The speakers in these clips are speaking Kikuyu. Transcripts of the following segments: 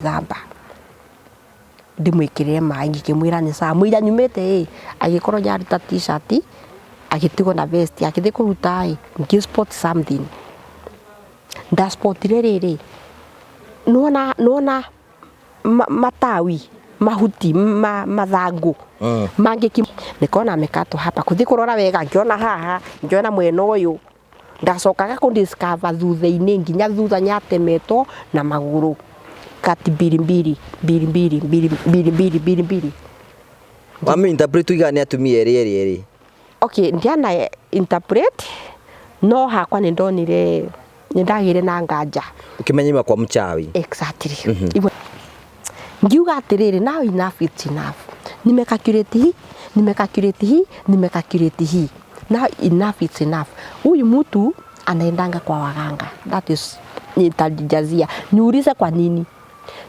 Thamba ndimwikirire maĩ, ngĩkĩmwĩra nĩ sawa, mũira nyumĩte ĩ, agĩkorwo nyaruta t-shirt agĩtigwo na vest, akĩthiĩ kũruta ĩ, ngĩ spot something, ndaspotire rĩrĩ, nĩwona nĩwona matawi mahuti mathangũ mangĩki nĩkona amekatwo hapa, kũthiĩ kũrora wega ngĩona haha, ngĩona mwena ũyũ, ndacokaga kũ discover thutha-inĩ nginya thutha nyatemetwo na magũrũ kati mbiri mbiri mbiri mbiri mbiri mbiri mbiri mbiri mbiri. Wami interpret uigaga nĩ atumia erĩ erĩ erĩ. Okay, ndiana interpret no hakwa nĩ ndonire nĩ ndagĩire na nganja. Ũkĩmenya ima kwa mchawi. Exactly. Imwe ngiuga atĩrĩrĩ, now enough it's enough, nimecalculate hii, nimecalculate hii, nimecalculate hii, now enough it's enough, huyu mtu anaendanga kwa waganga, that is nitajijazia niulize kwa nini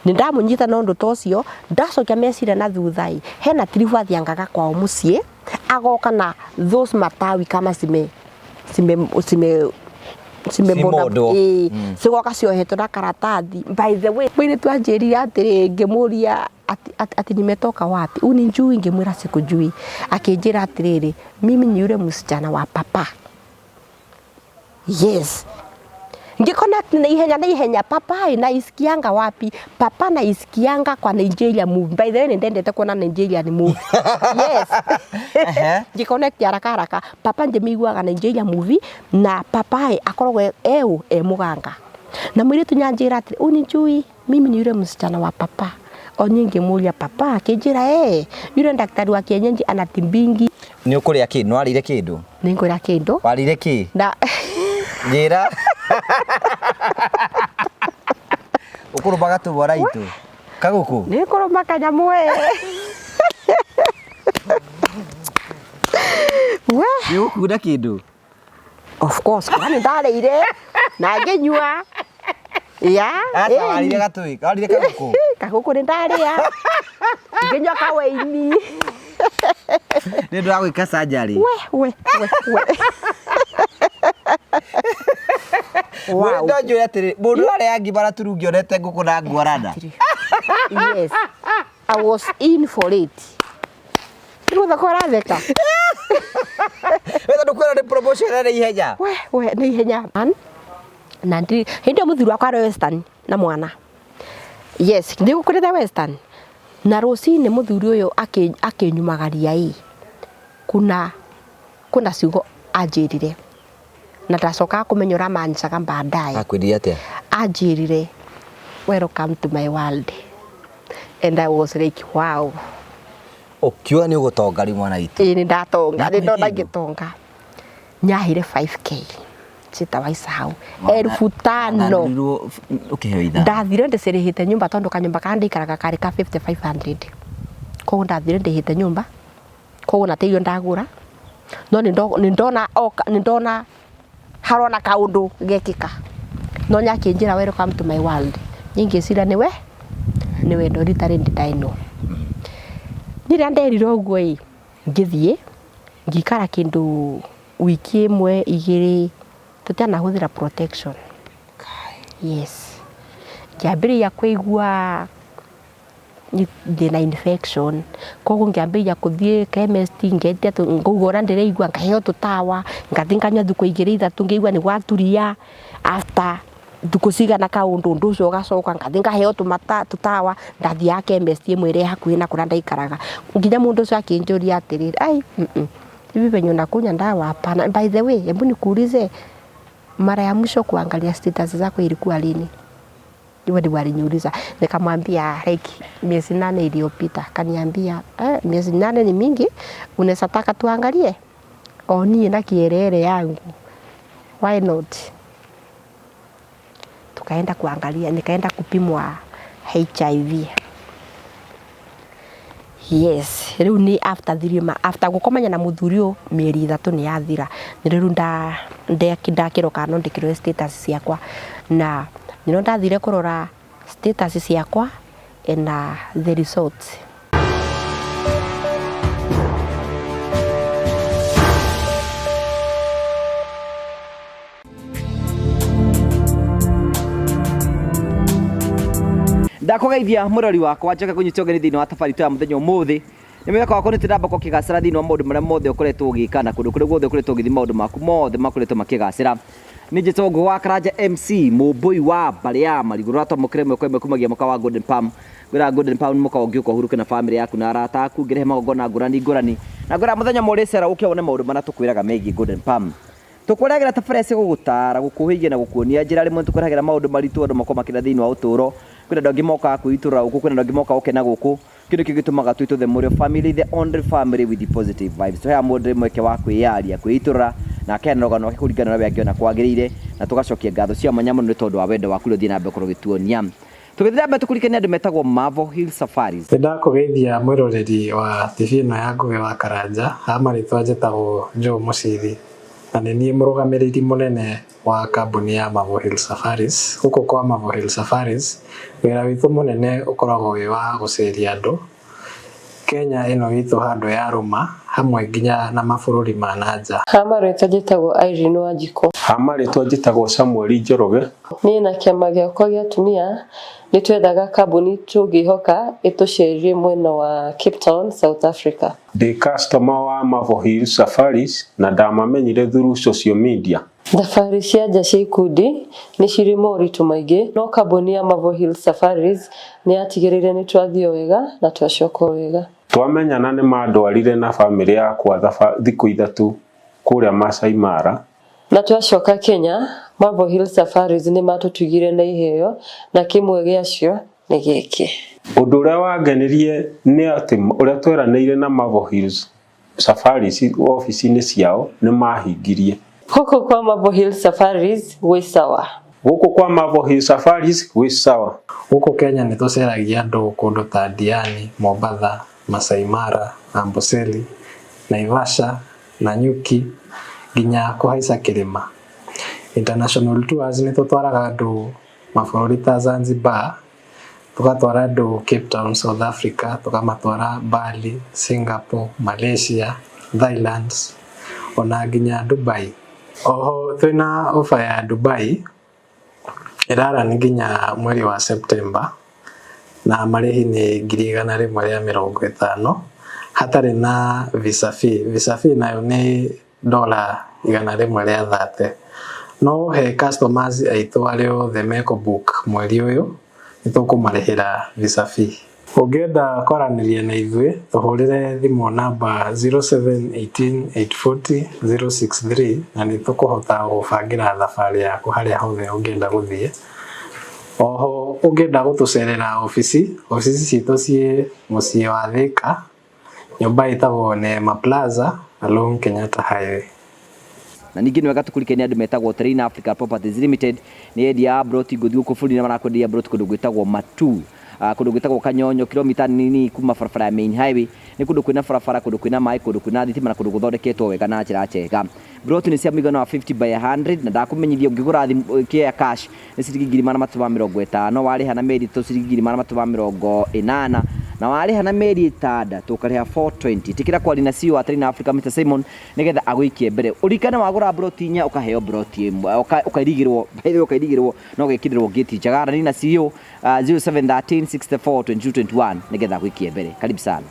nindamunyita na ũndũ ta ũcio. Ndacokia meciria na thutha ĩ, hena tiribu athiangaga kwao mũciĩ agoka na those matawi kama cime cime cime Cimondwo. Ĩĩ, cigoka ciohetwo na karatathi. By the way, mũirĩtu anjĩrire atĩrĩ, ngĩmũria ati nimetoka wapi, unijui? Ngĩmwĩra sikujui. Akĩnjĩra atĩrĩrĩ, mimi ni yule msichana wa papa. Yes, ngĩconnect na ihenya na ihenya, papa naisikianga wapi? Papa naisikianga kwa Nigeria movie. By the way, nĩndendete kuona Nigerian movie. Yes. Ngĩconnect haraka haraka, papa njĩmĩiguaga Nigeria movie, na papa akoragwo eũ e mũganga. Na mũirĩtu nyanjĩra atĩrĩ, unijui, mimi ni yule msichana wa papa. Onye ngĩmũria papa, akĩnjĩra yule daktari wa kienyeji anatimbingi. Nĩ ũkũrĩa kĩ? Nĩ warĩire kĩndũ? Nĩngwĩra kĩndũ. Warĩire kĩ? Na Njĩra. Ũkũrũma gatũbora itũ. Kagũkũ? Nĩngũrũma kanyamũ we. We. Nĩ ũgũkunda kĩndũ? Of course, kwani ndarĩire na ngĩnyua. Ya. Aca warĩire gatũĩ, warĩire kagũkũ. Kagũkũ nĩ ndarĩa. Ngĩnyua kawaini. Nĩ ũndũ wa gwĩka surgery. We we we we. Wow. No njũre atĩrĩ, mũndũ arĩa ngima na turungi onete ngũkũ na ngwarana. Yes. I was in for it. Rĩu thoko ũratheka. We tondũ kwĩrwo nĩ promotion nĩ ihenya. We we nĩ ihenya. Man, na ndiri hĩndĩ ĩyo mũthuri wakwa arĩ Western na mwana. Yes, ndigũkũrĩte Western. Na rũcinĩ mũthuri ũyũ akĩnyumagaria ĩ. Kuna ciugo anjĩrire. Na ndacokaga kũmenya ũramanicaga baadaye. Akwĩrire atĩa? Anjĩrire, welcome to my world. And I was like, wow. Ũkiuga nĩ ũgũtonga rĩu mwana witũ. Ĩĩ nĩ ndatonga, Ndakũhe nĩ ndona kĩndũ? ngĩtonga. Nyahire 5K. Sitawaisahau. 5,000. Wathandũrirwo ũkĩheo ithano. Ndathire ndĩcirĩhĩte nyũmba tondũ kanyũmba karĩa ndĩikaraga karĩ ka 5500. Koguo ndathire ndĩhĩte nyũmba. Koguo na irio ndagũra. No nĩ ndona oka, nĩ ndona harona kaũndũ gekĩka. No nyakĩnjĩra welcome to my world. Niĩ ngĩciria nĩwe nĩ wendo ritarĩ ndĩnaino. Rĩrĩa nderire ũguo ĩ, ngĩthiĩ ngĩikara kĩndũ wiki ĩmwe igĩrĩ tũtianahũthĩra protection. Yes. Ngĩambĩrĩria kũigua ndĩna infection, koguo ngĩambĩrĩria kũthiĩ chemist, ngetia ngauga ũrĩa ndĩraigua, ngaheo tũtawa, ngathiĩ nganyua thikũ igĩrĩ ithatũ ngĩigua nĩ gwaturia. After thikũ cigana kaũndũ ũndũ ũcio ũgacoka, ngathiĩ ngaheo tũtawa, ndathiaga chemist ĩmwe ĩrĩa ĩ hakuhĩ na kũrĩa ndaikaraga. Nginya mũndũ ũcio akĩnjũria atĩrĩrĩ, ai, hivi venye unakunywa dawa hapana. By the way, hebu nikuulize, mara ya mwisho kuangalia status zako ilikuwa lini? Hivyo ndivyo aliniuliza. Nikamwambia like miezi 8 iliyopita. Akaniambia, miezi 8 ni mingi, unaweza taka tuangalie? O niĩ na kierere yangu. Why not? Tukaenda kuangalia, nikaenda kupimwa HIV. Yes, rĩu nĩ after 3 after gũkomanya na mũthuri ũyũ mĩeri 3 nĩ yathira. Nĩ rĩu ndakĩrwo kana no ndĩkĩrwo status ciakwa. Na nĩrĩo ndathire kũrora status ciakwa and the results. Ndakũgeithia mũrori wakwa, njoke kũnyita ũgeni thĩinĩ wa thabarĩ itũ ya mũthenya ũmũthĩ. Nĩ mwĩhoko wakwa nĩ tũramba kũkĩgacĩra thĩinĩ wa maũndũ marĩa mothe ũkoretwo ũgĩka na kũndũ kũrĩa guothe ũkoretwo ũgĩthiĩ, maũndũ maku mothe makoretwo makĩgacĩra. Nĩ njĩtwo Ngũgĩ wa Karanja MC, mũmbũi wa mbarĩ ya marigũ. Rũratwamũkĩra ĩmwe kwa ĩmwe kumagia mũkawa wa Golden Palm. Ngwĩraga Golden Palm nĩ mũkawa ũngĩũka ũhurũke na famĩlĩ yaku na arata aku, ngĩrehe magongona ngũrani ngũrani. Na ngwĩraga mũthenya ũmwe ũrĩcera ũke wone maũndũ marĩa tũkwĩraga megiĩ Golden Palm. Tũkũrehagĩra tabarĩra cia gũgũtaara, gũkũhĩgia na gũkuonia njĩra. Rĩmwe nĩtũkũrehagĩra maũndũ maritũ andũ makoragwo makĩra thĩinĩ wa ũtũũro. Kwĩna andũ angĩ mokaga kwĩitũrũra gũkũ, kwĩna andũ angĩ mokaga gũkena gũkũ. Kĩu nĩkĩo gĩtũmaga twĩtwo The Mũrĩo Family, the only family with the positive vibes. Tũheaga mũndũ mweke wa kwĩyaria, kwĩitũrũra na akeana rũgano rwake kũringana na ũrĩa we angĩona kwagĩrĩire, na tũgacokia ngatho cia mwanya mũno nĩ tondũ wa wendo waku ũrĩa ũthiĩ na mbere gũkorwo ũgĩtuonia. Tũgĩthiĩ na mbere tũkũririkanie andũ metagwo Marvel Hill Safaris. Nĩ ndakũgeithia mwĩroreri wa TV ĩno ya Ngũgĩ wa Karanja, ha marĩtwa njĩtagwo Joe Mũciri na nĩ niĩ mũrũgamĩrĩri mũnene wa kambuni ya Marvel Hill Safaris. Gũkũ kwa Marvel Hill Safaris, wĩra witũ mũnene ũkoragwo wĩ wa gũceria andũ Kenya ĩno itũ handũ ya rũma hamwe nginya na mabũrũri ma na nja. Ha marĩtwa njĩtagwo Irene Wanjikũ. Ha marĩtwa njĩtagwo Samuel Njoroge. Niĩ na kĩama gĩakwa gĩa atumia nĩ twethaga kambuni tũngĩhoka ĩtũcerie mwena wa Cape Town, South Africa. Ndĩ customer wa Marvel Hill Safaris na ndamamenyire through social media. Thabarĩ cia nja cia ikundi nĩ cirĩ moritũ maingĩ, no kambuni ya Marvel Hill Safaris nĩ yatigĩrĩire nĩ twathiĩ o wega na twacoka o wega. Twamenyana nĩ mandwarire na famĩlĩ yakwa thikũ 3 kũrĩa Masai Mara. Na twacoka Kenya, Marvel Hill Safaris nĩ matũtugire na iheo na kĩmwe gĩacio nĩ gĩkĩ. Ũndũ ũrĩa wangenirie nĩ atĩ ũrĩa tweranĩire na Marvel Hills Safaris obici-inĩ ciao nĩ mahingirie. Gũkũ kwa Marvel Hill Safaris gwĩ sawa. Gũkũ kwa Marvel Hill Safaris gwĩ sawa. Gũkũ Kenya nĩ tũceragia andũ kũndũ ta Diani, Mombatha, Masai Mara, Amboseli, Naivasha, Nanyuki nginya kũhaica kĩrĩma. International tours nĩ tũtwaraga andũ mabũrũri ta Zanzibar, tũgatwara andũ Cape Town, South Africa, tũkamatwara Bali, Singapore, Malaysia, Thailand ona nginya Dubai. Oho twĩna offer ya Dubai ĩrarani nginya mweri wa September na marĩhi nĩ 150,000 hatarĩ na visa fee. Visa fee nayo nĩ $130. No he customers aitũ arĩa othe mekũ book mweri ũyũ nĩ tũkũmarĩhĩra visa fee. Ũngĩenda kwaranĩria na ithuĩ tũhũrĩre thimũ namba 0718 840 063 na nĩ tũkũhota gũbangĩra thabarĩ yaku harĩa hothe ũngĩenda gũthiĩ. Oho ũngĩenda gũtũcerera obici, obici citũ ciĩ mũciĩ wa Thika, nyũmba ĩtagwo Neema Plaza along Kenyatta Highway. Na ningĩ nĩ wega tũkũririkanie andũ metagwo Terrain Africa Properties Limited nĩ endia a broti ngũthi gũkũ bũrũri-inĩ, marakwenderia broti kũndũ gwĩtagwo Matu, kũndũ gwĩtagwo Kanyonyo, kilomita nini kuma barabara ya main highway. Nĩ kũndũ kwĩna barabara, kũndũ kwĩna maĩ, kũndũ kwĩna thitima na kũndũ gũthondeketwo wega na njĩra njega. Broti nĩ cia mũigana wa 50 by 100 na ndakũmenyithia ũngĩgũra thimũ kĩa cash nĩ ciringi 350,000, warĩha na mĩeri 3 ciringi 380,000, na warĩha na mĩeri 6 ũkarĩha 420. Ĩtĩkĩra kwaria na CEO wa Terrain Africa Mr Simon nĩgetha agũikie mbere. Ũririkane wagũra broti 4 ũkaheo broti 1, ũkairigĩrwo, by the way ũkairigĩrwo na ũgekĩrĩrwo gate njega. Arania na CEO 0713 64 22 21 nĩgetha agũikie mbere. Karibu sana.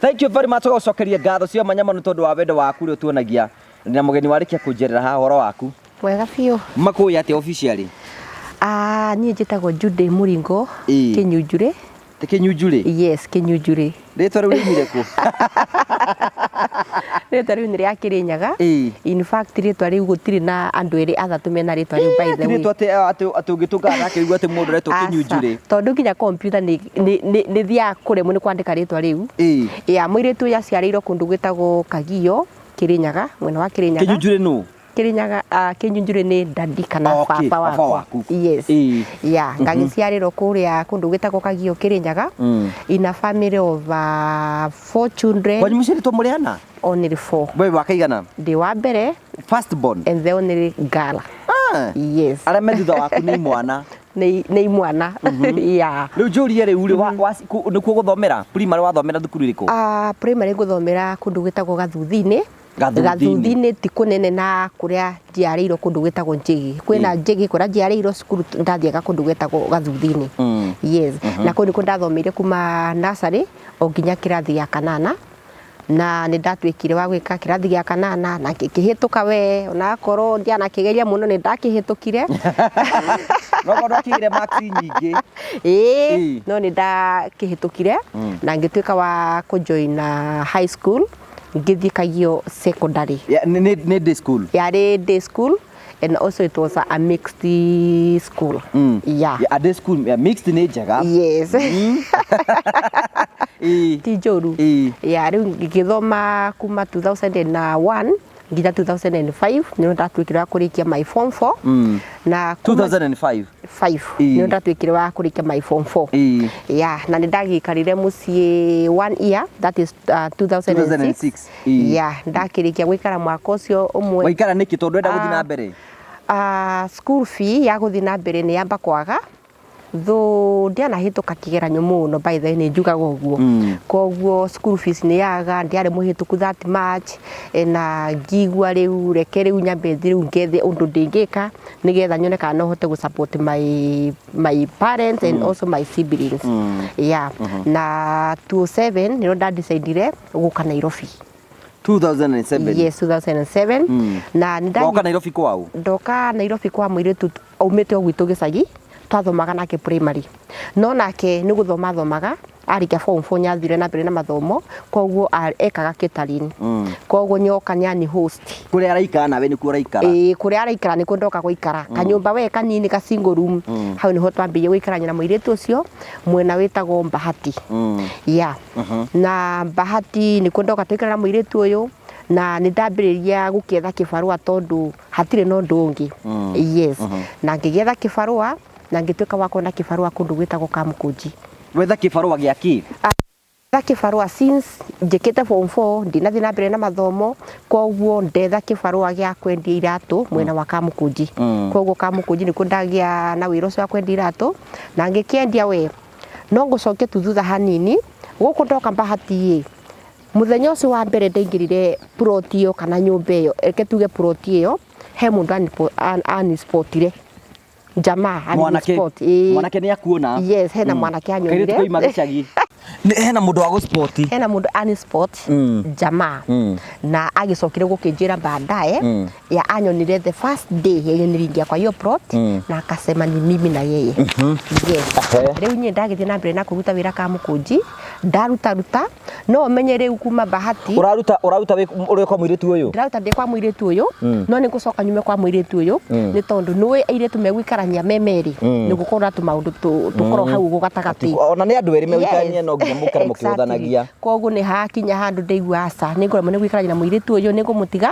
Thank you very much. Gũcokeria ngatho cia mwanya mũno tondũ wa wendo waku ũrĩa ũtuonagia. Na mũgeni warĩkia kũnjerera haha ũhoro waku. Wega biũ. Makũĩ atĩa officially? Niĩ njĩtagwo Judy Mũringo. Kĩnyunjurĩ. Ti Kĩnyunjurĩ? Yes, Kĩnyunjurĩ. Rĩtwa rĩu rĩumire kũ? Rĩtwa rĩu nĩ rĩa Kĩrĩnyaga. In fact rĩtwa rĩu gũtirĩ na andũ erĩ athatũ mena rĩtwa rĩu by the way. Rĩtwa atĩ ũngĩtũngana nake ũigue atĩ mũndũ aretwo Kĩnyunjurĩ. Tondũ nginya computer nĩ thiaga kũremwo nĩ kwandĩka rĩtwa rĩu. Ya mũirĩtu ũyũ aciarĩirwo kũndũ gwĩtagwo Kagio, Kĩrĩnyaga, mwena wa Kĩrĩnyaga. Kĩnyunjurĩ nũ? Kĩrĩnyaga, Kĩnyunjurĩ nĩ dadi kana baba Baba wakwa. waku. Yes. Ya, ngagĩciarĩrwo kũrĩa kũndũ gwĩtagwo Kagio Kĩrĩnyaga. In a family of 4 children. Kwanyu mũciarĩtwo mũrĩ ana? Only 4. We wa kaigana? Ndĩ wa mbere. First born. And the only girl. Yes. Arĩa me thutha waku nĩ imwana. Nĩ imwana. Yeah. Rĩu njũrie rĩu rĩ, nĩkuo gũthomera? Primary wathomera thukuru ĩrĩkũ? Primary ngũthomera kũndũ gwĩtagwo Gathuthi-inĩ. Gathuthi-inĩ. Gathuthi-inĩ ti kũnene na kũrĩa njiarĩirwo kũndũ gwĩtagwo Njĩgĩ. Kwĩna Njĩgĩ kũrĩa njiarĩirwo cukuru ndathiaga kũndũ gwĩtagwo Gathuthi-inĩ. Yes. Na kũu nĩkuo ndathomeire kuma nursery o nginya kĩrathi gĩa kanana. Na nĩ ndatuĩkire wa gwĩka kĩrathi gĩa kanana na ngĩkĩhĩtũka we onakorwo ndianakĩgeria mũno nĩ ndakĩhĩtũkire. No korwo ndwakĩgĩire marks nyingĩ. Ĩĩ, Ĩĩ. no nĩ ndakĩhĩtũkire na ngĩtuĩka wa kũjoin high school ngĩthiĩ Kagio Secondary. Ya, nĩ day school. Yarĩ day school and also it was a mixed school. Yeah. Ya, a day school ya, mixed nĩ njega. Yes. Ĩĩ. Ti njũru. Ĩĩ. Yeah, rĩu ngĩgĩthoma kuma 2001 nginya 2005 nĩrĩo ndatuĩkire wa kũrĩkia my form 4. Na kuma 2005. 5 Ĩĩ. nĩrĩo ndatuĩkire wa kũrĩkia my form 4. Ĩĩ. Yeah, na nĩ ndagĩikarire mũciĩ one year, that is 2006. 2006. Ĩĩ. Yeah, ndakĩrĩkia gũikara mwaka ũcio ũmwe. Waikara nĩkĩ tondũ ndwenda gũthiĩ na mbere? School fee ya gũthiĩ na mbere nĩ yamba kwaga. Though ndianahĩtũka kĩgeranio mũno, by the way nĩ njugaga ũguo. Koguo school fees nĩ yaga, ndiarĩ mũhĩtũku that much, na ngigua rĩu reke rĩu nyambe thiĩ rĩu ngethe ũndũ ndĩngĩka nĩgetha nyone kana no hote gũ support my parents and also my siblings. Yeah. Na 2007 nĩrĩo ndadecidire gũka Nairobi. 2007. Yes, 2007. Na nĩ Woka Nairobi kwao? Ndoka Nairobi kwa mũirĩtu aumĩte o gwitũ gĩcagi, twathomaga nake primary. No nake nĩ gũthoma athomaga, arĩkia form 4 nĩathire na mbere na mathomo, koguo ekaga catering. Koguo nyoka nĩani host. Kũrĩa araikara nawe nĩkuo ũraikara? Ĩĩ, kũrĩa araikara nĩkuo ndoka gũikara. Kanyũmba we kanini ka single room. Hau nĩho twambĩrĩirie gũikarania na mũirĩtu ũcio mwena wĩtagwo Bahati. Yeah. Na Bahati nĩkuo ndoka tũikara na mũirĩtu ũyũ, na nĩ ndambĩrĩria gũkĩetha kĩbarũa tondũ hatirĩ na ũndũ ũngĩ. Yes. Na ngĩgĩetha kĩbarũa na ngĩtuĩka wa kuona kĩbarũa kũndũ gwĩtagwo Kamũkũnji. Wetha kĩbarũa gĩa kĩ? Ndetha kĩbarũa since njĩkĩte form 4 ndinathiĩ na mbere na mathomo, koguo ndetha kĩbarũa gĩa kwendia iratũ mwena wa Kamũkũnji. Koguo Kamũkũnji nĩkuo ndagĩa na wĩra ũcio wa kwendia iratũ na ngĩkĩendia we. No ngũcokie tu thutha hanini, gũkũ ndoka Bahati ĩ, mũthenya ũcio wa mbere ndaingĩrire plot ĩyo kana nyũmba ĩyo, reke tuge plot ĩyo, he mũndũ anispotire. Jamaa Mwanake. anispot. Ĩĩ. Mwanake nĩ akuona. Yes, hena mwanake anyonire. Kairĩtu koima gĩcagi. Hena mũndũ wa gũspoti. Hena mũndũ anispot jamaa. Na agĩcokire gũkĩnjĩra baadaye ya anyonire the first day yenye niliingia kwa hiyo plot na akasema ni mimi na yeye. Yes. Rĩu niĩ ndagĩthiĩ na mbere na kũruta wĩra Kamũkũnji, ndarutaruta, no ũmenye rĩu kuma Bahati. Ũraruta ũrĩ kwa mũirĩtu ũyũ? Ndĩraruta ndĩ kwa mũirĩtu ũyũ, no nĩ ngũcoka nyume kwa mũirĩtu ũyũ, nĩ tondũ nĩũĩ airĩtu megũikarania me merĩ, nĩ gũkorwo na tũmaũndũ tũkorwo hau ũguo gatagatĩ. Ona nĩ andũ erĩ megũikarania no nginya mũikare mũkĩhũthanagia. Koguo nĩ hakinya handũ ndaigua aca, nĩ ngũremwo nĩ gũikarania na mũirĩtu ũyũ, nĩ ngũmũtiga,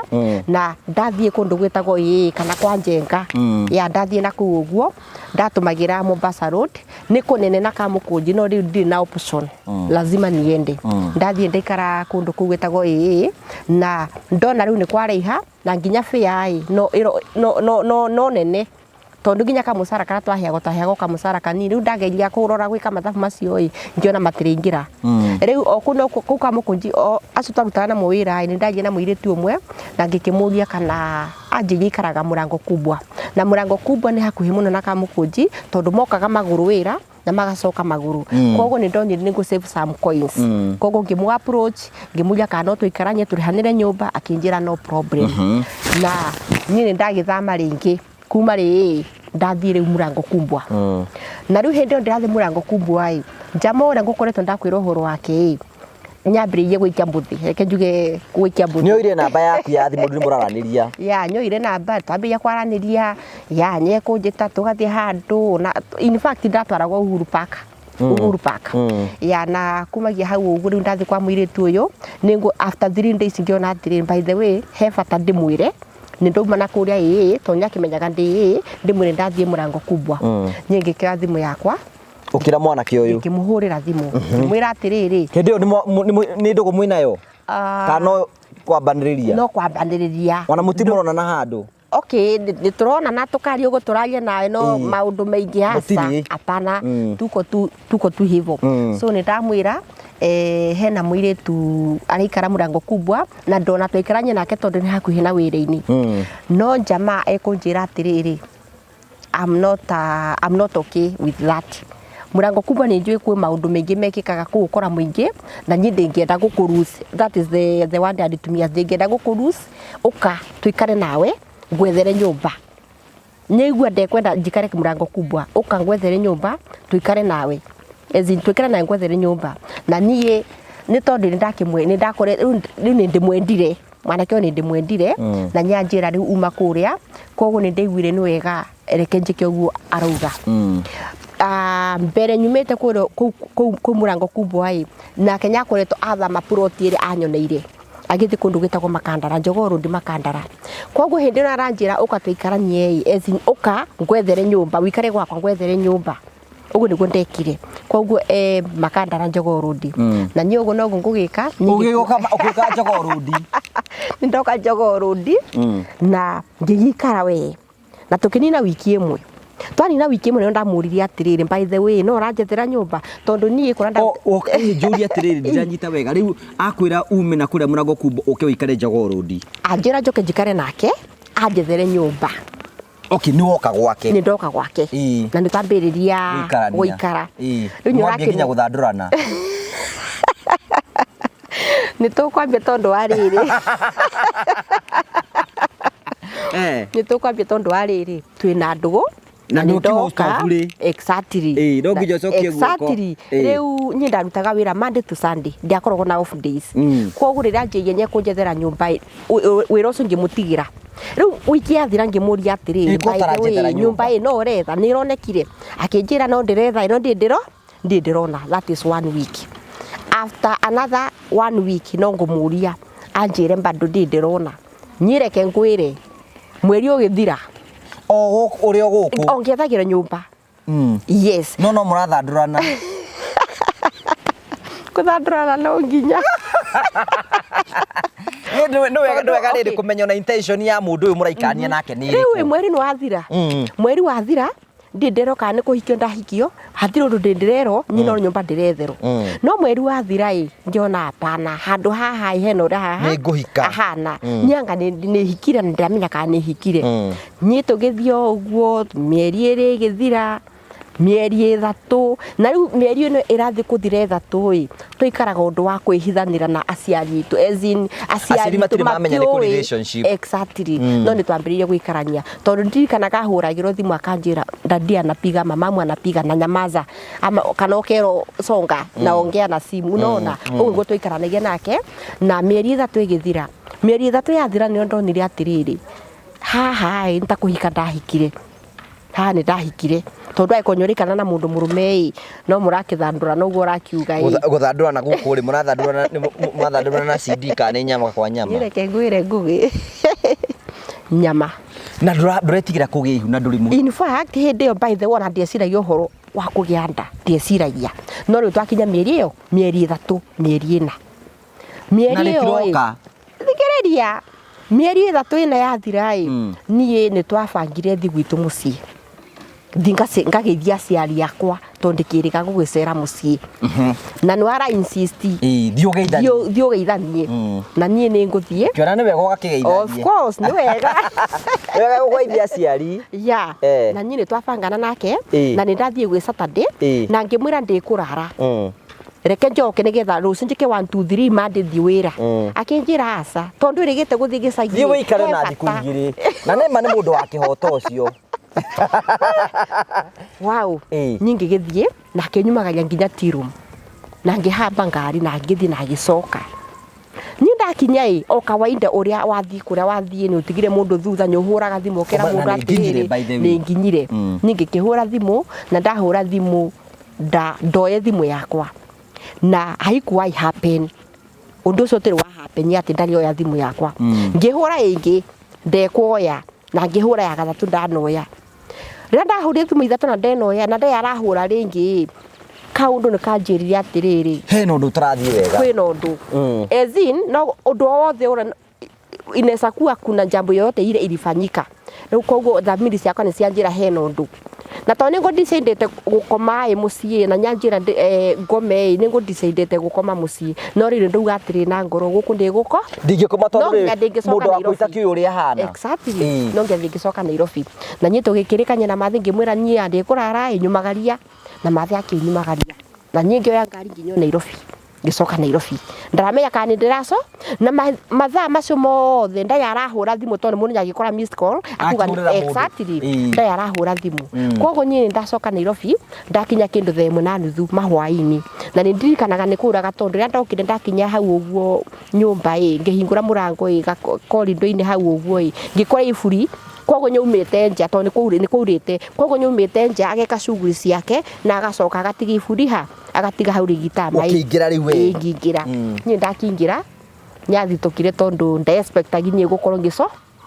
na ndathiĩ kũndũ gwĩtagwo ĩĩ kana kwa Njenga. Ya ndathiĩ na kũu ũguo, ndatũmagĩra Mombasa Road, nĩ kũnene na Kamũkũnji no rĩu ndirĩ na option. Lazima niende. Ndathiĩ ndaikara kũndũ kũu gwĩtagwo ĩĩ, na ndona rĩu nĩ kwaraiha na nginya fare ĩ, no ĩro, no, no, no, no nene. Tondũ nginya kamũcara karĩa twaheagwo, twaheagwo kamũcara kanini. Rĩu ndageria kũrora gwĩka mathabu macio ĩ, ngĩona matirĩingĩra. Rĩu o kũu no kũu Kamũkũnji, o acio twarutaga namo wĩra ĩ, nĩ ndaria na mũirĩtu ũmwe na ngĩkĩmũria kana anjĩrie aikaraga Mũrango Kubwa. Na Mũrango Kubwa nĩ hakuhĩ mũno na Kamũkũnji tondũ mokaga magũrũ wĩra na magacoka magũrũ. Koguo nĩ ndonire nĩ ngũ save some coins. Koguo ngĩmũ approach, ngĩmũria kana no tũikaranie tũrĩhanĩre nyũmba, akĩnjĩra no problem. Na niĩ nĩ ndagĩthama rĩngĩ kuma rĩ ndathiĩ rĩu Mũrango Kubwa. Na rĩu hĩndĩ ĩyo ndĩrathiĩ Mũrango Kubwa ĩ, njama ũrĩa ngũkoretwo ndakwĩra ũhoro wake ĩ, nyambĩrĩirie gũikia mbũthi, reke njuge gũikia mbũthi. Nĩoire namba yaku ya thimũ nĩ mũraranĩria. Ya, nyoire namba, twambĩrĩria kwaranĩria, ya nĩekũnjĩta tũgathiĩ handũ, na in fact ndatwaragwo Uhuru Park. Uhuru Park. Ya, na kumagia hau ũguo rĩu ndathiĩ kwa mũirĩtu ũyũ, nĩngũ after 3 days ngĩona atĩrĩrĩ, by the way, he bata ndĩmwĩre, nĩ ndauma na kũrĩa ĩĩ, tondũ nĩakĩmenyaga ndĩ ĩĩ, ndĩmwĩre ndathiĩ Mũrango Kubwa. Niĩ ngĩkĩoya thimũ yakwa, Ũkĩra mwanake ũyũ. Ngĩkĩmũhũrĩra thimũ. Ngĩmwĩra atĩrĩrĩ. Hĩndĩ ĩyo nĩ ndũgũ mwĩnayo? Kana no kwambanĩrĩria? No kwambanĩrĩria. Ona mũtimũronana handũ? Okay, nĩ tũronana tũkaria ũguo tũraria nawe no maũndũ maingĩ aca. Mũtirĩ. Hapana, tuko tu hivyo. So nĩ ndamwĩra Hena mũirĩtu araikara Mũrango Kubwa na ndona twaikarania nake tondũ nĩ hakuhĩ na wĩra-inĩ. No jamaa ekũnjĩra atĩrĩrĩ, I'm not okay with that. Mũrango Kubwa nĩ njũĩ kwĩ maũndũ maingĩ mekĩkaga kũu ũkora mũingĩ na niĩ ndĩngĩenda gũkũ. That is the one that nditumia, ndĩngĩenda gũkũ, ũka tũikare nawe ngwethere nyũmba. Nĩigua ndekwenda njikare Mũrango Kubwa, ũka ngwethere nyũmba tũikare nawe, as in tũikare nawe ngwethere nyũmba. Na niĩ nĩ tondũ nĩ ndakĩmwe nĩ ndakore rĩu nĩ ndĩmwendire mwanake ũyũ, nĩ ndĩmwendire na nyanjĩra rĩu uma kũrĩa, koguo nĩ ndaiguire nĩ wega reke njĩke ũguo arauga. Mbere nyumĩte kũrĩa kũu Mũrango Kubwa ĩ, nake nyakoretwo athama ploti ĩrĩa anyoneire agĩthiĩ kũndũ gwĩtagwo Makandara, Jogoo Road, Makandara. Koguo hĩndĩ ĩno aranjĩra ũka tũikaranie ĩ, as in ũka ngwethere nyũmba wĩikare gwakwa ngwethere nyũmba, ũguo nĩguo ndekire. Koguo Makandara, Jogoo Road, na niĩ ũguo noguo ngũgĩka. Ũgĩũka ũgĩũka Jogoo Road. Nĩ ndoka Jogoo Road na ngĩgĩikara we na tũkĩnina wiki ĩmwe. Twanina wiki ĩmwe nĩo ndamũririe atĩrĩrĩ, "By the way, no ũranjethera nyũmba?" Tondũ niĩ kũrĩa Njũrie atĩrĩrĩ, ndiranyita wega. Rĩu akwĩra ume na kũrĩa Mũrango Kubwa ũke ũikare Jogoo Road? Anjĩra njoke njikare nake anjethere nyũmba. Okay, nĩ woka gwake. Nĩ ndoka gwake na nĩ twambĩrĩria gũikarania. Gũikara. Rĩu nĩ Mwambie nginya gũthandũrana. Nĩ tũkwambia tondũ wa rĩrĩ, nĩ tũkwambia tondũ wa rĩrĩ, twĩna ndũgũ. Na nĩ nĩ ũkiuga ndoka. stove rĩ. Exactly. Ĩĩ, no nginya ũcokie guoko. Exactly. Rĩu niĩ ndarutaga wĩra Monday to Sunday, ndiakoragwo na off days. Koguo rĩrĩa anjĩire nĩekũnjethera nyũmba ĩ, wĩra ũcio ngĩmũtigĩra. Rĩu wiki yathira ngĩmũria atĩrĩrĩ, Ĩ, ko "By the way, ũtaranjethera nyũmba nyũmba?" ĩ no ũretha nĩ ĩronekire? Akĩnjĩra no ndĩretha, no ndĩ ndĩro ndĩ ndĩrona. That is one week. After another one week no ngũmũria, anjĩre bado ndĩ ndĩrona. Niĩ reke ngwĩre, mweri ũgĩthira, O gũkũ ũrĩ o gũkũ. Ongĩethagĩra nyũmba. Yes. No mũrathandũrana. Kũthandũrana no nginya. Nĩ wega, nĩ wega rĩrĩ kũmenya ona intention ya mũndũ ũyũ mũraikarania nake nĩ Rĩu ĩ, ĩrĩkũ. Mweri nĩ wathira. Mweri wathira ndĩ ndĩrwo kana nĩ kũhikio ndahikio, hatirĩ ũndũ ndĩ ndĩrerwo niĩ, no nyũmba ndĩretherwo. No mweri wathira ĩ, ngĩona hapana, handũ haha ĩ hena ũrĩa haha Nĩ ngũhika. ahana nianga nĩ hikire na ndiramenya kana nĩ hikire. Niĩ tũgĩthiĩ o ũguo, mĩeri 2 ĩgĩthira, mĩeri 3, na rĩu mĩeri ĩno ĩrathiĩ kũthira 3 ĩ, tũikaraga ũndũ wa kwĩhithanĩra na aciari aitũ, as in aciari Aciari aitũ matirĩ mamenya nĩ kũ matiũĩ. Relationship. Exactly. No nĩ twambĩrĩirie gũikarania tondũ ndirikanaga ahũragĩrwo thimũ akanjĩra daddy anapiga, mamamu anapiga, na nyamaza ama kana ũkerwo songa na ongea na simu, unaona? Ũguo nĩguo tũikaranagia nake na mĩeri 3 ĩgĩthira. Mĩeri 3 yathira nĩo ndonire atĩrĩrĩ, haha ĩ nĩ ta kũhika ndahikire, haha nĩ ndahikire, tondũ angĩkorwo nĩ ũrĩkana na mũndũ mũrũme ĩ, no mũrakĩthandũra noguo ũrakiuga ĩ. Gũthandũrana gũkũ rĩ, mũrathandũrana mũrathandũrana na CD kana nĩ nyama kwa nyama? Reke ngwĩre Ngũgĩ, nyama. Na ndũretigĩra kũgĩa ihu na ndũrĩ mũ In fact, hĩndĩ ĩyo, by the way, ona ndieciragia ũhoro wa kũgĩa nda, ndieciragia. No rĩu twakinya mĩeri ĩyo, mĩeri 3, mĩeri 4, mĩeri Na ĩyo ĩ, rĩtiroka. Thikĩrĩria, mĩeri 3 4 yathira ĩ, niĩ nĩ twabangire thi gwitũ mũciĩ, thi ngageithia aciari akwa tondũ ndĩkĩrĩga gũgĩcera mũciĩ na nĩ wara insist. Ĩĩ, thiĩ ũgeithanie. Thiĩ ũgeithanie na niĩ nĩ ngũthiĩ. Kĩona nĩ wega ũgakĩgeithanie. Of course nĩ wega. Nĩ wega gũgeithia aciari. Ya. Na niĩ nĩ twabangana nake na nĩ ndathiĩ gwĩ Saturday na ngĩmwĩra ndĩkũrara, reke njoke nĩgetha rũciũ njĩke 1 2 3 Monday thiĩ wĩra. Akĩnjĩra aca, tondũ ĩrĩgĩte gũthiĩ gĩcagi. Thiĩ wĩikare he na thikũ bata. 2. Na nĩma nĩ mũndũ wa kĩhoto ũcio. Wow. Niĩ ngĩgĩthiĩ na akĩnyumagaria nginya tea room na ngĩhamba ngari na ngĩthiĩ na ngĩcoka. Niĩ ndakinya ĩ, o kawaida ũrĩa wathiĩ kũrĩa wathiĩ nĩ ũtigire mũndũ thutha, nĩ ũhũraga thimũ ũkera Na mũndũ nĩ nginyire, atĩrĩrĩ, by the way. Nĩ nginyire. Niĩ ngĩkĩhũra thimũ na ndahũra thimũ ndoye thimũ yakwa na haikuwahi happen ũndũ ũcio ũtĩrĩ wa happen atĩ ndarĩ oya thimũ yakwa. Ngĩhũra ĩngĩ ndekuoya na ngĩhũra ya gatatũ ndanoya. Rĩrĩa ndahũrire thimũ 3 na ndenoya na ndee arahũra rĩngĩ, kaũndũ nĩ kanjĩrire atĩrĩrĩ, Hena ũndũ ũtarathiĩ wega. Kwĩna ũndũ. As in, no ũndũ o wothe ũrĩa inaweza kuwa kuna jambo yoyote ile ilifanyika. Rĩu koguo thamiri ciakwa nĩ cianjĩra hena ũndũ. Na tondũ nĩ ngũdecidĩte gũkoma ĩ mũciĩ na nyanjĩra ngome ĩ, nĩ ngũdecidĩte gũkoma mũciĩ, no rĩrĩ ndauga atĩrĩ na ngoro, gũkũ ndĩgũko Ndingĩkoma no tondũ nginya rĩ ndĩngĩcoka mũndũ wa Nairobi. kũita kĩũĩ ũrĩa ahana. Exactly. Ĩĩ. No nginya ndĩngĩcoka Nairobi. Na niĩ tũgĩkĩrĩkania na Mathi, ngĩmwĩra niĩ ndĩkũrara ĩ, nyumagaria, na Mathi akĩnyumagaria, na niĩ ngĩoya ngari nginya Nairobi, ngĩcoka Nairobi. Ndaramenya kana nĩ ndĩraco na mathaa macio mothe ndaya arahũra thimũ, tondũ mũndũ nĩangĩkora missed call akuga Akĩhũrĩra mũndũ. Exactly. Ĩĩ. Ndaya arahũra thimũ. Koguo niĩ ndacoka Nairobi, ndakinya kĩndũ 1:30 mahwaĩ-inĩ, na nĩ ndirikanaga nĩ kũraga, tondũ rĩrĩa ndokire ndakinya hau ũguo nyũmba ĩ, ngĩhingũra mũrango ĩ, korindo-inĩ hau ũguo ĩ, ngĩkora iburi. Koguo nyaumĩte nja, tondũ nĩ kũurĩte, koguo nyaumĩte nja ageka shughuli ciake na agacoka agatiga iburi ha, agatiga hau rĩgita maĩ. Ũkĩingĩra rĩu we? Ĩĩ, ngĩingĩra. Niĩ ndakĩingĩra nyathitũkire, tondũ nde-expectagi niĩ gũkorwo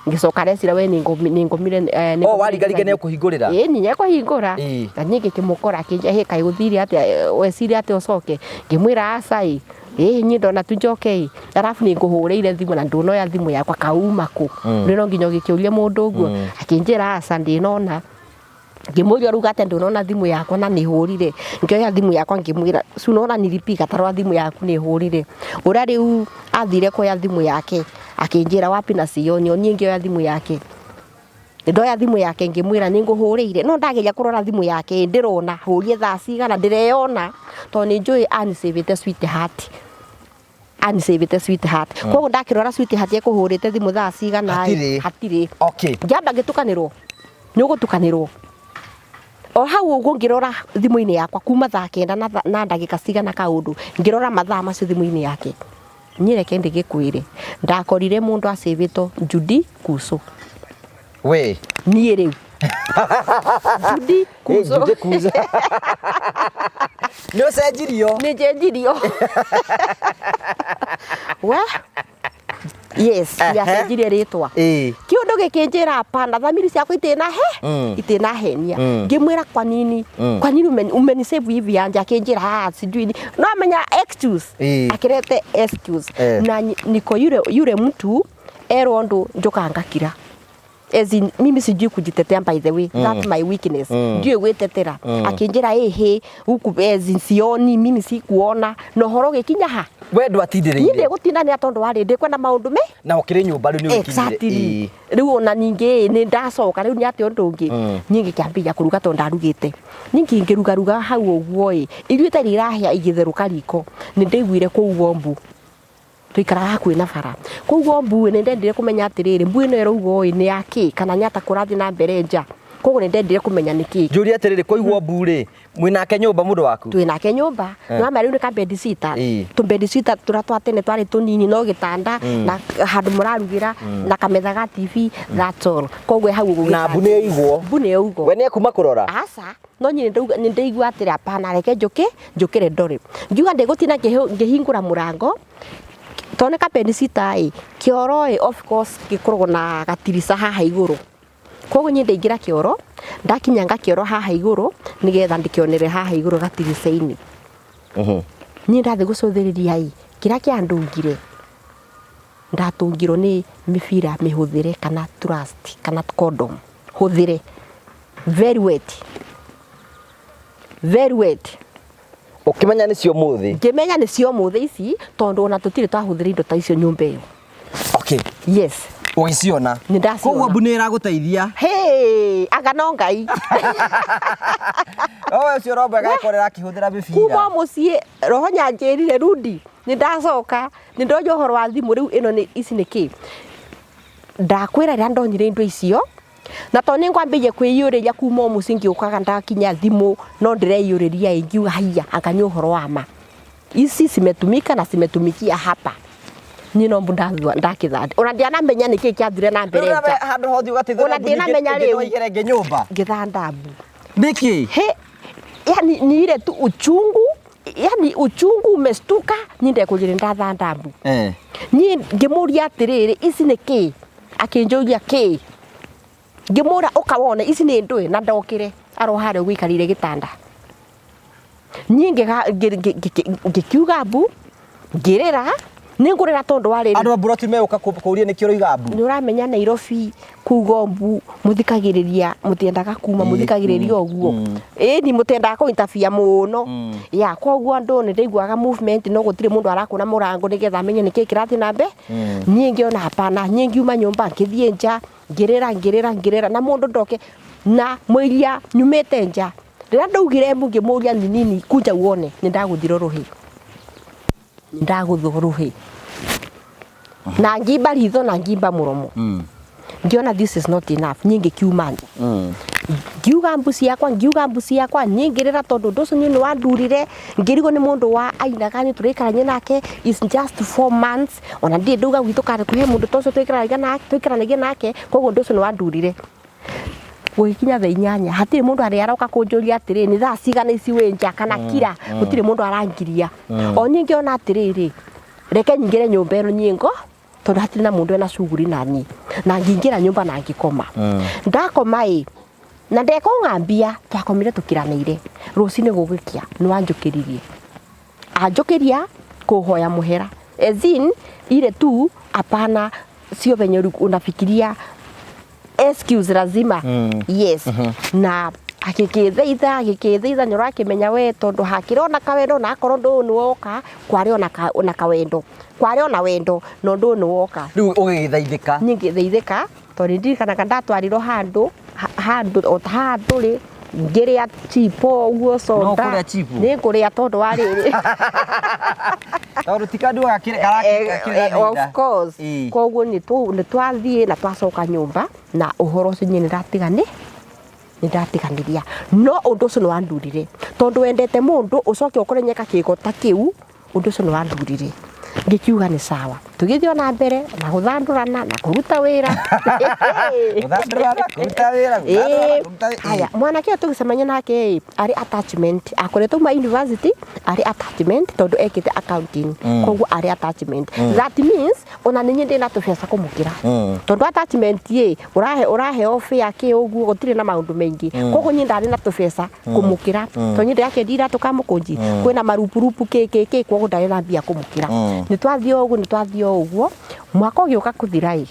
ngĩcoka recira we nĩngomire. O warigaringa nĩ ekũhingũrĩra? Ĩĩ, nĩ ekũhingũra. Na niĩ ngĩkĩmũkora akĩnjĩra, "Hĩ, kaĩ gũthire atĩa? Weciria atĩa ũcoke?" Ngĩmwĩra, "Aca ĩ, ĩĩ niĩ ndona tu njoke ĩ, arabu nĩ ngũhũrĩire thimũ na ndũnoya thimũ yakwa, kauma kũ?" Rĩu no nginya ũgĩkĩũria mũndũ ũguo. Akĩnjĩra, "Aca, ndĩnona." Ngĩmũria, "Ũrauga atĩa ndũnona thimũ yakwa na nĩ hũrire?" Ngĩoya thimũ yakwa ngĩmwĩra, "Si unaona nilipiga, tarora thimũ yaku nĩ hũrire." Ũrĩa rĩu athire kuoya thimũ yake akĩnjĩra, "Wapi na sioni." O niĩ ngĩoya thimũ yake, ndoya thimũ yake ngĩmwĩra, "Nĩ ngũhũrĩire, no ndageria kũrora thimũ yake ndĩrona hũrie thaa cigana, ndĩreyona tondũ nĩ njũĩ anisavĩte sweetheart, anisavĩte sweetheart." Koguo ndakĩrora sweetheart ekũhũrĩte thimũ thaa cigana ĩ, Hatirĩ. Hatirĩ. Okay. Ngĩamba ngĩtukanĩrwo, nĩ ũgũtukanĩrwo o hau ũguo. Ngĩrora thimũ-inĩ yakwa kuma thaa 9 na ndagĩka cigana kaũndũ, ngĩrora mathaa macio thimũ-inĩ yake. Niĩ reke ndĩgĩkwĩre, ndakorire mũndũ acĩvĩtwo Judy Kuso. We. Niĩ rĩu Judy Kuso. Judy Kuso. Nĩ ũcenjirio. Nĩ njenjirio we, yes. Yacenjirie rĩtwa. Kiundu gĩkĩnjĩra hapana, thamiri ciakwa itinahe itinahenia. Ngĩmwĩra, "Kwa nini, kwa nini umenisave hivi anja?" Akĩnjĩra, "Ah, sijui no amenya excuse." Akĩrete excuse. Na niko yule yule mtu erwo ndu njukaga ngakira. As in, mimi sijui kujitetea, by the way. That's my weakness. Ndiũĩ gwĩtetera. Akĩnjĩra, "Ĩhĩ huku," as in, sioni, mimi sikuona na ũhoro ũgĩkinya ha. We Niĩ ndwatindĩrĩire. Ndĩgũtindanĩra tondũ warĩ ndĩkwenda maũndũ me Na ũkĩrĩ nyũmba rĩu nĩ ũgĩkinyire. Exactly. Rĩu ona ningĩ nĩ ndacoka rĩu nĩ atĩ ũndũ ũngĩ, niĩ ngĩkĩambĩrĩria kũruga, tondũ ndarugĩte. Ningĩ ngĩrugaruga hau ũguo ĩ, irio itarĩ irahĩa igĩtherũka riko, nĩ ndaiguire kũugwo mbu. Tũikaraga hakuhĩ na bara, koguo mbu nĩ ndendire kũmenya atĩrĩrĩ, mbu ĩno ĩraugwo ĩ nĩ ya kĩ, kana nĩ ata kũrathiĩ na mbere nja. Koguo nĩ ndendire kũmenya nĩ kĩ. Njũrie atĩrĩrĩ, kũigua mbu rĩ, mwĩnake nyũmba mũndũ waku? Twĩ nake nyũmba. Nĩwama rĩu nĩ ka bed sitter. Tũ bed sitter tũrĩa twa tene twarĩ tũnini, no gĩtanda na handũ mũrarugĩra na kametha ga TV, that's all. Koguo hau ũguo Na mbu nĩ yaigwo? Mbu nĩ yaugwo. We nĩ ekuma kũrora? Aca, no niĩ nĩ ndaigua atĩrĩ, hapana, reke njũke njũkĩre ndore. Ngiuga ndĩgũtinda ngĩhingũra mũrango, tondũ nĩ ka bed sitter ĩ, kĩoro ĩ, of course gĩkoragwo na gatirica haha igũrũ. Koguo niĩ ndaingĩra kĩoro, ndakinyanga kĩoro haha igũrũ nĩgetha ndĩkĩonere haha igũrũ gatirica-inĩ. Niĩ ndathiĩ gũcũthĩrĩria ĩ, kĩrĩa kĩandũngire, ndatũngirwo nĩ mĩbira mĩhũthĩre kana trust kana condom hũthĩre, very wet, very wet. Ũkĩmenya nĩ cio mũthĩ? Ngĩmenya nĩ cio mũthĩ ici, tondũ ona tũtirĩ twahũthĩra indo ta icio nyũmba ĩyo. Yes. Ũgĩciona? Nĩ ndaciona. Koguo mbu nĩ ĩragũteithia. Hey, anga no Ngai. Owe ũcio rombo ĩgakorera akĩhũthĩra Kuma mĩbira. Mũciĩ roho nyanjĩrire rudi, nĩ ndacoka nĩ ndoria ũhoro wa thimũ rĩu ĩno nĩ ici nĩ kĩ. Ndakwĩra, rĩrĩa ndonire indo icio, na tondũ nĩ ngwambĩrĩria kwĩiyũrĩria kuma o mũciĩ ngĩũkaga, ndakinya thimũ no ndĩreiyũrĩria ĩ, ngiuga, "Haiya, anga nĩ ũhoro wa ma, ici zimetumika na zimetumikia hapa." Niĩ no mbu ndakĩthandi, ona ndianamenya nĩ kĩ kĩathire na mbere Rĩu nawe nja. Handũ hothe ũgateithũra Ona mbu ningĩ ndinamenya ĩngĩ rĩu. no ĩigĩre ĩngĩ nyũmba. Ngĩthanda mbu. Nĩkĩ? He, yani ni ile tu uchungu, yani uchungu umestuka. Ni ndekũrire ndathanda mbu. Niĩ ngĩmũria atĩrĩrĩ, "Ici nĩ kĩ?" Akĩnjũria, "Kĩ?" Ngĩmũra, "Ũka wone ici nĩ ndũĩ." Na ndokĩre aro harĩa ũguo ikarĩire gĩtanda. Niĩ ngĩkiuga mbu, ngĩrĩra. Nĩ ngũrĩra tondũ wa rĩrĩ. Andũ a mburoti megũka kũria nĩkĩ ũroiga mbu. Nĩ ũramenya Nairobi kuga mbu mũthikagĩrĩria, mũtiendaga kuma, mũthikagĩrĩria ũguo, ĩni mũtiendaga kũ interfere mũno ya. Koguo andũ nĩ ndaiguaga movement, no gũtirĩ mũndũ arakũna mũrango nĩgetha amenye nĩkĩ kĩrathiĩ na mbere. Niĩ ngĩona hapana, niĩ ngiuma nyũmba, ngĩthiĩ nja, ngĩrĩra, ngĩrĩra, ngĩrĩra, na mũndũ ndoke na mũiria nyumĩte nja. Rĩrĩa ndaugire mbu, ngĩmũria ni nini, kuja uone, nĩ ndagũthirwo rũhĩ, nĩ ndagũthwo rũhĩ na ngimba ritho na ngimba mũromo. Ngiona this is not enough, niĩ ngĩkiuma nja, ngiuga mbu ciakwa, ngiuga mbu ciakwa, niĩ ngĩrĩra tondũ ũndũ ũcio niĩ nĩ wandurire. Ngĩrigwo nĩ mũndũ wa ainaga nĩ tũraikarania nake is just 4 months, ona ndirĩ ndauga gwitũ kana kũhe mũndũ ta ũcio tũikaranagia nake. Koguo ũndũ ũcio nĩ wandurire. Gũgĩkinya thaa 8, hatirĩ mũndũ arĩa aroka kũnjũria atĩrĩ, nĩ thaa cigana ici wĩ nja, kana kira, gũtirĩ mũndũ arangiria. O niĩ ngĩona atĩrĩrĩ, reke nyingĩre nyũmba ĩno nyingo, tondũ hatirĩ na mũndũ ena cuguri na niĩ, na ngĩingĩra nyũmba na ngĩkoma. Ndakoma ĩ, na ndekũng'ambia, twakomire tũkiranĩire. Rũcinĩ gũgĩkĩa, nĩ wanjũkĩririe, anjũkĩria kũhoya mũhera, as in ile tu, hapana, sio venye unafikiria, excuse lazima, yes. Na agĩkĩthaitha, agĩkĩthaitha, nĩ ũrakĩmenya we, tondũ hakĩrĩ ona kawendo, na akorwo ndũ nĩ woka, kwarĩ ona kawendo, kwarĩ ona wendo, na ũndũ ũyũ nĩ woka. Rĩu ũgĩgĩthaithĩka? Niĩ ngĩthaithĩka, tondũ ndirikanaga ndatwarirwo handũ handũ o ta haha tũrĩ, ngĩrĩa chipo ũguo, soda. No kũrĩa chipo? Nĩ ngũrĩa tondũ wa rĩrĩ. Tondũ ti kandũ Of course. Koguo nĩ twathiĩ na twacoka nyũmba, na ũhoro ũcio niĩ nĩ ndatiganĩria, no ũndũ ũcio nĩ wandurire, tondũ wendete mũndũ ũcoke ũkore nyeka kĩgo ta kĩu. Ũndũ ũcio nĩ wandurire, ngĩkiuga nĩ sawa, tũgĩthiĩ ona mbere na gũthandũrana na kũruta wĩra. Gũthandũrana, kũruta wĩra, gũthandũrana, kũruta wĩra. Haya, mwanake ũyũ tũgĩcemania nake ĩ, arĩ attachment, akoretwo uma university, arĩ attachment tondũ ekĩte accounting. Koguo arĩ attachment, that means ona nĩ niĩ ndĩna tũbeca kũmũkĩra, tondũ attachment ĩ ũrahe ũraheo fare kĩ ũguo, gũtirĩ na maũndũ maingĩ. Koguo niĩ ndarĩ na tũbeca kũmũkĩra, tondũ niĩ ndĩrakĩendia iratũ kamũkũnji, kwĩna marupurupu kĩ kĩ kĩ, koguo ndarĩ na mbia kũmũkĩra. Nĩ twathiĩ o ũguo, nĩ twathiĩ o ũguo, mwaka ũgĩũka kũthira ĩ,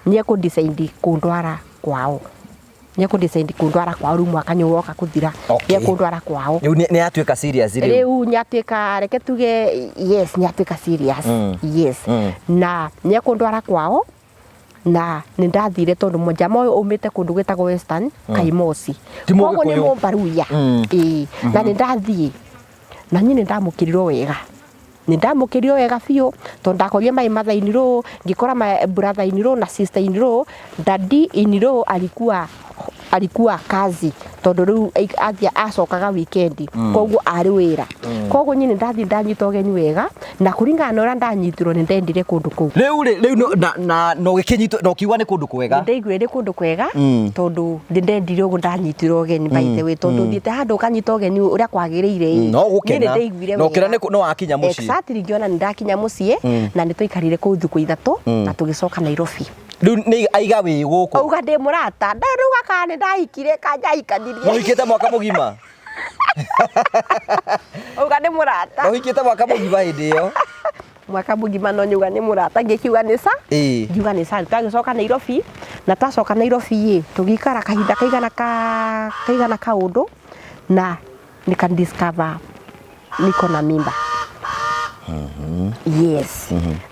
nĩ ekũ decide kũndwara kwao, nĩ ekũ decide kũndwara kwao. Rĩu mwaka nĩ woka kũthira. Nĩ ekũndwara kwao. Rĩu nĩ yatuĩka serious rĩu. Rĩu nĩatuĩka, reke tuge yes, nĩatuĩka serious. Yes. Na nĩekũndwara kwao, na nĩ ndathire, tondũ mũnjama ũyũ aumĩte kũndũ gwĩtagwo Western Kaimosi. Ti Koguo nĩ Mũgĩkũyũ. Mũmbaruya. Ĩĩ, na nĩ ndathiĩ, na niĩ nĩ ndamũkĩrirwo wega, nĩ ndamũkĩrirwo wega biũ, tondũ ndakorire my mother in law, ngĩkora my brother in law na sister in law. Daddy in law alikuwa kazi, tondũ rĩu athiĩ acokaga weekend, koguo arĩ wĩra. Koguo niĩ nĩ ndathiĩ, ndanyita ũgeni wega, na kũringana na ũrĩa ndanyitirwo, nĩ ndendire kũndũ kũu. Rĩu rĩ, rĩu na ũgĩkĩnyitwo na ũkiuga nĩ kũndũ kwega. Nĩ ndaiguire nĩ kũndũ kwega, tondũ nĩ ndendire ũguo ndanyitirwo ũgeni. By the way, tondũ thiĩte handũ ũkanyita ũgeni ũrĩa kwagĩrĩire ĩ, No niĩ nĩ gũkena. ndaiguire Na ũkĩona wega. no wakinya mũciĩ. Exactly, ngĩona nĩ ndakinya mũciĩ, na nĩ twaikarire kũu thikũ 3, na tũgĩcoka Nairobi. Rĩu nĩ aiga wĩ gũkũ. Auga ndĩ mũrata, ndarauga kana nĩ ndahikire kana njahikanirie. Mũhikĩte mwaka mũgima. Auga nĩ mũrata. Mũhikĩte mwaka mũgima hĩndĩ ĩyo. Mwaka mũgima, no nyuga nĩ mũrata, ngĩkiuga nĩ sa ngiuga nĩ sa. Twagĩcoka Nairobi, na twacoka Nairobi ĩ, tũgĩikara kahinda kaigana ka kaigana kaũndũ, na nika discover niko na mimba. Yes,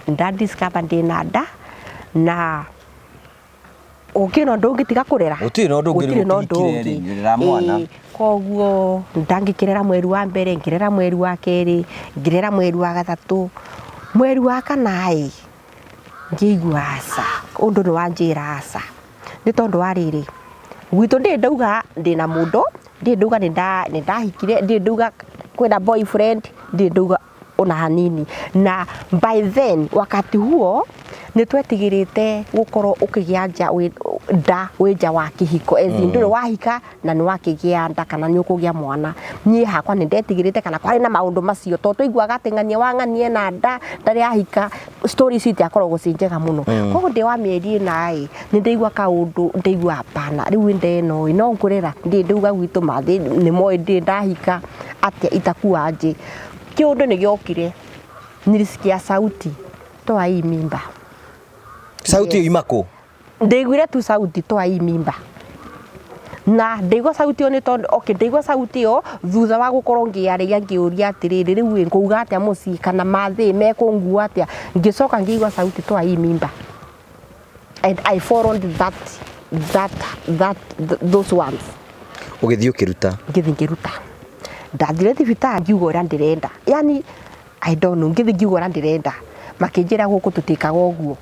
nda discover ndĩna nda, na ũngĩ na ũndũ ũngĩ tiga kũrera. Gũtirĩ na ũndũ ũngĩ. Gũtirĩ Rĩu na ũndũ ũkĩhikire ũngĩ. rĩ, ũrera mwana. Ĩĩ, koguo ndangĩkĩrera mweri wa mbere, ngĩrera mweri wa kerĩ, ngĩrera mweri wa gatatũ, mweri wa kana ĩ, ngĩigua aca, ũndũ nĩ wanjĩra aca, nĩ tondũ wa rĩrĩ, gwitũ ndĩ ndauga ndĩna mũndũ, ndĩ ndauga nĩ ndahikire, ndĩ ndauga kwĩna boyfriend, ndĩ ndauga ona hanini. Na by then, wakati huo, nĩ twetigĩrĩte gũkorwo ũkĩgĩa nja nda wĩ nja wa kĩhiko, as in ndũrĩ wahika na nĩ wakĩgĩa nda kana nĩ ũkũgĩa mwana. Niĩ hakwa nĩ ndetigĩrĩte kana kwarĩ na maũndũ macio, tondũ twaiguaga atĩ ng'ania wa ng'ania ena nda ndarĩ ahika, story ici itiakoragwo ciĩ njega mũno. Koguo ndĩ wa mĩeri 4 ĩ, nĩ ndaigua kaũndũ, ndaigua hapana, rĩu nda ĩno ĩ no ngũrera, ndĩ ndauga gwitũ mathĩ nĩ moĩ ndĩ ndahika atĩa, itakuwa nje. Kĩũndũ nĩ gĩokire. Nilisikia sauti, toa hii mimba. Sauti Yes. yes. Ima kũ? Ndaiguire tu sauti, toa hii mimba, na ndaigua sauti ĩyo nĩ tondũ, okay, ndaigua sauti ĩyo thutha wa gũkorwo ngĩarĩria ngĩũria atĩrĩrĩ, rĩu ĩ ngũuga atĩa mũciĩ kana mathĩ mekũngua atĩa? Ngĩcoka ngĩigua sauti, toa hii mimba, and I followed that those ones. Ũgĩthiĩ ũkĩruta? Ngĩthiĩ ngĩruta. Ndathire thibitarĩ ngiuga ũrĩa ndĩrenda, yani I don't know, ngĩthiĩ ngiuga ũrĩa ndĩrenda, makĩnjĩra gũkũ tũtĩkaga ũguo,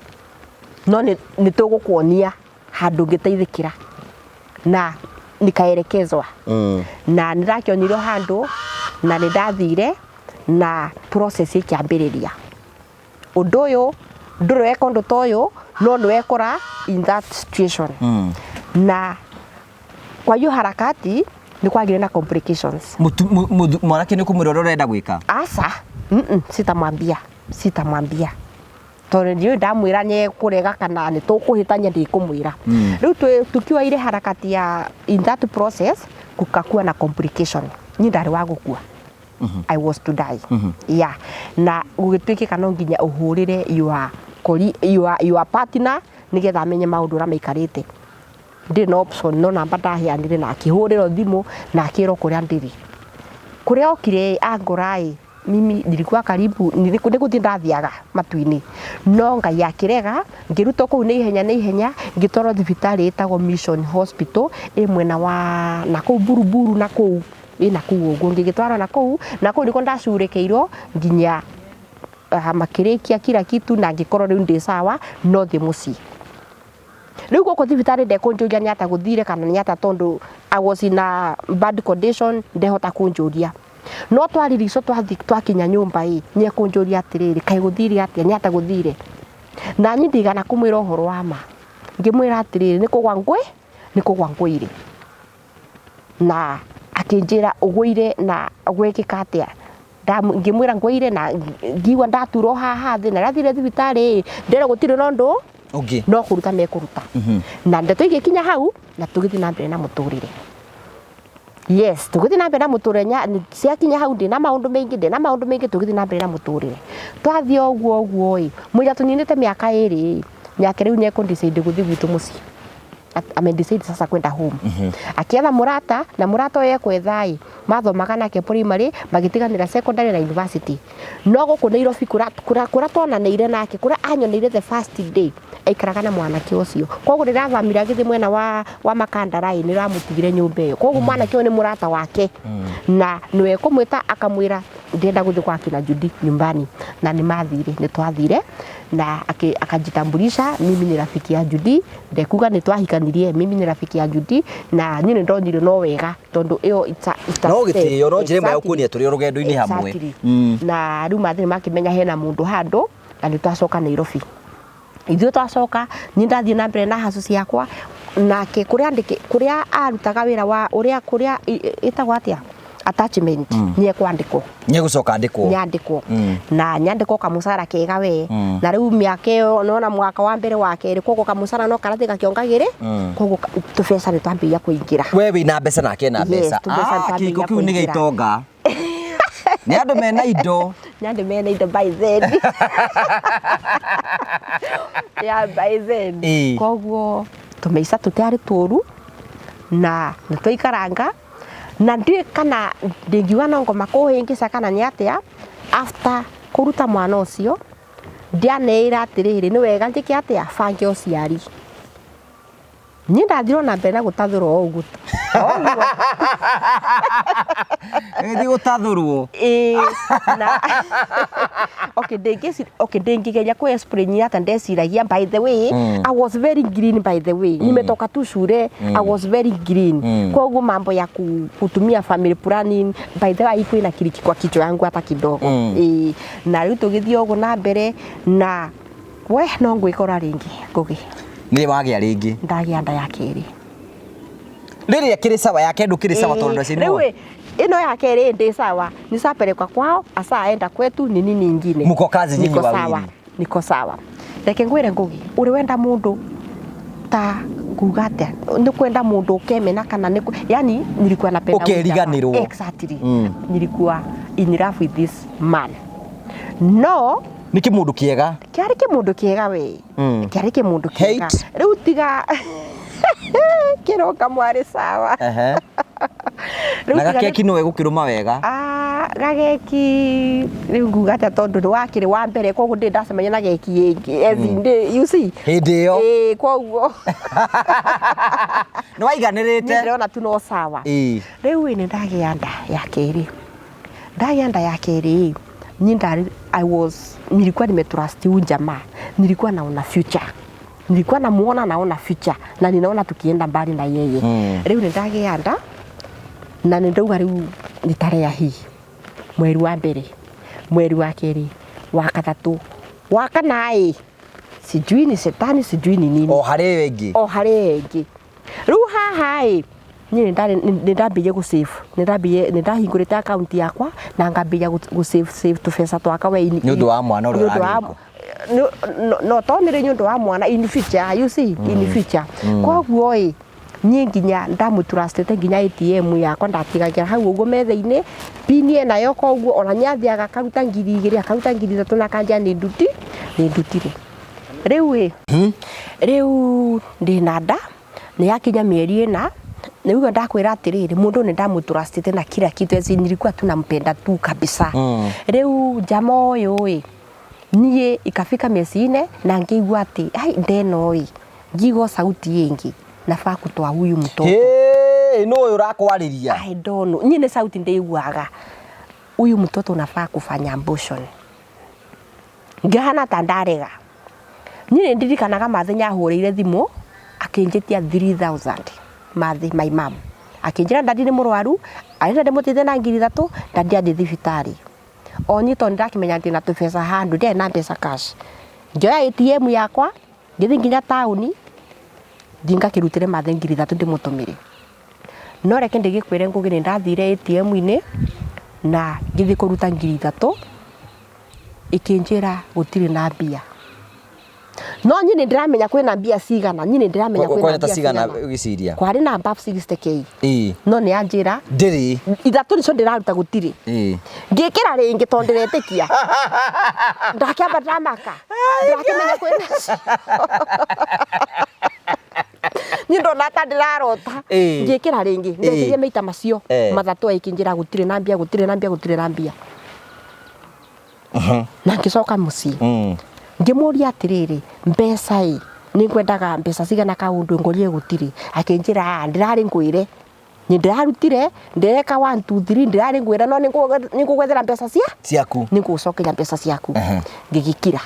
no nĩ tũgũkuonia handũ ũngĩteithĩkĩra, na nikaelekezwa. Na nĩ ndakĩonirio handũ na nĩ ndathire na process ĩkĩambĩrĩria. Ũndũ ũyũ ndũrĩ weka ũndũ ta ũyũ, no nĩ wekora in that situation. Na kwa hiyo harakati nĩ kwagire na complications. Mwanake nĩ kũmwĩra ũrĩa ũrenda gwĩka? Asa, sitamwambia, sitamwambia, tondũ ndiũĩ ndamwĩra nĩ ekũrega kana nĩ tũkũhĩtania, ndikũmwĩra. Rĩu tukiwa ile harakati ya in that process, kukakuwa na complication. Niĩ ndarĩ wa gũkua, I was to die. Yeah, na gũgĩtuĩkĩka no nginya ũhũrĩre your partner nĩgetha amenye maũndũ ũrĩa maikarĩte. Ndĩ na option, no namba ndaheanire na akĩhũrĩrwo thimũ na akĩrwo kũrĩa ndĩrĩ. Kũrĩa okire angora ĩ, mimi nilikuwa karibu nĩ gũthiĩ ndathiaga matu-inĩ, no Ngai akĩrega. Ngĩrutwo kũu nĩ ihenya nĩ ihenya, ngĩtwarwo thibitarĩ ĩtagwo Mission Hospital, ĩ mwena wa na kũu Buruburu, na kũu ĩ na kũu ũguo. Ngĩgĩtwarwo na kũu, na kũu nĩkuo ndacurĩkĩirwo nginya makĩrĩkia kila kitu, na ngĩkorwo rĩu ndĩ sawa, no thiĩ mũciĩ. Rĩu gũkũ thibitarĩ ndekũnjũria nĩ ata gũthire kana nĩ ata, tondũ I was in a bad condition, ndehota kũnjũria. No twaririco twathi twakinya nyũmba ĩ, nĩ ekũnjũria atĩrĩrĩ, kaĩ gũthire atĩa, nĩ ata gũthire? Na niĩ ndigana kũmwĩra ũhoro wa ma, ngĩmwĩra atĩrĩrĩ, nĩ kũgwa ngũĩ, nĩ kũgwa ngũire. Na akĩnjĩra, ũgũire na gwĩkĩka atĩa? Ngĩmwĩra ngũire na ngiigua ndaturwo haha thĩ, na ndathire thibitarĩ ndĩrwo gũtirĩ na ũndũ ũngĩ no kũruta mekũruta. Na ndeto igĩkinya hau na tũgĩthiĩ na mbere na mũtũrĩre. Yes, tũgĩthiĩ na mbere na mũtũrĩre. Ciakinya hau ndĩna maũndũ maingĩ, ndĩna maũndũ maingĩ, tũgĩthiĩ na mbere na mũtũrĩre. Twathiĩ o ũguo ũguo ĩ, mũira tũninĩte mĩaka 2 ĩ, nake rĩu nĩekũ decide gũthiĩ gwitũ mũciĩ. Ame decide sasa kwenda home. Akietha mũrata, na mũrata ũyũ ekwetha ĩ, mathomaga nake primary, magĩtiganĩra secondary na university. No gũkũ Nairobi kũrĩa twonanĩire nake, kũrĩa anyoneire the first day, aikaraga na mwanake ũcio. Koguo rĩrĩa athamire agĩthiĩ mwena wa Makandara ĩ, nĩ ramũtigire nyũmba ĩyo. Koguo mwanake ũyũ nĩ mũrata wake na nĩwe kũmwĩta akamwĩra ndĩrenda gũthiĩ kwa kina Judy nyumbani, na nĩ mathire, nĩ twathire na akajitambulisha, mimi ni rafiki ya Judy. Ndekuga nĩ twahikanirie, mimi ni rafiki ya Judy, na niĩ nĩ ndonire no wega tondũ ĩyo it's a no step. gĩtĩo, no njĩra ĩmwe ya Exactly. gũkuonia tũrĩ o rũgendo-inĩ hamwe. Exactly. Na rĩu mathĩ makĩmenya hena mũndũ handũ, na nĩ twacoka Nairobi. Ithuĩ twacoka, niĩ ndathiĩ na mbere na hacu ciakwa, nake kũrĩa kũrĩa arutaga wĩra wa ũrĩa kũrĩa ĩtagwo atĩa, attachment, nĩ ekwandĩkwo. Nĩegũcoka andĩkwo. Nyandĩkwo na nyandĩkwo kamũcara kega we. Na rĩu mĩaka ĩyo nona mwaka wa mbere, wa kerĩ, koguo kamũcara no karathiĩ gakĩongagĩrĩ, koguo tũbeca nĩ twambĩrĩria kũingĩra. We wĩna mbeca nake ena Yes, mbeca. tũbeca Ah, nĩtwambĩrĩria kĩhiko kĩu nĩ kũingĩra. gĩitonga, nĩ andũ mena indo. Nĩ andũ mena indo by then. Yeah, by then. Koguo tũmaica tũtiarĩ tũru na nĩ twaikaranga, na ndiũĩ kana ndingiuga no ngoma kũhĩngĩca kana nĩ atĩa. After kũruta mwana ũcio, ndianeĩra atĩrĩrĩ, nĩ wega njĩke atĩa, bange ũciari. Niĩ ndathirwo na mbere na gũtathũrwo o ũguo o ũguo. Ĩgĩthiĩ gũtathũrwo. Ĩĩ, na okay, ndingĩci, okay, ndingĩgeria ku explain ata ndeciragia. By the way, I was very green. By the way, nimetoka tu shule, I was very green. Koguo mambo ya kutumia family planning, by the way, haikuwa ina click kwa kichwa yangu hata kidogo. Ĩĩ, na rĩu tũgĩthiĩ ũguo na mbere na we no ngwĩkora rĩngĩ, Ngugi. Nĩ wagĩa rĩngĩ? Ndagĩa nda ya kerĩ. Rĩrĩa kĩrĩ sawa, yake ndũkĩrĩ sawa tondũ ndaciarirwo. Rĩu ĩ, ĩno ya kerĩ ndĩ sawa, nisapelekwa kwao, asaenda kwetu, ni nini ingine. Mko kazi nyinyi Niko wawili. sawa, niko sawa. Reke ngwĩre Ngugi, ũrĩ wenda mũndũ ta kuga atĩa, nĩ kwenda mũndũ ũkemena kana nĩ yani nilikuwa napenda huyu jamaa. Ũkeriganĩrwo. Exactly. Nilikuwa in love with this man. No Nĩ kĩmũndũ kĩega. Kĩarĩ kĩmũndũ kĩega we. Kĩarĩ kĩmũndũ kĩega. Hate. Rĩu tiga kĩroka mwarĩ sawa. Rĩu Na tiga gakeki no egũkĩrũma wega. Ah, gageki rĩu nguga atĩa tondũ nĩ wakĩrĩ wa mbere, koguo ndĩ ndacemania na geki ĩngĩ. As in, you see. Hĩndĩ ĩyo. Ĩĩ, koguo Nĩ waiganĩrĩte. niĩ ndĩrona tu no sawa. Rĩu ĩ nĩ ndagĩa nda ya kerĩ, ndagĩa nda ya kerĩ ĩ niĩ ndarĩ, I was, nilikuwa nimetrust huyu jamaa, nilikuwa naona future, nilikuwa namuona, naona future na ninaona tukienda mbali na yeye. Rĩu nĩ ndagĩa nda na nĩ ndauga rĩu nĩtarea hii mweri wa mbere, mweri wa kerĩ, wa gatatũ, wa kana ĩ sijui ni shetani, sijui ni nini. O harĩ ĩyo ĩngĩ. O harĩ ĩyo ĩngĩ. Rĩu haha ĩ niĩ nĩ ndambĩrĩirie gũ save, nĩ ndambĩrĩirie, nĩ ndahingũrĩte account yakwa na ngambĩrĩria gũ save save tũbeca twakwa we. Nĩ ũndũ wa mwana ũrĩa Nĩ ũndũ wa ũragĩũka. No to nĩ rĩ nĩ ũndũ wa mwana in future, you see, in future. Koguo ĩ niĩ nginya ndamũtrustĩte, nginya ATM yakwa ndatigagĩra hau ũguo metha-inĩ, pin enayo, koguo ona nĩ athiaga akaruta 2000, akaruta 3000 na akanjĩra nĩ ndutire. Rĩu ĩ rĩu ndĩna nda, nĩ yakinya mĩeri 4, nĩguo ndakwĩra atĩrĩrĩ, mũndũ nĩ ndamũtrustĩte na kila kitu, as in nilikuwa tu nampenda tu kabisa. Rĩu jama ũyũ ĩ niĩ ikafika miezi 4 na ngĩigua atĩ ai ndeno ĩ ngigua sauti ĩngĩ, nafaa kutoa huyu mtoto. Hĩ, nũ ũyũ ũrakwarĩria? I don't know. Niĩ nĩ sauti ndĩiguaga, huyu mtoto unafaa kufanya abortion. Ngĩhana ta ndarega. Niĩ nĩ ndirikanaga mathĩ nyahũrĩire thimũ akĩnjĩtia 3000, mathĩ my mom akĩnjĩra daddy nĩ mũrwaru, arenda ndĩmũteithie na 3000, daddy athiĩ thibitarĩ. O niĩ tondũ nĩndakĩmenya ndĩna tũbeca handũ, ndiarĩ na mbeca cash, ngĩoya ATM yakwa ngĩthiĩ nginya taũni thiĩ ngakĩrutĩre mathĩ 3000 ndĩmũtũmĩre. No reke ndĩgĩkwĩre Ngũgĩ, nĩ ndathire ATM-inĩ na ngĩthiĩ kũruta 3000, ĩkĩnjĩra gũtirĩ na mbia. No niĩ nĩ ndĩramenya kwĩna mbia cigana, niĩ nĩ ndĩramenya kwĩna Kwanja ta mbia cigana cigana. ũgĩciria? Kwarĩ na above 60K. No nĩ yanjĩra Ndĩrĩ. Ithatũ nicio ndĩraruta gũtirĩ. Ngĩkĩra rĩngĩ tondũ ndĩretĩkia, ndakĩamba ndamaka, ndakĩmenya kwĩna, niĩ ndona ta ndĩrarota. Ngĩkĩra rĩngĩ, ndekĩrie maita macio 3, ĩkĩnjĩra gũtirĩ na mbia, gũtirĩ na mbia, gũtirĩ na mbia. Na ngĩcoka mũciĩ ngĩmũria atĩrĩrĩ, mbeca ĩ nĩ ngwendaga mbeca cigana kaũndũ ngorire gũtirĩ. Akĩnjĩra, "Ah, ndĩrarĩ ngwĩre nĩ ndĩrarutire, ndĩreka 1 2 3, ndĩrarĩ ngwĩre no nĩ ngũgwethera mbeca cia Ciaku. Nĩ ngũgũcokeria mbeca ciaku." Ngĩgĩkira.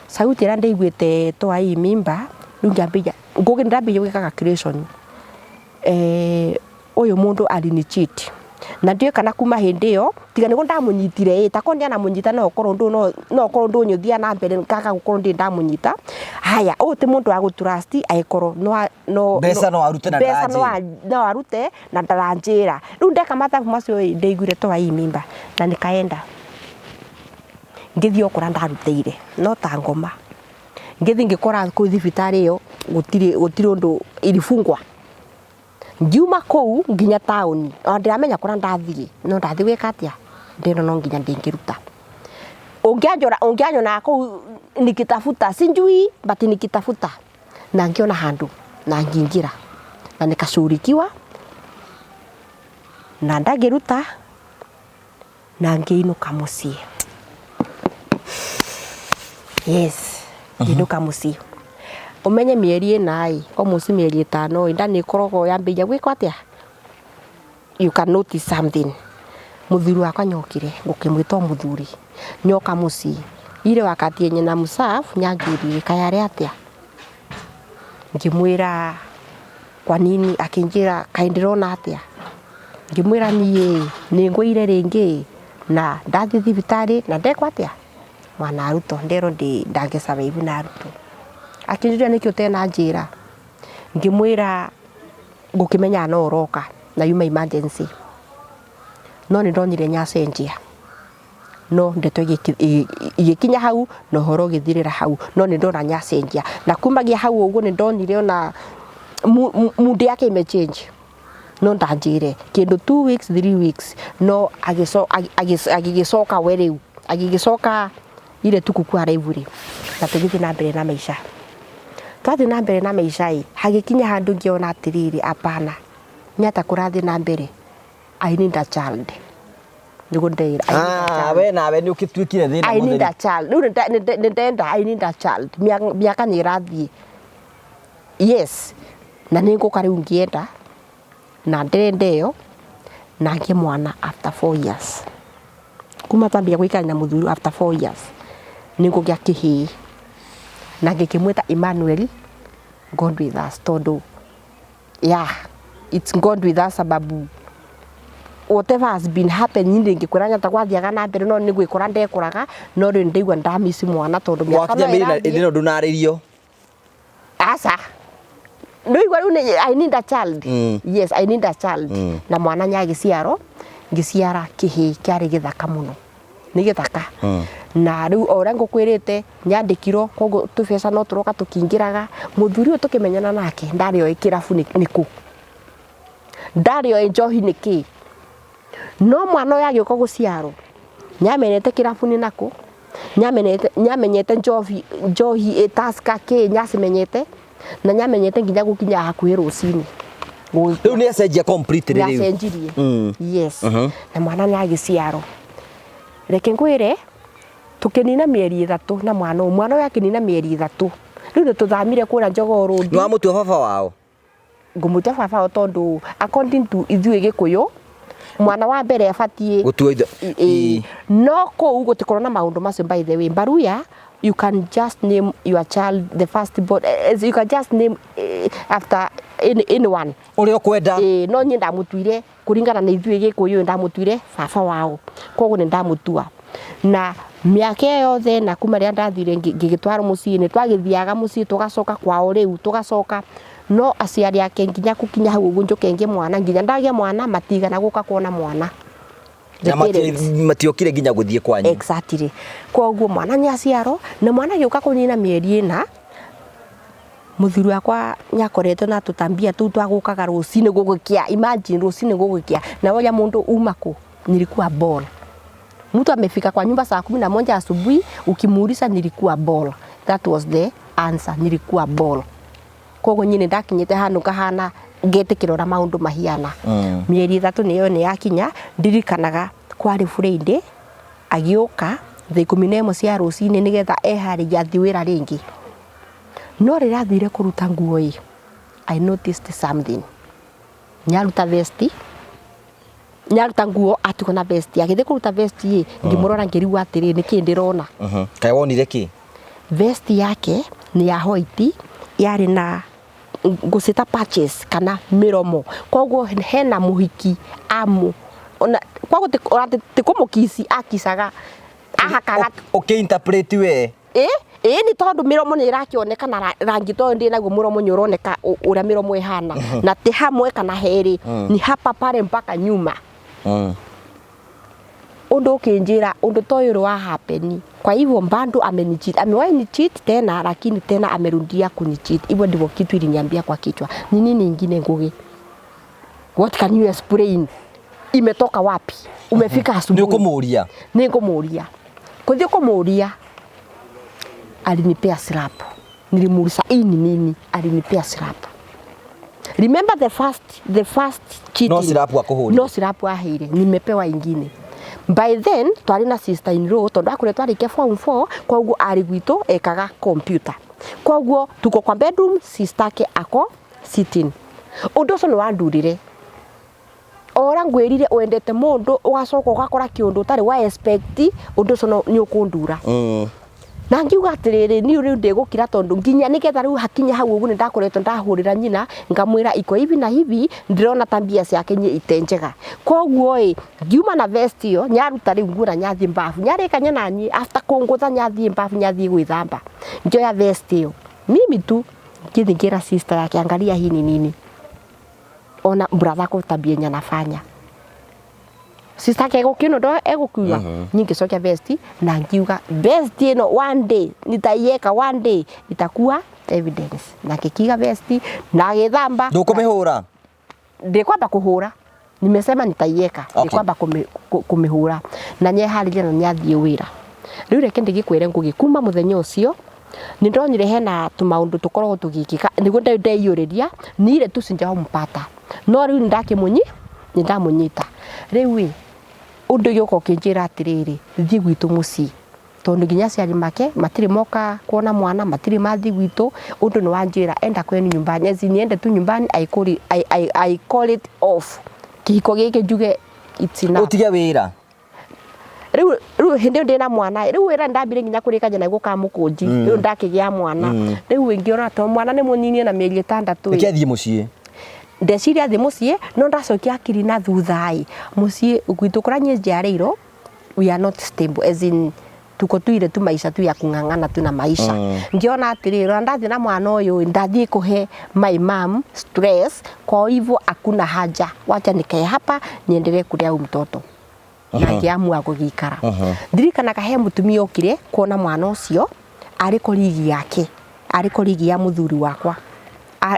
Sauti ĩrĩa ndaiguĩte toa hii mimba, rĩu ngĩambĩrĩria Ngũgĩ, ndambĩrĩria gwĩka calculation, ũyũ mũndũ alinicheat na ndiũĩ kana kuma hĩndĩ ĩyo tiga nĩguo ndamũnyitire ĩ takorwo ndianamũnyita, no ũkorwo ndũ no ũkorwo ndũnyũthia na mbere ngaga gũkorwo ndĩ ndamũnyita. Haya, ũyũ ti mũndũ wa gũtrust, angĩkorwo no Mbeca no arute na mbeca no ndaranjĩra. No arute na ndaranjĩra. Rĩu ndeka mathabu macio ĩ ndaiguire toa hii mimba na nikaenda ngĩthiĩ o kũrĩa ndarutĩire no ta ngoma, ngĩthiĩ ngĩkora kũu thibitarĩ ĩyo gũtirĩ ũndũ, ilifungwa. Ngiuma kũu nginya taũni, ona ndiramenya kũrĩa ndathiĩ, no ndathiĩ gwĩka atĩa ndĩno no nginya ndĩngĩruta. Ũngĩanjora ũngĩanyonaga kũu nikitafuta, sijui, but nikitafuta na ngĩona handũ na ngĩingĩra na nikashughulikiwa na ndangĩruta na ngĩinũka mũciĩ. Yes, ngĩinũka mũciĩ, ũmenye mĩeri 4 ĩ almost mĩeri 5 ĩ nda nĩ ĩkoragwo yambĩrĩria gwĩka atĩa, you can notice something. Mũthuri wakwa nyokire ngũkĩmwĩta o mũthuri nyoka mũciĩ ile wakati yenye na mserve nyanjũririe kaĩ arĩ atĩa, ngĩmwĩra kwa nini, akĩnjĩra kaĩ ndĩrona atĩa, ngĩmwĩra niĩ nĩ ngũire rĩngĩ na ndathiĩ thibitarĩ na ndekwo atĩa mwana arutwo nderwo ndangĩ survive na arutwo. Akĩnjũria nĩkĩ ũtena njĩra, ngĩmwĩra ngũkĩmenya no ũroka na yuma emergency, no nĩ ndonire nyacenjia, no ndeto igĩkinya hau na ũhoro ũgĩthirĩra hau, no nĩ ndona nyacenjia na kumagia hau ũguo nĩ ndonire ona mood yake imechange, no ndanjĩre kĩndũ 2 weeks, 3 weeks, no agĩcoka we rĩu Agĩgĩcoka ile tu kukua live na tũgĩthiĩ na mbere na maica. Twathiĩ na mbere na maica ĩ, hagĩkinya handũ ngĩona atĩrĩrĩ, apana, nĩ ata kũrathiĩ na mbere, I need a child. Nĩguo ndeira, I need a Ah, child. we nawe nĩ ũgĩtuĩkire thĩna I need mũtheri. a child. Rĩu nĩ ndenda, I need a child. Mĩaka nĩ ĩrathiĩ. Yes. Na nĩ ngũka rĩu ngĩenda na ndĩrenda ĩyo na ngĩe mwana after 4 years. Kuma twambia gũikara na mũthuri, after 4 years nĩ ngũgĩa kĩhĩĩ na ngĩkĩmwĩta Emmanuel, God with us, tondũ yeah, it's God with us, sababu whatever has been happening ndingĩkwĩra nyata gwathiaga na mbere, no nĩ gwĩkora ndekoraga, no rĩu ndĩigua ndamici mwana tondũ mĩaka Wakinya no mĩeri na ĩrathiĩ. ĩndĩ ĩno ndũnarĩrio. Aca, ndũigua rĩu I need a child. Yes, I need a child. Na mwana nyagĩciarwo, ngĩciara kĩhĩĩ kĩarĩ gĩthaka mũno, nĩ gĩthaka. Na rĩu o ũrĩa ngũkwĩrĩte, nyandĩkirwo, koguo tũbeca no tũroka tũkĩingĩraga. Mũthuri ũyũ tũkĩmenyana nake ndarĩ oĩ kĩrabu nĩ kũ, ndarĩ oĩ njohi nĩ kĩ, no mwana ũyũ agĩũka gũciarwo nyamenyete kĩrabu nĩ nakũ, nyamenyete njohi ĩtaska kĩ, nyacimenyete na nyamenyete nginya gũkinya hakuhĩ rũcinĩ. Rĩu nĩ acenjia completely rĩu. Nĩacenjirie. Yes. Na mwana nĩ agĩciarwo, reke ngwĩre, tũkĩnina mĩeri 3 na mwana ũyũ, mwana ũyũ akĩnina mĩeri 3, rĩu nĩ tũthamire kũrĩa Njogoo Road. Nĩ wamũtua baba wao? Ngũmũtua baba wao tondũ according to ithuĩ Gĩkũyũ, mwana wa mbere abatiĩ Gũtua ithe. Ĩ, no kũu gũtikorwo na maũndũ macio. By the way, Baruya, you can just name your child the first born, you can just name after anyone Ũrĩa ũkwenda. Ĩ, no niĩ ndamutuire kũringana na ithuĩ Gĩkũyũ, ndamutuire baba wao, koguo nĩ ndamutua. Na mĩaka ĩyo yothe na kuma rĩrĩa ndathire ngĩgĩtwarwo mũciĩ, nĩ twagĩthiaga mũciĩ, tũgacoka kwao, rĩu tũgacoka, no aciari ake nginya gũkinya hau ũguo njũke ngĩe mwana, nginya ndagĩa mwana, matigana gũka kuona mwana. The Na parents. Matiokire nginya gũthiĩ kwanyu. Exactly. Koguo mwana nĩ aciarwo, na mwana agĩũka kũnina mĩeri 4, mũthuri wakwa nĩakoretwo na tũtambia tũu twa gũkaga rũcinĩ gũgĩkĩa. Imagine, rũcinĩ gũgĩkĩa, na woria mũndũ uma kũ, nilikuwa ball. Mtu amefika kwa nyumba saa 11 asubuhi, ukimuuliza, "Nilikuwa ball." That was the answer, "Nilikuwa ball." Koguo nyine ndakinyĩte handũ ngahana ngetĩkĩra ũrĩa maũndũ mahiana. Mĩeri 3 nĩyo nĩ yakinya. Ndirikanaga kwarĩ Friday, agĩũka thaa 11 cia rũcinĩ nĩgetha eharĩrie athiĩ wĩra rĩngĩ. No rĩrĩa athire kũruta nguo ĩ, I noticed something. Nyaruta vesti, nyaruta nguo, atigwo na vesti. Agĩthiĩ kũruta vesti ĩ, ngĩmũrora, ngĩrigwo atĩrĩ, nĩkĩ ndĩrona? Kaĩ wonire kĩ? Vesti yake nĩ ya white, yarĩ na ngũcĩta patches kana mĩromo, koguo hena mũhiki amu ona koguo ona ti kũmũkici akicaga, ahakaga. Ũkĩ-interpret we. Ĩ nĩ tondũ mĩromo nĩ ĩrakĩoneka na rangi toyũ ndĩ naguo, mũromo nĩ ũroneka ũrĩa mĩromo ĩhana, na ti hamwe kana herĩ, ni hapa pale mpaka nyuma. Undu ukinjira undu ta uyu wa happen, kwa hivyo bado amenicheat, amewahi ni cheat tena, lakini tena amerudia kunicheat. Hivyo ndivyo kitu iliniambia kwa kichwa. Ni nini ingine, Ngugi? What can you explain? Imetoka wapi? Umefika Nĩ asubuhi. ũkũmũria. Nĩ ngũmũria. Kuthie kũmũria, alinipea slap. Nilimuuliza, "Hii ni nini?" Alinipea slap. Remember the first cheating. No slap akũhũrire. No slap aheire, nimepewa ingine. By then twari na sister in law, tondu akure twarikia form 4, koguo ari gwitũ ekaga computer, koguo tuko kwa bedroom, sister ake ako sitting. Undu ũcio nĩ wandurire ora ngwĩrire wendete mũndũ, ũgacoka ũgakora kĩũndũ ũtarĩ wa expect. Ũndũ ũcio nĩ ũkũndura. Na ngiuga atiriri, niĩ rĩu ndĩgũkira, tondũ nginya nĩgetha rĩu hakinya hau ũguo nĩ ndakoretwo ndahũrĩra nyina, ngamwĩra iko hivi na hivi, ndĩrona ta mbia ciake niĩ ite njega. Koguo ĩ, ngiuma na vest ĩyo, nyaruta rĩu nguo na nyathiĩ mbabu, nyarĩkania naniĩ after kũngũtha, nyathiĩ mbabu, nyathiĩ gwĩthamba, ngĩoya vest ĩyo mimi tu, ngĩthiĩ ngĩra sister yake, "Angalia, hii ni nini? Ona brother ako tabia yenye anafanya." Sister yake egũkiona ndo egũkiuga. Niĩ ngĩcokia vesti na ngiuga vesti ĩno one day nitaiweka, one day itakuwa evidence, na ngĩkiga vesti na agĩthamba. Ndũkũmĩhũra? Ndikwamba kũhũra, nimesema nitaiweka. Ndikwamba kũmĩhũra na nyeharĩria na nĩathiĩ wĩra. Rĩu reke ndĩgĩkwĩre Ngũgĩ, kuma mũthenya ũcio nĩ ndonire hena tũmaũndũ tũkoragwo tũgĩkĩka nĩguo ndeiyũrĩria nire tu sinjaompata no rĩu nĩndakĩmũnyi nĩndamũnyita. Rĩu ĩ ũndũ ũyũ ũka ũkĩnjĩra atĩrĩrĩ, thiĩ gwitũ mũciĩ tondũ nginya aciari make matirĩ moka kuona mwana, matirĩ mathiĩ gwitũ. Ũndũ nĩ wanjĩra enda kwenu nyumbani, as in niende tu nyumbani, I call it off kĩhiko gĩkĩ njuge it's enough. Ũtige wĩra. Rĩu hĩndĩ ĩyo ndĩna mwana, rĩu wĩra ndambire nginya kũrĩkania naguo ka mũkũnji. Rĩu ndakĩgĩa mwana, rĩu ngĩona to mwana nĩ mũnini na mĩeri 6. Reke athiĩ mũciĩ. Ndeciria thiĩ mũciĩ, no ndacokia akiri na thutha ĩ mũciĩ gwitũ kũrĩa niĩ njiarĩirwo, we are not stable, as in tuko tu ile tu maisha tu ya kung'ang'ana tu na maisha. Ngiona atiriri, ona ndathiĩ na mwana ũyũ ndathiĩ kũhe my mom stress, kwa hivyo hakuna haja, wacha nikae hapa niendelee kulea huyu mtoto. Na ngĩamua gũgĩikara. Ndirikanaga he mũtumia okire kuona mwana ũcio, arĩ colleague yake, arĩ colleague ya mũthuri wakwa,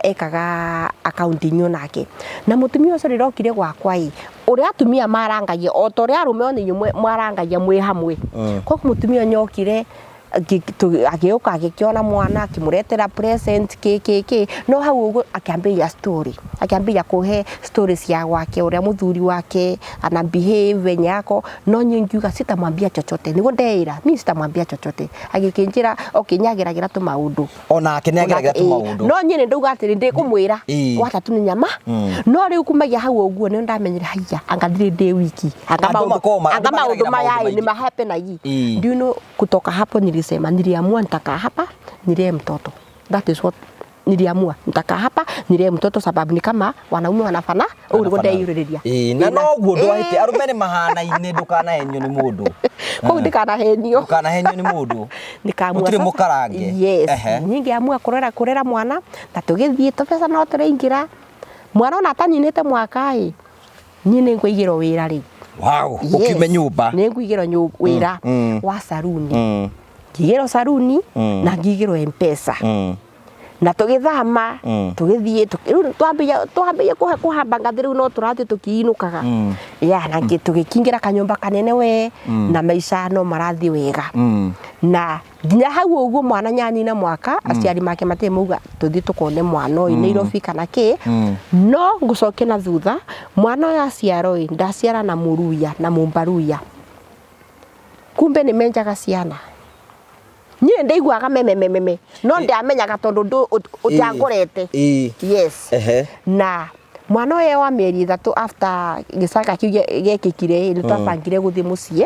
ekaga accounting onake. Na mũtumia ũcio rĩrĩa okire gwakwa ĩ, ũrĩa atumia marangagia o ta ũrĩa arũme ona inyuĩ mwarangagia mwĩ hamwe. Koguo mũtumia ũyũ okire agĩũka agĩkĩona mwana, akĩmũretera present kĩ kĩ kĩ, no hau ũguo akĩambĩrĩria story, akĩambĩrĩria kũhe story cia gwake, ũrĩa mũthuri wake ana behave venye yako. No niĩ ngiuga sitamwambia chochote, nĩguo ndeĩra mi sitamwambia chochote. Agĩkĩnjĩra okay, nĩageragĩra tũmaũndũ. Onake nĩageragĩra tũmaũndũ. No niĩ nĩ ndauga atĩrĩ ndĩkũmwĩra watatũ nĩ nyama. No rĩu kumagia hau ũguo nĩ ndamenyire haiya anga ndirĩ ndĩ wiki, anga Andũ makoragwo anga andũ maũndũ mageragĩra maya maũndũ ĩ, nĩ maingĩ. mahappen. Do you know, kutoka hapo nilisema niliamua nitakaa hapa nilee mtoto. That is what niliamua, nitakaa hapa nilee mtoto, sababu ni kama wanaume wanafana ũguo nĩguo ndeiyũrĩrĩria. Ĩĩ, na noguo ndwahĩte arũme nĩ mahanaine, ndũkanahenio nĩ mũndũ. Koguo ndikanahenio. Ndũkanahenio nĩ mũndũ. Nikaamua Gũtirĩ sasa. mũkarange. Yes. Ehe. Niĩ ngĩamua kũrera mwana na tũgĩthiĩ tũbeca no tũraingĩra. Mwana ona ataninĩte mwaka ĩ, niĩ nĩ ngũigĩrwo wĩra rĩu. Wow, Yes. ũkiume nyũmba. Nĩ ngũigĩrwo wĩra wa saruni. Ngĩigĩrwo saruni na ngĩigĩrwo M-Pesa. Na tũgĩthama, tũgĩthiĩ rĩu twambĩrĩria kũhamba ngathĩ, rĩu no tũrathiĩ tũkĩinũkaga. Ya, na tũgĩkĩingĩra kanyũmba kanene we, na maica no marathiĩ wega. Na nginya hau ũguo mwana nyanina mwaka, aciari make matirĩ mauga tũthiĩ tũkone mwana ũyũ Nairobi kana kĩ. No ngũcokia na thutha, mwana ũyũ aciarwo ĩ, ndaciara na mũruya na mũmbaruya. Kumbe nĩ menjaga ciana. Niĩ ndaiguaga mememememe, no ndiamenyaga tondũ ũtiangorete. Yes. Na mwana ũyũ wa mĩeri 3 after gĩcaka kĩu gĩekĩkire, nĩ twabangire gũthiĩ mũciĩ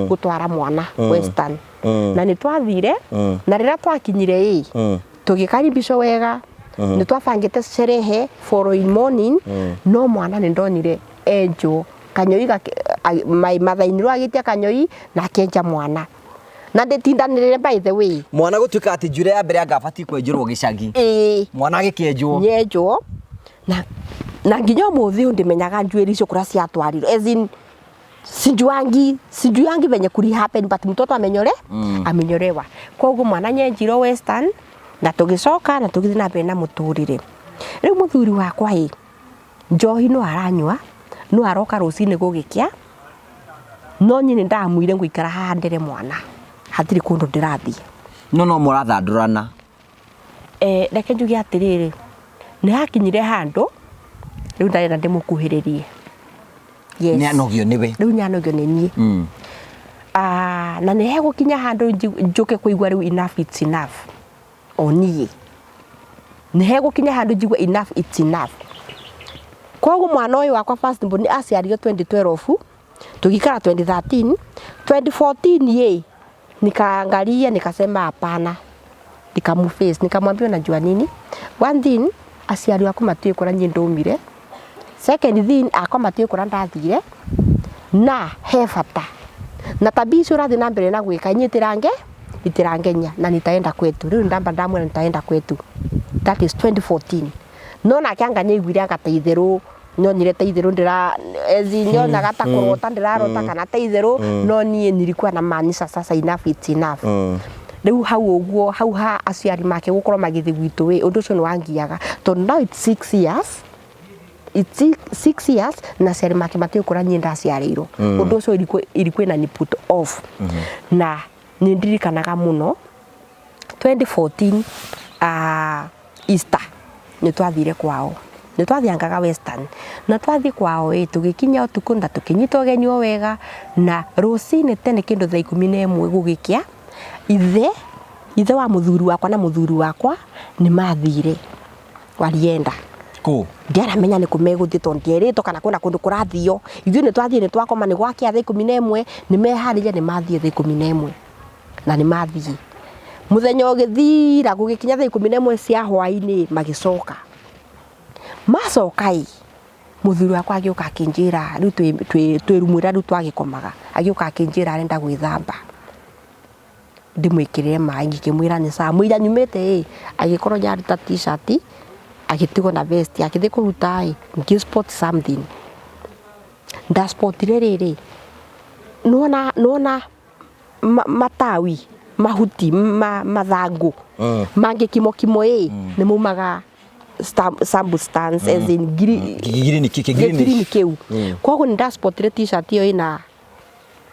gũtwara mwana Western. Na nĩ twathire, na rĩrĩa twakinyire ĩ, tũgĩkaribicwo wega, nĩ twabangĩte sherehe following morning, no mwana nĩ ndonire enjwo kanyoi my mother-in-law agĩtia kanyoi na akĩenja mwana. Na ndĩtindanĩrĩre by the way. Mwana gũtuĩka atĩ njuĩrĩ ya mbere anga abatiĩ kwenjerwo gĩcagi. Mwana agĩkĩenjwo. Nĩenjwo. Na nginya ũmũthĩ ũyũ ndĩmenyaga njuĩrĩ icio kũrĩa ciatwarirwo. As in, sijuangi venye kuli happen, but mtoto amenyorewa. Koguo mwana nyenjirwo Western, na tũgĩcoka na tũgĩthiĩ na mbere na mũtũrĩre. Rĩu mũthuri wakwa ĩ, njohi no aranyua, no aroka rũcinĩ gũgĩkĩa, no niĩ nĩ ndamwire ngũikara haha ndere mwana, hatirĩ kũndũ ndĩrathiĩ. No no mũrathandũrana. Reke njuge atĩrĩrĩ, nĩ hakinyire handũ rĩu ndarenda ndĩmũkuhĩrĩrie. Yes. Nĩanogio nĩwe. Rĩu nĩanogio nĩ niĩ. Na nĩ hegũkinya handũ njũke kũigua rĩu enough it's enough. O niĩ. Nĩ hegũkinya handũ njigue enough it's enough. Koguo mwana ũyũ wakwa first born aciarirwo 2012, tũgĩikara 2013, 2014 ĩ, nikaangalia nikasema hapana. Nikamuface, nikamwambia unajua nini? One thing, aciari aku matiũĩ kũrĩa niĩ ndũmire. Second thing, akwa matiũĩ kũrĩa ndathire. Na he bata. Na tabia icio ũrathiĩ na mbere na gwĩka, inyuĩ itirangenya na nitaenda kwetu. Rĩu ndamba ndamwĩra nitaenda kwetu. That is 2014. No nake anga nĩaiguire anga ta itherũ, nyonire ta itherũ ndĩra, as in nyonaga ta kũrota ndĩrarota kana ta itherũ, no niĩ nilikuwa na maanisha sasa enough it's enough. Rĩu hau ũguo, hau ha aciari make gũkorwo magĩthiĩ gwitũ ĩ, ũndũ ũcio nĩ wangiaga. Tondũ now it's 6 years. It's 6 years na aciari make matiũĩ kũrĩa niĩ ndaciarĩirwo. Ũndũ ũcio ilikuwa inani put off. Na Nĩ ndirikanaga mũno 2014 Easter nĩ twathire kwao, nĩ twathiangaga Western, na twathiĩ kwao ĩ tũgĩkinya ũtukũ na tũkĩnyitwo ũgeni o wega, na rũcinĩ tene kĩndũ thaa 11 gũgĩkĩa, ithe wa mũthuri wakwa na mũthuri wakwa nĩ mathire walienda Kũ? Ndiaramenya nĩ kũ megũthiĩ tondũ ndierĩtwo kana kwĩna kũndũ kũrathio. Ithuĩ nĩ twathiĩ, nĩ twakoma, nĩ gwakĩa thaa 11, nĩ meharĩria, nĩ mathiĩ thaa 11, na nĩ mathiĩ mũthenya ũgĩthira gũgĩkinya thaa 11 cia hwaĩ-inĩ magĩcoka. Macoka ĩ, mũthuri wakwa agĩũka akĩnjĩra, rĩu twĩ rumu ĩrĩa rĩu twagĩkomaga, agĩũka akĩnjĩra arenda gwĩthamba ndĩmwĩkĩrĩre maĩ. Ngĩkĩmwĩra nĩ sawa. Mũira nyumĩte ĩ, agĩkorwo nĩaruta T-shirt, agĩtigwo na vest, agĩthiĩ kũruta ĩ, ngĩ spot something. Ndaspotire rĩrĩ, nĩwona matawi, mahuti, mathangũ mangĩkimokimo ĩ, nĩ maumaga substance as in Kĩgirini. Gĩgirini kĩu. Koguo nĩ ndaspotire T-shirt ĩyo ĩna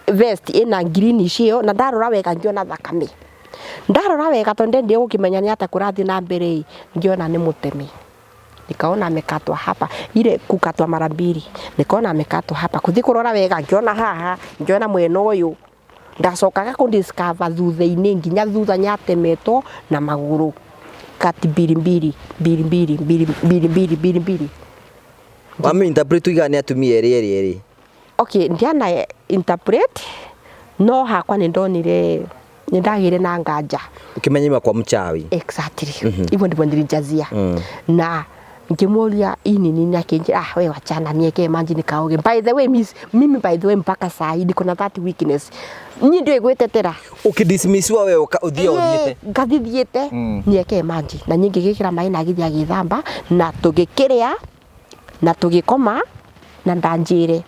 vest ĩna greenish ĩyo, na ndarora wega ngĩona thakame. Ndarora wega, tondũ ndendire gũkĩmenya nĩ atĩa kũrathiĩ na mbere ĩ, ngĩona nĩ mũteme. Nikaona amekatwa hapa, ile kukatwa mara mbili, nikaona amekatwa hapa. Kuthi kurora wega ngiona haha, ngiona mwena ũyũ. Ndacokaga kũ discover thutha-inĩ, nginya thutha nyatemetwo na magũrũ kati mbiri mbiri mbiri mbiri mbiri mbiri mbiri mbiri mbiri. Wamĩ interpret uigaga nĩ atumia erĩ erĩ erĩ. Okay, ndiana interpret, no hakwa nĩ ndonire, nĩ ndagĩire na nganja. Ũkĩmenya ima kwa mchawi. Exactly, hivyo ndivyo nilijazia. Na ngimuria ini nini, akinjira, "Ah, we wachana, nieke maji nikaoge." By the way, mimi by the way mpaka saa hii niko na that weakness, niĩ ndiũĩ gwĩtetera. Ũkĩdismissiwa we ũthiĩ ũthiĩte. Ngathi thiĩte nieke maji, na niĩ ngĩgĩkĩra maĩ na agĩthiĩ agĩthamba, na tũgĩkĩrĩa na tũgĩkoma, na ndanjĩre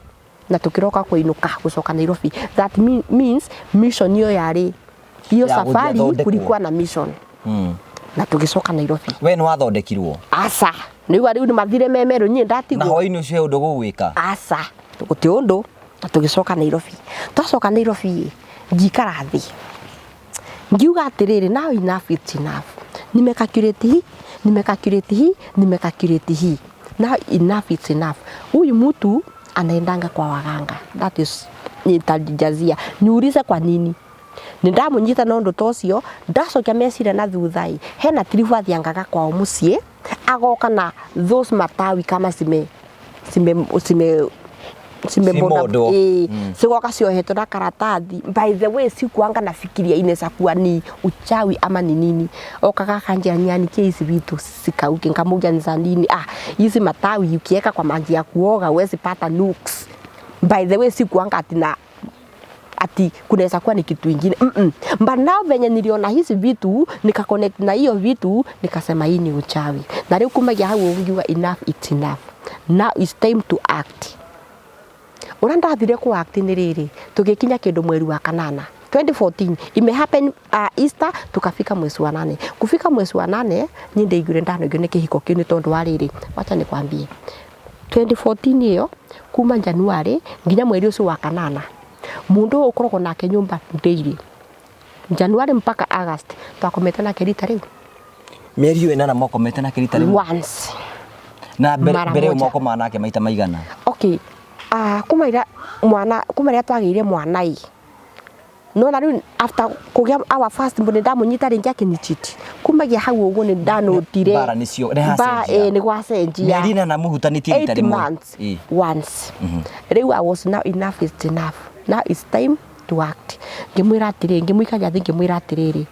na tũkĩroka kũinũka gũcoka Nairobi. That means mission iyo yarĩ iyo Ya gũthiĩ safari athondekwo. Kulikuwa na mission na tũgĩcoka Nairobi. We nĩ wathondekirwo? Aca, nĩigua rĩu nĩ mathire memerũ, niĩ Na ndatigwo. Hwaĩ-inĩ ũcio he ũndũ gũgwĩka? Aca, gũtirĩ ũndũ. Na tũgĩcoka Nairobi. Twacoka Nairobi ĩ, ngĩikara thĩ ngiuga atĩrĩrĩ, now enough is enough. Nimecalculate hii, nimecalculate hii, nimecalculate hii, now enough is enough. Huyu mtu anaendanga kwa waganga, that is nitajijazia niulize kwa nini nindamunyita na ũndũ ta ũcio. Ndacokia meciria na thutha ĩ, hena tiribu athiangaga kwao mũciĩ, agoka na those matawi kama zimebona. Cimondwo. Ĩĩ, cigoka ciohetwo na karatathi. By the way, sikuanga nafikiria inaweza kuwa ni uchawi ama ni nini. Okaga akanjia nianikie hizi vitu sikauke. Nkamuja ni za nini? "Ah, hizi matawi ukiweka kwa maji ya kuoga huwezi pata nuks." By the way, sikuanga ati na ati kunaweza kuwa ni kitu ingine. But now venye niliona hizi vitu, nikaconnect na hiyo vitu, nikasema hii ni uchawi. Na rĩu kumagia hau ngiuga enough it's enough, now it's time to act. Ũrĩa ndathire ku act nĩ rĩrĩ, tũgĩkinya kĩndũ mweri wa kanana 2014 ime happen, Easter, tukafika mwezi wa nane. Kufika mwezi wa nane, niĩ ndaiguire ndanogio nĩ kĩhiko kĩu, nĩ tondũ wa rĩrĩ, wacha nikwambie, 2014 ĩyo kuma January nginya mweri ũcio wa kanana, mũndũ ũyũ ũkoragwo nake nyũmba daily, January mpaka August, twakomete nake rita rĩu. Mĩeri ĩyo 8 mwakomete nake rita rĩmwe? Once. Na mbere Mara mbere ĩyo moja. mwakomaga nake maita maigana? Okay, kuma ira mwana, kuma rĩrĩa twagĩire mwana ĩ, nona rĩu after kũgĩa our first born, ndamunyita rĩngĩ akĩnyichiti. Kumagia hau ũguo nĩ ndanotire Mbara nĩcio nĩ hacenjia. Ĩ, nĩ gwacenjia. Mĩeri 8 mũhutanĩtie rita Eight rĩmwe. months. Once. Rĩu I was, now enough is enough, now it's time to act. Ngĩmwĩra atĩrĩrĩ, ngĩmũikaria thĩ, ngĩmwĩra atĩrĩrĩ,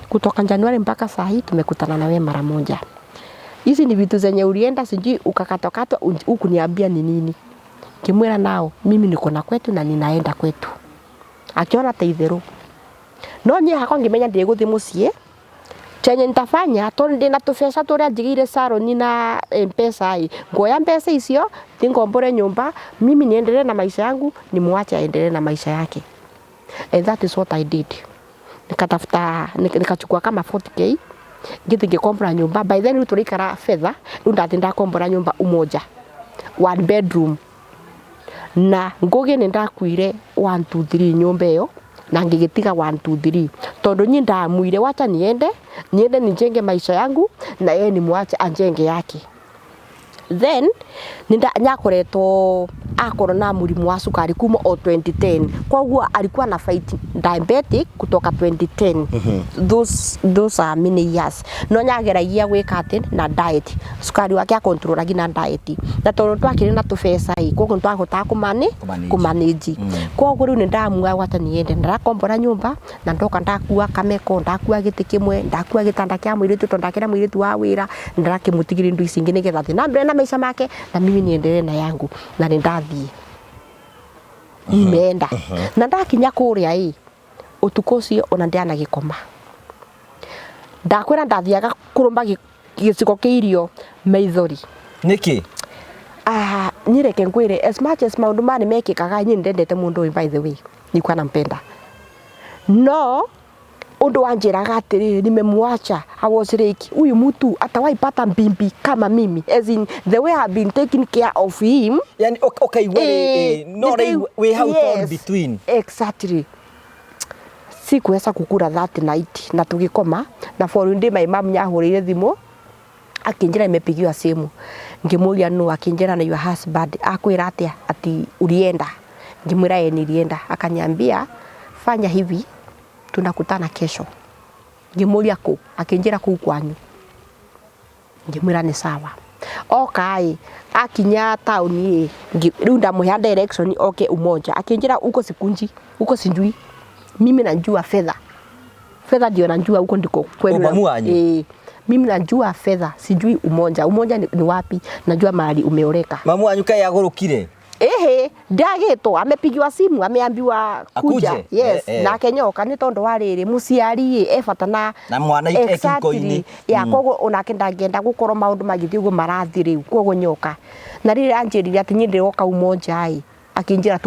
kutoka Januari mpaka saa hii tumekutana na wewe mara moja. Hizi ni vitu zenye ulienda sijui ukakatwakatwa, hukuniambia ni nini. Ngĩmwĩra nao mimi niko na kwetu na ninaenda kwetu. Akiona ta itherũ, no niĩ hakwa ngĩmenya ndigũthiĩ mũciĩ. Chenye nitafanya, tondu ndina tũbeca tũrĩa njigĩire saloni na Mpesa ĩ, nguoya mbeca icio ngombore nyumba, mimi niendelee na maisha yangu, nimwache aendelee na maisha yake. And that is what I did. Nikatafuta, nikachukua kama 40K, ngithi ngĩkombora nyumba. By then rĩu tũraikara fedha, rĩu ndathi ndakombora nyumba Umoja, one bedroom, na Ngugi nĩ ndakuire 1 2 3 nyumba ĩyo. Na ngigitiga 1 2 3 tondu nyi ndamuire, wacha niende, niende nijenge maisha yangu na yeye nimwache anjenge yake. Then ninda nyakoretwo akorwo na mũrimũ wa cukari kuma o 2010, koguo alikuwa na fight diabetic kutoka 2010. Those are many years, no nyageragia gwĩka atĩ na diet, cukari wake akontrolagi na diet, na tondũ twakĩrĩ na tũbeca ĩ, koguo nĩtwahotaga kũmani Kũmanage. Kũmanage. Koguo rĩu nĩndamua gwata niende, ndarakombora nyũmba na ndoka ndakua kameko, ndakua gĩtĩ kĩmwe, ndakua gĩtanda kĩa mũirĩtu tondũ ndakĩra mũirĩtu wa wĩra, ndarakĩmũtigĩra indo ici ingĩ nĩgetha athiĩ na mbere na maica make na mimi niendelee na yangu. Na nĩndathiĩ, nimeenda, na ndakinya kũrĩa ĩ, ũtukũ ũcio ona ndianagĩkoma, ndakwĩra ndathiaga kũrũma gĩciko kĩa irio maithori. Nĩkĩ? Ah, nyireke ngwire, as much as maundu maya mekikaga, nyi ndendete mundu uyu. By the way, nilikuwa nampenda, no undu wanjiraga atiriri, nimemwacha, I was like, huyu mtu atawahi pata bibi kama mimi, as in the way I've been taking care of him. Yani ũkaigua no rĩu wĩ hau torn between. Exactly. Sikuweza kukula that night na tugikoma na following day my mom nyahũrĩire thimũ akinjira nimepigiwa simu. Ngimuria no, akinjira na your husband akwira atia, ati ulienda. Ngimwira yeye nilienda. Akaniambia, "Fanya hivi, tunakutana kesho." Ngimuria ku, akinjira kuu kwanyu. Ngimwira ni sawa. Oka ĩ, akinya taũni ĩ, rĩu ndamũhea direction oke Umoja. Akinjira huko sikunji, huko sijui, mimi najua fedha, fedha ndio najua, huko ndiko kwenu. Mamu wanyu? Eh, mimi najua fedha, sijui Umoja. Umoja ni wapi? Najua mahali umeoleka. Mamu wanyu kaĩ agũrũkire? Ehe, ndagĩtwo, amepigiwa simu, ameambiwa kuja. Akuje? Yes. Eh, eh. Nake nyoka nĩ tondũ wa rĩrĩ, mũciari ĩ e bata na Na mwana Exactly. ekiko-inĩ. Ya koguo onake ndangĩenda gũkorwo maũndũ magĩthiĩ ũguo marathiĩ rĩu, koguo nyoka na rĩrĩa anjĩrire atĩ niĩ ndĩroka Umoja ĩ, akinjĩra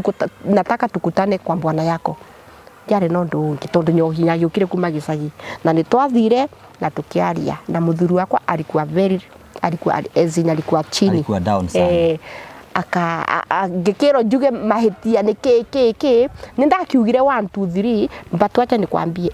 nataka tukutane kwa bwana yako, ndiarĩ na ũndũ ũngĩ tondũ nyohinya agĩũkire kuma gĩcagi na nĩ twathire na tũkĩaria na mũthuri wakwa, alikuwa very, alikuwa, as in, alikuwa chini. Alikuwa down sana. Eh, aka ngĩkĩrwo njuge mahĩtia nĩ kĩ kĩ kĩ, nĩ ndakiugire 1 2 3, but wacha nikwambie,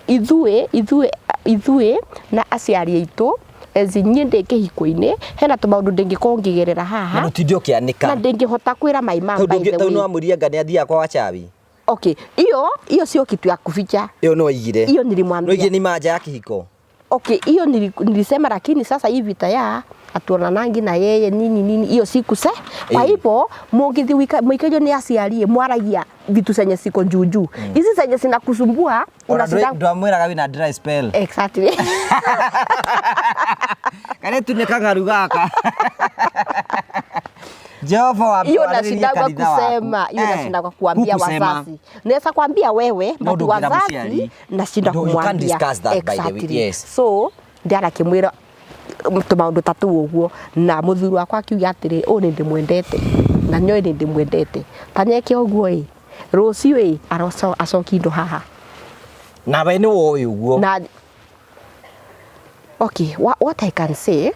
ithuĩ na aciari aitũ, as in niĩ ndĩ kĩhiko-inĩ, hena tũmaũndũ ndĩngĩkorwo ngĩgerera Na haha ndũtinde ũkĩanĩka. Na ndĩngĩhota kwĩra my mom, by the Tondũ way. nĩ wamwĩria anga nĩ athiaga kwa wachawi. Okay, hiyo hiyo sio kitu ya kuficha. Ĩyo nĩ waigire? Hiyo nilimwambia. Nĩ waigire nĩ manja ya kĩhiko? Okay, hiyo nilisema, lakini sasa hii vita ya atuonanangi na yeye nini nini, hiyo siku se kwa Eh. hivyo mungithi mwikejo ni aciarie mwaragia vitu zenye siko juujuu, hizi zenye zinakusumbua Ona unashinda. ndwamwĩraga wĩna dry spell? Exactly. Karetu nĩ kang'aru gaka Jehova wa Hiyo warĩrĩrie nashindagwa kanitha waku. kusema hiyo, Eh, nashindagwa kuambia hukusema. wazazi. Naweza kuambia wewe, No, but ndũngĩra wazazi mũciari. nashinda No, you can't kumwambia. discuss that, by the way. Exactly. Yes. So ndiarakĩmwĩra tũmaũndũ ta tũu ũguo, na mũthuri wakwa akiuga atĩrĩ, ũyũ nĩ ndĩmwendete na nyoĩ nĩ ndĩmwendete, ta nyeke ũguo ĩ, rũciũ ĩ acoki indo haha. Nawe nĩ woĩ ũguo? Na okay, what I can say,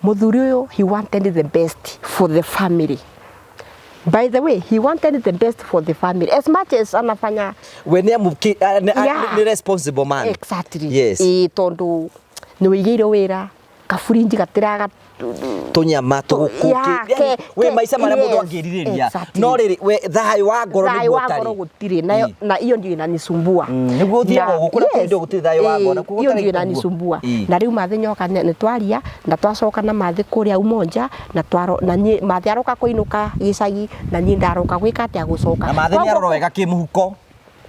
mũthuri ũyũ, he wanted the best for the family. By the way, he wanted the best for the family, as much as anafanya. We nĩ Yeah. nĩ responsible man. Exactly. Yes. Ĩ, tondũ nĩ wĩigĩire wĩra kaburinji gatiraga Tũnyama tũgũkũ Yeah, wĩ maica marĩa mũndũ yes, angĩrirĩria. exactly. No rĩrĩ, we thayũ wa ngoro Thayũ nĩguo wa ngoro ũtarĩ. gũtirĩ nayo. Ĩ. Na hiyo ndio inanisumbua. Nĩguo ũthiaga ũguo, kũrĩa Yes, kũndũ gũtirĩ thayũ wa ngoro, nakuo hiyo gũtarĩ ndio ũguo. inanisumbua. Ĩ. Na rĩu mathĩ nyoka nĩ twaria na twacoka na mathĩ kũrĩa Umoja na twaro na niĩ mathĩ aroka kũinũka gĩcagi na niĩ ndaroka gwĩka atĩa, gũcoka. Na mathĩ nĩ Koguo arora wega kĩmũhuko.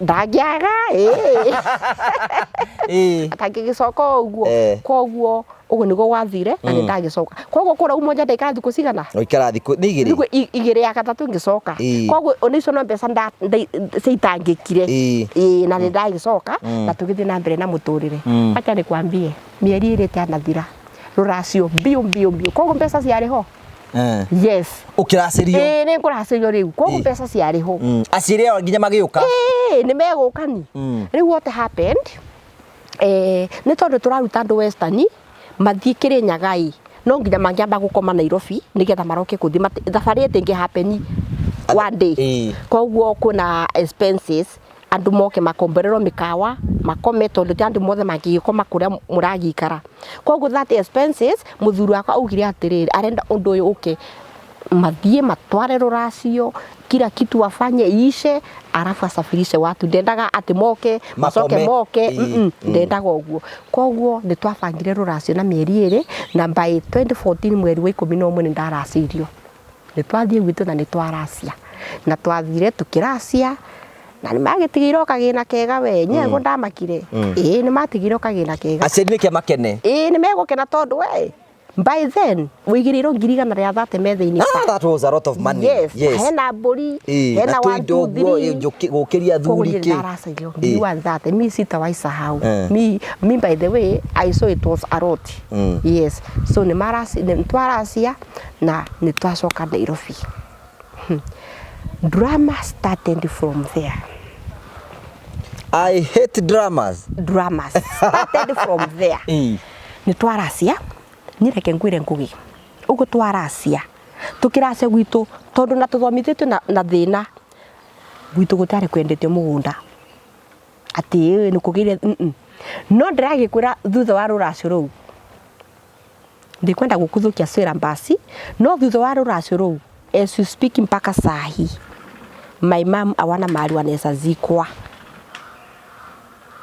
Ndangĩaga ĩ. Ĩ. Atangĩgĩcoka ũguo. Eh. Koguo ũguo nĩguo gwathire na nĩ ndagĩcoka, koguo kũrĩa Umoja ndaikara thikũ cigana? Ũikara thikũ nĩ igĩrĩ. Thikũ igĩrĩ ya gatatũ ngĩcoka. Ĩ. Koguo ona icio no mbeca ciitangĩkire. Ĩ. Ĩ, na nĩ ndagĩcoka na tũgĩthiĩ na mbere na mũtũrĩre. Acha nikwambie, mĩeri ĩrĩ ĩtanathira, rũracio mbio mbio mbio, koguo mbeca ciarĩ ho. Eh. Yes. Ũkĩracĩrio? Ĩ, nĩ ngũracĩrio rĩu, koguo Ĩ. mbeca ciarĩ ho. Aciari ao nginya magĩũka? Ĩ, nĩ megũka ni. Rĩu what happened, nĩ tondũ tũraruta andũ Western mathiĩ Kĩrĩnyaga ĩ, no nginya mangĩamba gũkoma Nairobi nĩgetha maroke kũthiĩ thabarĩ ĩtĩngĩ happen. One day. Koguo kuna expenses, andu moke makomborerwo mikawa makome, tondu ti andu mothe mangĩgĩkoma kũrĩa mũragĩikara. Koguo that expenses, mũthuri wakwa augire atĩrĩrĩ, arenda ũndũ ũyũ ũke mathiĩ matware rũracio, kila kitu wafanye iishe, alafu asafirishe watu. Ndendaga atĩ moke macoke Makome. Moke. Ndendaga ũguo. Koguo nĩ twabangire rũracio na mĩeri 2, na by 2014 mweri wa 11 nĩ ndaracĩirio. Nĩ twathiĩ gwitũ na nĩ twaracia, na twathire tũkĩracia na nĩ magĩtigĩire o kagĩna kega. We nyego ndamakire, ĩĩ, nĩ matigire o kagĩna kega. Aciari nĩkĩ makene? Ĩĩ, nĩ megũkena, tondũ we by then wĩigĩrĩirwo 130,000 metha-inĩ. Ah, that was a lot of money. Yes, hena mbũri, hena na 1 tũindo 2 ũguo, 3. gũkĩria Koguo athuri niĩ kĩ. ndaracairio 130,000. Mi sitawaisahau. Mi by the way, I saw it was a lot. Yes, so nĩ marasi nĩ twaracia na nĩ twacoka Nairobi. Drama started from there. I hate dramas. Dramas started from there. Nĩ twaracia. Niĩ reke ngwĩre, Ngugi, ũguo twaracia, tũkĩracia gwitũ, tondũ na tũthomithĩtio na thĩna, gwitũ gũtarĩ kwendetio mũgũnda atĩ ĩ nĩ kũgĩire. No ndĩragĩkwĩra, thutha wa rũracio rũu, ndikwenda gũkuthũkia syllabus, no thutha wa rũracio rũu, as you speak, mpaka sahi my mom awana mahali wanaweza zikwa.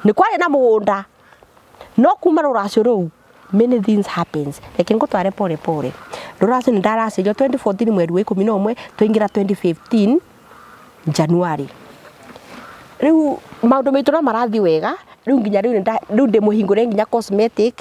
Nĩ kwarĩ na mũgũnda, no kuma rũracio rũu many things happens. Reke ngũtware pole pole. Rũracio nĩ ndaracĩrio 2014 mweri wa 11, twaingĩra 2015 January. Rĩu maũndũ maitũ no marathiĩ wega. Rĩu nginya rĩu rĩu ndĩ mũhingũre nginya cosmetic,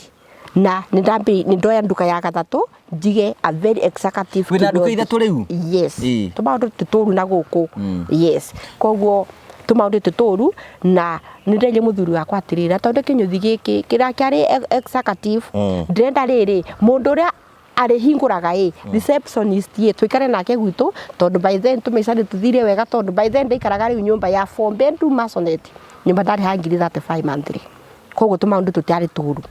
na nĩ ndambĩ nĩ ndoya nduka ya gatatũ njige a very executive. Wĩna nduka 3 rĩu? Yes. Tũmaũndũ ti tũru na gũkũ. Yes, koguo tũmaũndũ ti tũru, na nĩ nderie mũthuri wakwa atĩrĩrĩ, tondũ kĩnyũthi gĩkĩ kĩrĩa kĩarĩ executive, ndĩrenda rĩrĩ mũndũ ũrĩa arĩhingũraga ĩ receptionist ĩ tũikare nake gwitũ, tondũ by then tũmaica nĩ tũthire wega, tondũ by then ndaikaraga rĩu nyũmba ya 4 bedroom maisonette, nyũmba ndarĩhaga 35,000 monthly. Koguo tũmaũndũ tũtiarĩ tũru,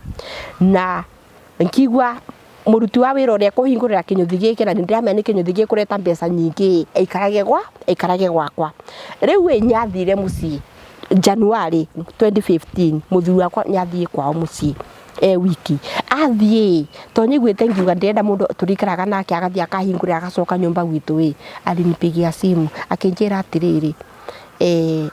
na nkigua mũruti wa wĩra ũrĩa kũhingũrĩra kĩnyũthi gĩkĩ, na nĩ ndĩramenya nĩ kĩnyũthi gĩkũreta mbeca nyingĩ, aikarage gwakwa. Rĩu ĩ nyathire mũciĩ January 2015. Mũthuri wakwa nĩathiĩ kwao mũciĩ e wiki athiĩ, to nyiguĩte ngiuga ndĩrenda mũndũ tũrĩikaraga nake, agathiĩ akahingũrĩra, agacoka nyũmba gwitũ. Ĩ alinipigia simu akĩnjĩra atĩrĩrĩ,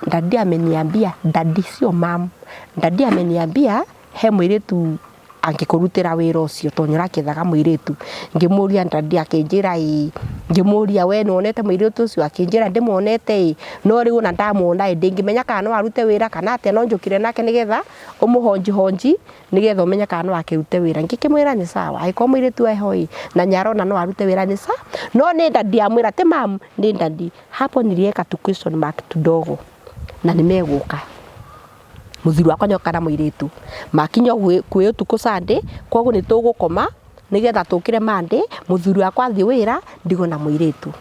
daddy ameniambia, daddy sio mam, daddy ameniambia he mũirĩtu angĩkũrutĩra wĩra ũcio, tondũ nĩũrakĩethaga mũirĩtu. Ngĩmũria daddy, akĩnjĩra ĩĩ. Ngĩmũria, we nĩwonete mũirĩtu ũcio? Akĩnjĩra ndĩmuonete ĩ, no rĩu ona ndamwona ĩ, ndĩngĩmenya kana no arute wĩra kana atĩa, no njũkire nake nĩgetha ũmũhonjihonji, nĩgetha ũmenye kana no akĩrute wĩra. Ngĩkĩmwĩra nĩ sawa, angĩkorwo mũirĩtu eho ĩ na nĩarona no arute wĩra, nĩ sawa. No nĩ daddy amwĩra, ti mam, nĩ daddy. Hapo niliweka tu question mark tudogo, na nĩ megũka. Mũthuri wakwa nĩoka na mũirĩtu, makinya kwĩ ũtukũ Sunday, koguo nĩ tũgũkoma nĩgetha tũkĩre Monday. Mũthuri wakwa athiĩ wĩra, ndigwo na mũirĩtu.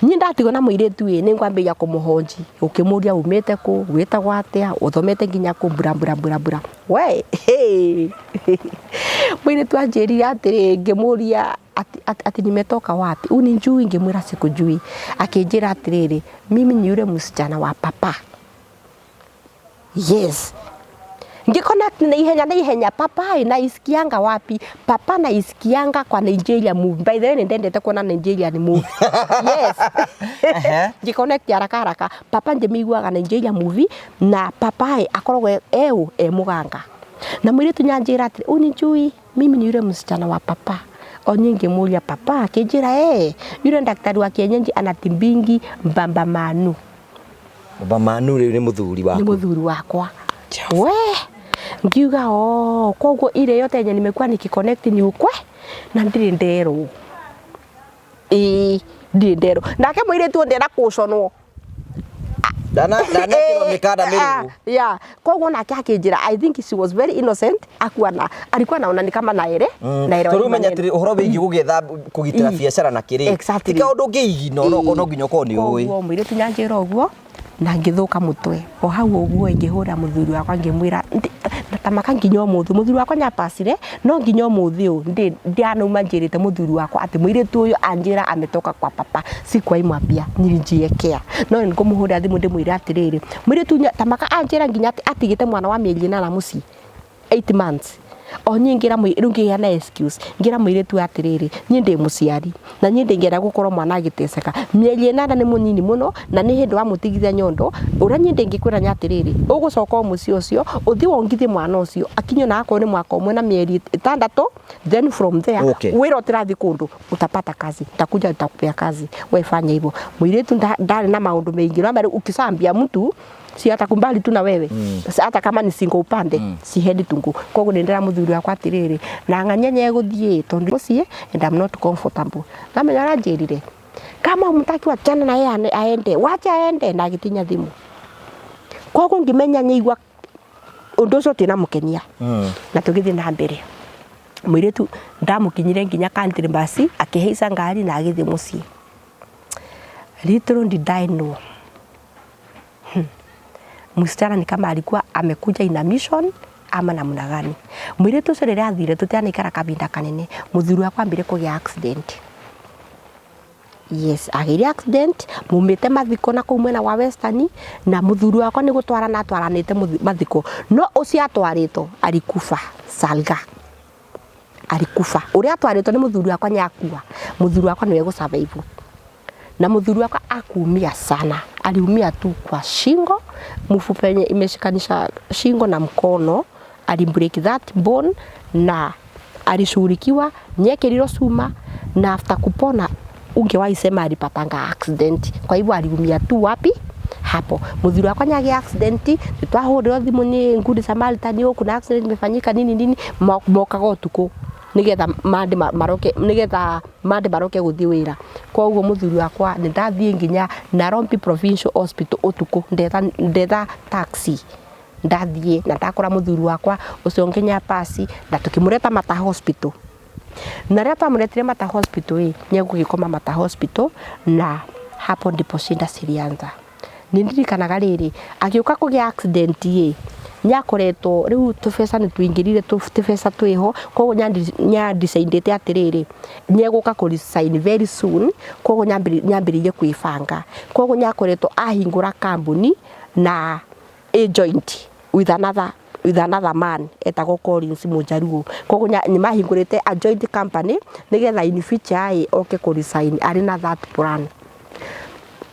Niĩ ndatigwo na mũirĩtu ĩ, nĩ ngwambĩrĩria kũmũhonji, ũkĩmũria umĩte kũ, wĩtagwo atĩa, ũthomete nginya kũ, mbura mbura mbura mbura. We mũirĩtu anjĩrire atĩrĩ, ngĩmũria ati nimetoka wapi, unijui? Ngĩmwĩra sikujui. Akĩnjĩra atĩrĩrĩ, mimi ni yule msichana wa papa. Yes, ngiconnect na ihenya na ihenya. Papa naisikianga wapi? Papa naisikianga kwa Nigeria movie. By the way, nĩndendete kuona Nigerian movie. Yes, ngiconnect haraka haraka. Papa njĩmĩiguaga Nigeria movie, na papa akoragwo eũ e mũganga. Na mũirĩtu nyanjĩra atĩrĩ, unijui, mimi ni yule msichana wa papa. Onye ngĩmũria papa, akĩnjĩra yule daktari wa kienyeji anatibingi mbamba manu. Baba Manu rĩu nĩ mũthuri Nĩ waku? Mũthuri wakwa. We ngiuga o koguo ile yote yenye nimekuwa nikiconnect ni ukwe, na ndirĩ nderwo, ĩĩ, ndirĩ nderwo. Nake mũirĩtu ndenda kũconwo. Ndanekĩrwo mĩkanda mĩrũrũ. Yeah, koguo nake akĩnjĩra, I think she was very innocent, akuwa na alikuwa naona ni kama naere naelewa Tondũ hii menya maneno. atĩrĩ, ũhoro wĩgiĩ gũgĩetha kũgitĩra biacara na kĩrĩ ti kaũndũ ũngĩigino, no nginya ũkorwo nĩ ũĩ. Koguo mũirĩtu nyanjĩra ũguo. Na ngĩthũka mũtwe o hau ũguo, ngĩhũra mũthuri wakwa, ngĩmwĩra na tamaka nginya ũmũthĩ mũthuri wakwa nyapacire, no nginya ũmũthĩ ũyũ ndianauma njĩrĩte mũthuri wakwa atĩ mũirĩtu ũyũ anjĩra ametoka kwa papa, sikuwahi mwambia, nilijiekea. No nĩ ngũmũhũrĩra thimũ ndĩmwĩre atĩrĩrĩ, mũirĩtu tamaka anjĩra nginya atĩ atigĩte mwana wa mĩeri 8 mũciĩ, 8 months. O niĩ ngĩra rĩu ngĩheana excuse, ngĩra mũirĩtu atĩrĩrĩ, niĩ ndĩ mũciari na niĩ ndĩngĩenda gũkorwo mwana agĩteceka. Mĩeri 8 nĩ mũnini mũno na nĩ hĩndĩ wamũtigithia nyondo. Ũrĩa niĩ ndĩngĩkwĩra nĩ atĩrĩrĩ, ũgũcoka o mũciĩ ũcio, ũthiĩ wongithie mwana ũcio akinye na akorwo nĩ mwaka ũmwe na mĩeri 6, then from there wĩra ũtĩrathiĩ kũndũ, utapata kazi, nitakuja nitakupea kazi, we fanya hivyo. Mũirĩtu ndarĩ na maũndũ maingĩ. Namba rĩu ukisambia mtu si atakumbali tu na wewe. Hata kama ni single upande si hendi tungu. Koguo nĩ ndĩra mũthuri wakwa atĩrĩrĩ, na ng'ania nyegũthiĩ tondũ mũciĩ and I'm not comfortable. Namenya aranjĩrire, kama umtaki wachana na yeye, aende, wacha aende, na agĩtinya thimũ. Koguo ngĩmenya nyaigua ũndũ ũcio ũtinamũkenia. Na tũgĩthiĩ na mbere. Mũirĩtu ndamũkinyire nginya Country Bus, akĩhaica ngari na agĩthiĩ mũciĩ. Little did I know, msichana ni kama alikuwa amekuja ina mission ama namna gani. Mũirĩtu ũcio rĩrĩa athire, tũtianaikara kahinda kanene, mũthuri wakwa ambire kũgĩa accident. Yes, agĩire accident mumĩte mathiko na kũu mwena wa Western, na mũthuri wakwa nĩ gũtwarana atwaranĩte mathiko, no ũcio atwarĩtwo alikufa. Salga alikufa. Ũrĩa atwarĩtwo nĩ mũthuri wakwa nĩ akua, mũthuri wakwa nĩwe gũsurvive, na mũthuri wakwa akuumia sana, aliumia tu kwa shingo, mfupa yenye imeshikanisha shingo na mkono, alibreak that bone na alishughulikiwa, nyekerirwo cuma, na after kupona ungewahi sema alipatanga accident. Kwa hivyo aliumia tu wapi? Hapo. Muthuri wakwa nyagia accident, nitwahurirwo thimu ni Good Samaritan, "Oh, kuna accident imefanyika," nini nini, mokaga utuku nigetha mande maroke, nigetha mande maroke guthii wira. Koguo muthuri wakwa ni ndathie nginya Nairobi Provincial Hospital utuku, ndetha taxi, ndathie na ndakora muthuri wakwa ucio nginya pasi, na tukimureta Mata Hospital. Na rĩrĩa twamuretire Mata Hospital ĩ nĩegũgĩkoma Mata Hospital, na hapo ndipo shida zilianza. Nĩ ndirikanaga rĩrĩ agĩũka kũgĩa accident ĩ nĩakoretwo rĩu tũbeca nĩ tũingĩrire, tũbeca twĩho. Koguo nyadecidĩte atĩrĩrĩ, nĩegũka kũ resign very soon. Koguo nyambĩrĩirie kwĩbanga. Koguo nĩakoretwo ahingũra kambuni na a joint with another man etagwo Collins Mũjaruo. Koguo nĩ mahingũrĩte a joint company nĩgetha in future ĩ oke kũ resign arĩ na that plan.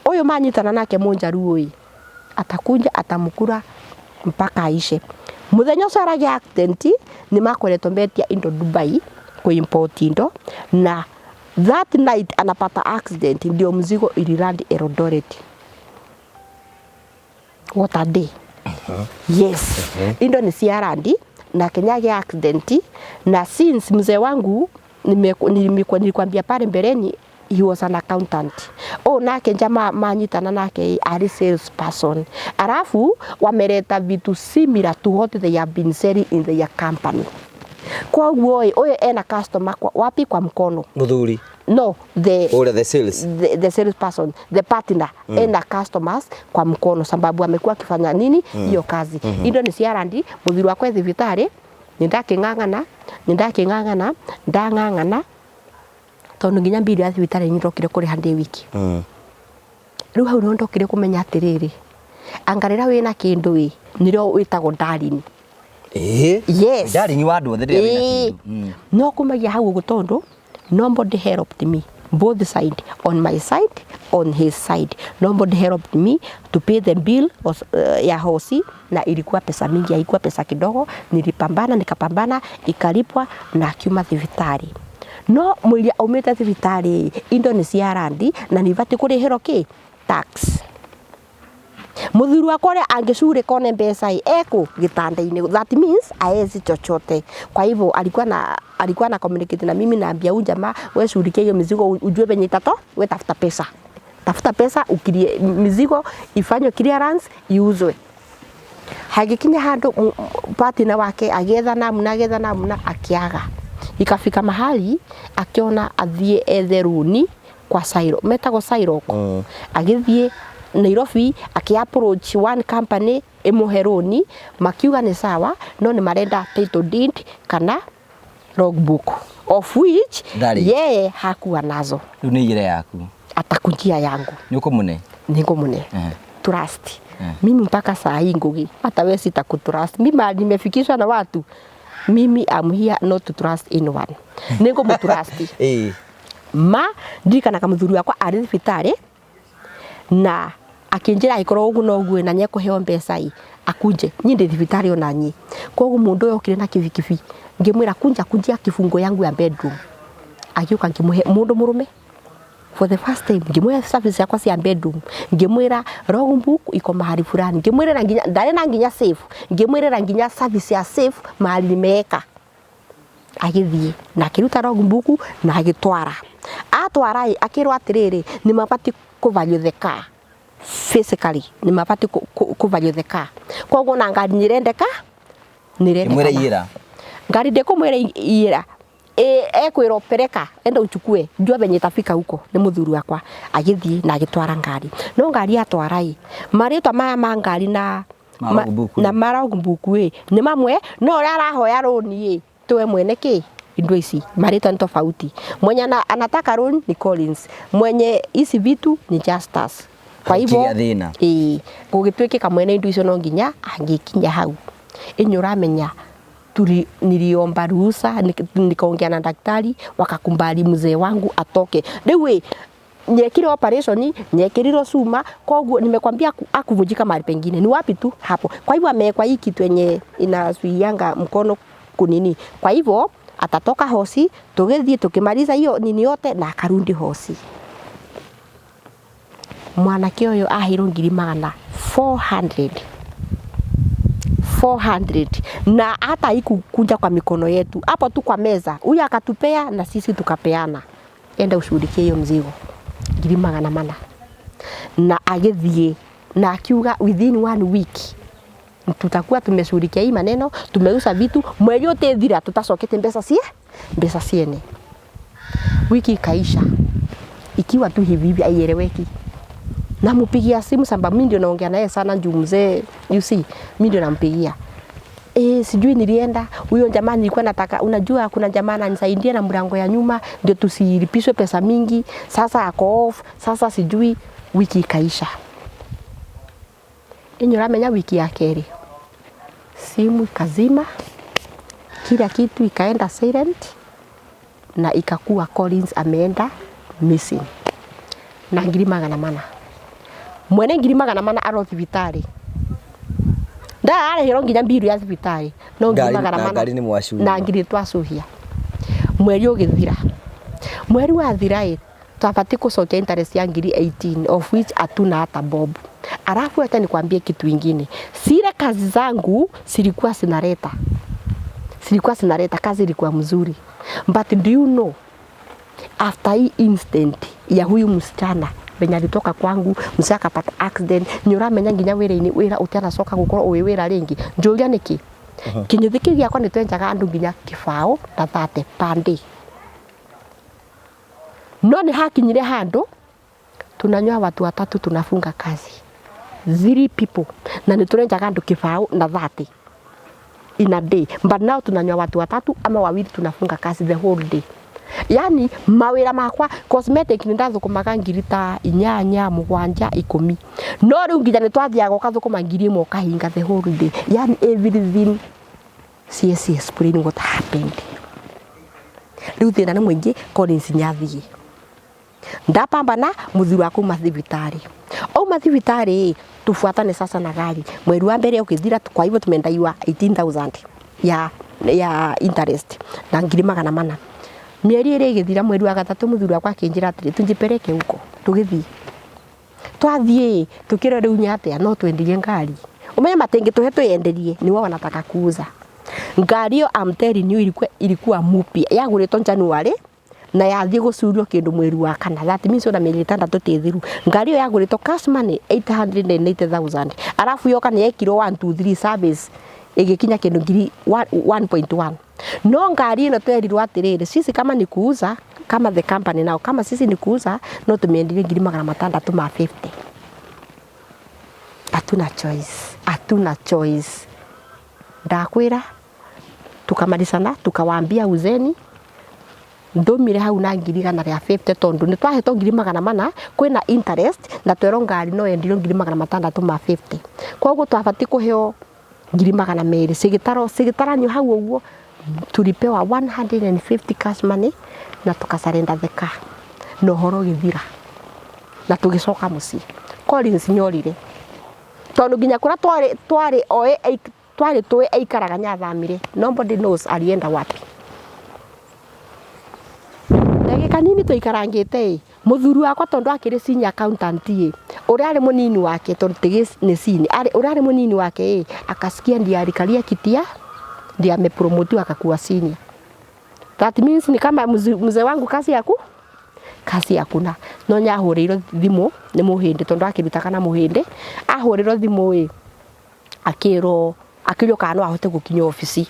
Ũyũ manyitana nake Mũjaruo ĩ atakuja atamukura mpaka aishe. Muthenya ũcio aragĩa accident nĩ makoretwo metia indo Dubai, kuimport indo, na that night anapata accident ndio mzigo ililand Eldoret. What a day! Yes, indo ni ciarandi na Kenya accident. Na since mzee wangu nilikwambia pale mbeleni he was an accountant, oh, nake jamaa manyitana nake ari sales person, alafu wameleta vitu similar to what they have been selling in their company. Koguo ĩ ũyũ ena customer kwa, wapi? Kwa mkono. Muthuri? No, the Ule the sales. The sales person, the partner, ena customers kwa mkono sababu amekuwa akifanya nini hiyo kazi. Indo ni ciarandi, muthuri wakwa thibitarĩ, nĩ ndakĩng'ang'ana, ndang'ang'ana tondu nginya mbiri ya thibitarĩ nĩ ndokire kũrĩha ndĩ wiki. Rĩu hau nĩho ndokire kũmenya atĩrĩrĩ, anga rĩrĩa wĩna kĩndũ ĩ nĩrĩo wĩtagwo darling. Yes. Darling wa andũ othe rĩrĩa wĩna kĩndũ. No kumagia hau ũguo tondu nobody helped me, both side, on my side, on his side, nobody helped me to pay the bill ya hosi, na ilikuwa pesa mingi, haikuwa pesa kidogo. Nilipambana, nikapambana, ikalipwa na akiuma thibitarĩ. No mũiria aumĩte thibitarĩ, indo nĩ ciarandi na nĩ ibatiĩ kũrĩhĩrwo kĩ tax. Muthuri wakwa ũrĩa angĩcurĩka one mbeca ĩ ekũ gĩtanda-inĩ, that means aezi chochote. Kwa hivyo alikuwa na communicate na mimi, naambia huyu jamaa, we shughulikia hiyo mizigo, ujue venye itato, we tafuta pesa, tafuta pesa ukirie mizigo ifanywe clearance iuzwe. Hagikinya handu partner wake agietha namna, agietha namna, akiaga. Ikafika mahali akiona athiĩ ethe runi kwa Sairo, metagwo Sairoko. Agĩthiĩ Nairobi aki approach one company imuhe roni, makiuga nĩ sawa, no nĩ marenda title deed kana logbook, of which Ndarĩ. Yeye hakuwa nazo. Rĩu nĩ igĩre yaku. Atakunjia yangu. Nĩ ũkũmũne. Nĩngũmũne. Trust mimi mpaka saa hii, Ngugi, hata wewe sitakutrust. Mimi mahali nimefikishwa na watu, mimi am here not to trust anyone. Nĩngũmũtrust. Ma ndirikanaga mũthuri wakwa arĩ thibitarĩ na akinjĩra angĩkorwo ũguo noguo na nĩekũheo mbeca ĩ akunje niĩ ndĩ thibitarĩ ona niĩ. Koguo mũndũ ũyũ okire na kibikibi, ngĩmwĩra, "Kunja, kunjia kifungo yangu ya bedroom." Agĩũka, ngĩmũhe, mũndũ mũrũme for the first time, ngĩmwĩra service yakwa cia bedroom, ngĩmwĩra logbook iko mahali fulani, ngĩmwĩrĩra nginya ndarĩ na nginya safe, ngĩmwĩrĩra nginya service ya safe mahali nimeweka. Agĩthiĩ na akĩruta logbook na agĩtwara. Atwara ĩ, akĩrwo atĩrĩrĩ, nĩ mabatiĩ kũ value the car physically, nĩ mabatiĩ kũ value the car. Koguo na ngari nĩ Ĩmwĩre nĩrendekana. Iyĩra. Ngari ndĩkũmwĩra iyĩra, ekwĩrwo pereka, enda uchukue, jua venye itafika huko. Nĩ mũthuri wakwa agĩthiĩ na agĩtwara ngari, no ngari atwara ĩ, marĩtwa maya ma ngari na Ma logbook. Na ma logbook ĩ nĩ mamwe, no ũrĩa arahoya rũni ĩ tuwe mwene kĩ indo ici marĩtwa ni tofauti. Mwenye anataka loan ni Collins, mwenye hizi vitu ni Justus. Kwa hivyo Gũkĩgĩa thĩna. Ĩĩ, gũgĩtuĩkĩka mwene indo icio no nginya angĩkinya hau. Ĩnyũ ũramenya niliomba ruhusa, nikaongea na daktari, wakakubali mzee wangu atoke. Rĩu ĩ nyekire operation, nyekirirwo cuma, koguo nimekwambia akuvunjika mahali pengine ni wapi tu hapo. Kwa hivyo amewekwa hii kitu yenye inazuianga mkono kunini, kwa hivyo atatoka hosi, tugithie tukimaliza hiyo nini yote na akarudi hosi. Mwanake ũyũ aheirwo ngiri magana 400 400 na hata haikukunja kwa mikono yetu, hapo tu kwa meza, huyu akatupea na sisi tukapeana, enda ushughulikie hiyo mzigo, ngiri magana mana. Na agĩthiĩ na akiuga within one week tutakuwa tumeshughulikia hii maneno, tumeuza vitu, mweri ũtĩthira tutacokete mbeca cie mbeca ciene. Wiki ikaisha ikiwa tu hivi hivi, haieleweki. Namupigia simu sababu mimi ndio naongea naye sana juu mzee, you see, mimi ndio nampigia. Sijui nilienda huyo jamaa nilikuwa nataka, unajua kuna jamaa ananisaidia na mlango ya nyuma ndio tusilipishwe pesa mingi, sasa ako off, sasa sijui. Wiki ikaisha. Inyo ramenya wiki ya keri simu ikazima, kila kitu ikaenda silent na ikakuwa Collins ameenda missing na ngiri magana mana. Mwene ngiri magana mana aro thibitarĩ, ndararĩhĩrwo nginya mbiru ya thibitarĩ, no ngiri magana na mana. Ngari nĩ mwacuhia. Na ngiri twacuhia. Mweri ũgĩthira, mweri wathira ĩ twabatiĩ gũcokia interest ya ngiri 18, of which hatuna hata bob. Alafu hata nikwambie kitu ingine, zile kazi zangu zilikuwa zinaleta kazi, ilikuwa mzuri, but do you know, after hii instant ya huyu msichana venye alitoka kwangu, mzee akapata accident, nĩ ũramenya nginya wĩra-inĩ wĩra ũtanacoka gũkorwo ũĩ wĩra rĩngĩ. Njũria nĩkĩ kĩnyũthi kĩu gĩakwa nĩ twenjaga andũ nginya kĩbaũ na 30 per day, no nĩ hakinyire handũ tunanyoa watu watatu, tunafunga kazi, three people, na nĩ tũrenjaga andũ kĩbaũ na 30 in a day, but now tunanyoa watu watatu ama wawili, tunafunga kazi the whole day. Yani mawĩra makwa cosmetic nĩ ndathũkũmaga ngiri ta inyanya, mũgwanja, 10, no rĩu nginya nĩ twathiaga ũkathũkũma 1000 ũkahinga the whole day. Yani everything, siwezi explain what happened. Rĩu thĩna nĩ mũingĩ. Collins nĩathiĩ, ndapambana mũthuri wa kuma thibitarĩ, auma thibitarĩ tufuatane sasa na gari. Mweri wa mbere ũkĩthira, kwa hivyo tumendaiwa 18,000 ya interest na ngiri magana mana. Mieri ĩrĩ ĩgĩthira, mweri wa gatatũ mũthuri wakwa akĩnjĩra atĩrĩ, "Tujipeleke huko." Tũgĩthiĩ, twathiĩ tukĩrwo rĩu nĩ atĩa, no twendirie ngari, umenye matingĩtũhe twĩyenderie, ni wao wanataka kuuza ngari ĩyo. I'm telling you, ilikuwa mupya, yagũrĩtwo January na yathiĩ gũcurio kĩndũ mweri wa kana. That means ona mĩeri 6 tĩthiru. Ngari ĩyo yagũrĩtwo cash money 880,000, arabu yoka nĩ yekirwo 1 2 3 service, ĩgĩkinya kĩndũ ngiri 1.1. No ngari ĩno twerirwo atĩrĩrĩ, sisi kama ni kuuza, kama the company nao, kama sisi ni kuuza, no tũmĩendirie ngiri magana matandatũ ma 50. Hatuna choice, hatuna choice. Ndakwira tukamalizana, tukawaambia uzeni ndumire hau na ngiri igana rĩa 50 tondu nĩ twahetwo ngiri magana mana kwĩna interest na twerwo ngari no yendirio ngiri magana matandatũ ma 50, koguo twabatiĩ kũheo ngiri magana merĩ cigĩtarwo cigĩtaranio hau ũguo. Tulipewa 150 cash money na tukasurrender the car na ũhoro ũgĩthira na tũgĩcoka mũciĩ. Collins nyorire tondu nginya kũrĩa twarĩ twarĩ oĩ twarĩ tũĩ aikaraga nyathamire. Nobody knows alienda wapi. Ndagĩka nini tũikarangĩte ĩ mũthuri wakwa, tondu akĩrĩ senior accountant ĩ, ũrĩa arĩ mũnini wake, tondu tigi nĩ senior arĩ ũrĩa arĩ mũnini wake ĩ, akasikia ndiye alikalia kiti ya ndiye amepromotiwa akakuwa senior. That means ni kama mzee wangu kazi yaku kazi hakuna. No nyahũrĩirwo thimũ nĩ mũhĩndĩ tondu akĩrutaga na mũhĩndĩ, ahũrĩrwo thimũ ĩ akĩrwo akĩũrio kana no ahote gũkinya obici.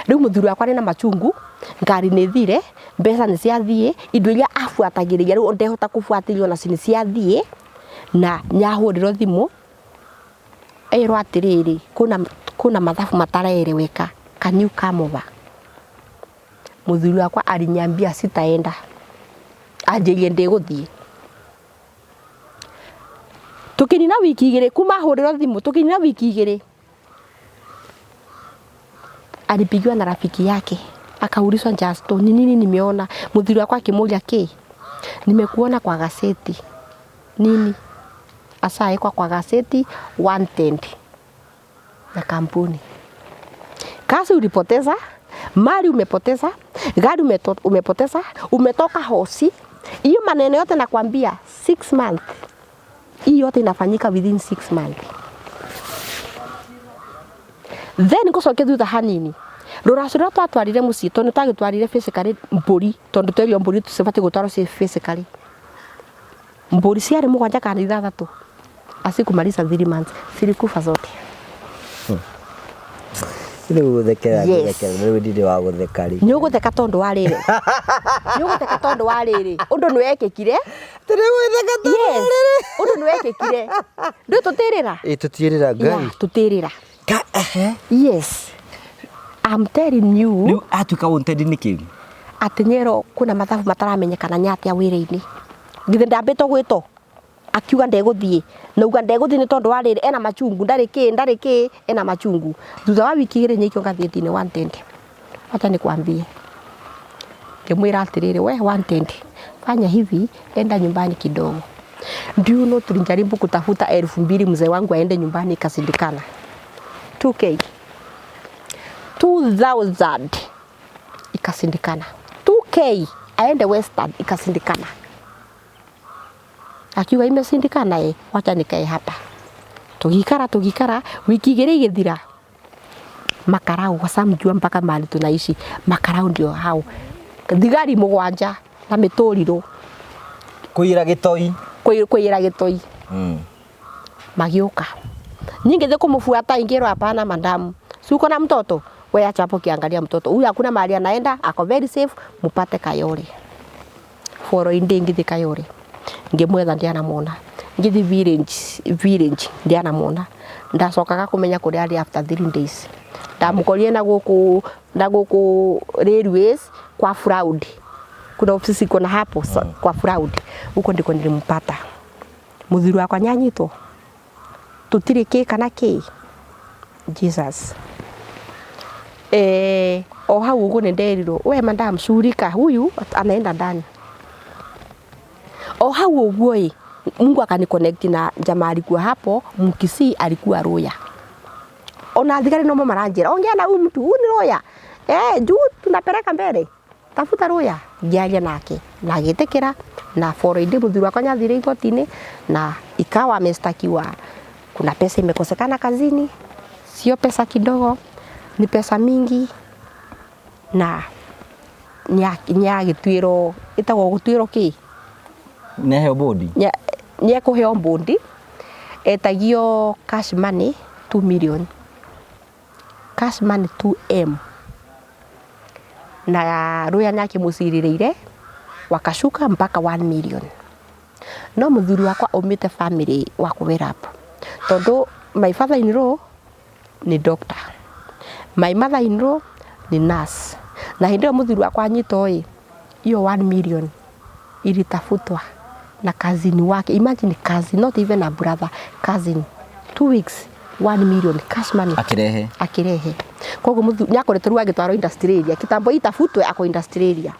Rĩu mũthuri wakwa arĩ na machungu, ngari nĩ thire, mbeca nĩ ciathiĩ, indo iria abuatagĩrĩria rĩu ndehota kũbuatĩria onacio nĩ ciathiĩ. Na nyahũrĩrwo thimũ ĩrwo atĩrĩrĩ, kuna mathabu mataraeleweka, can you come over? Mũthuri wakwa aliniambia sitaenda, anjĩrie ndĩgũthiĩ. Tũkĩnina wiki igĩrĩ kuma ahũrĩrwo thimũ, tũkĩnina wiki igĩrĩ alipigiwa na rafiki yake akaulizwa, "Justo, ni nini nimeona?" Mũthuri wakwa akĩmũria, "Kĩ nimekuona kwa gazeti nini?" Asaekwa kwa gazeti wanted na kampuni. Kazi ulipoteza, mali umepoteza, gari umepoteza, umetoka hosi. Hiyo maneno yote nakwambia 6 months. Hii yote inafanyika within 6 months. Then ngũcoke thutha hanini, rũracio rũrĩa twatwarire mũciĩ, tondũ twagĩtwarire physically mbũri, tondũ twerirwo mbũri cibatiĩ gũtwarwo ciĩ physically. Mbũri ciarĩ mũgwanja kana ithathatũ, asikumaliza 3 months zilikufa zote. Rĩu gũthekera Yes. gũthekera rĩu ndirĩ wa gũtheka rĩ. Nĩ ũgũtheka tondũ wa rĩrĩ, nĩ ũgũtheka tondũ wa rĩrĩ ũndũ nĩ wekĩkire. Tũrĩ gwĩtheka. Yes, ũndũ nĩ wekĩkire, ndũ tũtĩrĩra. Ĩ, tũtiĩrĩra Ngai. Yeah, tũtĩrĩra. Ka ehe. Yes, I'm telling you. Rĩu atuĩka wanted nĩkĩ? Atĩ nyero kwĩna mathabu mataramenyekana nyatia wĩra-inĩ, githĩ ndambĩtwo gwĩtwo akiuga ndegũthiĩ, na uga ndegũthiĩ nĩ tondũ wa rĩrĩ ena machungu, ndarĩ kĩ ndarĩ kĩ ena machungu. Thutha wa wiki igĩrĩ nyaikio ngathĩti-inĩ wanted. Wacha nikwambie, ngĩmwĩra atĩrĩrĩ, "We wanted, fanya hivi, enda nyumbani kidogo." Do you know tulijaribu kutafuta 2000 mzee wangu aende nyumbani, ikashindikana. 2K, 2000 ikashindikana, 2K aende Western ikashindikana. Akiuga imeshindikana, wacha nikae hapa. Tugikara tugikara, wiki igĩrĩ igĩthira, makarau wasamjua mpaka mahali tunaishi. Makarau ndio hao, thigari mũgwanja na mĩtũrirũ. Kũiyĩra gĩtoi. Kwĩyĩra gĩtoi. Magĩũka nyingĩ kũmũbuata, ingĩrwo, "Hapana madamu, si uko na mtoto? We acha hapo, ukiangalia mtoto huyu hakuna mahali anaenda, ako very safe, mupate Kayole." Following day ngithi Kayole ngĩmwetha, ndianamwona. Ngithi village village ndianamwona. Ndacokaga kũmenya kũrĩa arĩ after 3 days. Ndamũkorire na gũkũ railways kwa fraud, kuna ofisi iko na hapo kwa fraud, huko ndiko nilimpata. Mũthuri wakwa nyanyitwo tutire kĩ kana kĩ. Jesus, o hau ũguo nĩ nderirwo, "We madam, shughulika, huyu anaenda ndani." O hau ũguo ĩ, Mungu akaniconnect na jamaa alikuwa hapo Mkisii, alikuwa lawyer. Ona thigari nomo maranjĩra, "Ongea na huyu mtu, huyu ni lawyer, juu tunapeleka mbele, tafuta lawyer." Ngĩaria nake na agĩtĩkĩra, na following day mũthuri wakwa nyathire igoti-inĩ na ikawa amestakiwa kuna pesa imekosekana kazini, sio pesa kidogo, ni pesa mingi, na nĩagĩtuĩrwo, ĩtagwo gũtuĩrwo kĩ. Nĩaheo bond. Nĩekũheo bond, etagio cash money 2 million, cash money 2M, na rũya nĩakĩmũcirĩrĩire wakashuka mpaka 1 million. No mũthuri wakwa aumĩte family wa kũwĩra up. Tondu my father in law ni doctor, my mother in law ni nurse, na hindi ĩyo mũthuri wakwa anyitwo ĩ, hiyo 1 million ilitafutwa na cousin wake. Imagine, cousin, not even a brother, cousin. 2 weeks, 1 million cash money. Akirehe. Akirehe. Koguo mũthuri nĩakoretwo rĩu agĩtwarwo industrial area kitambo itafutwe, ako industrial area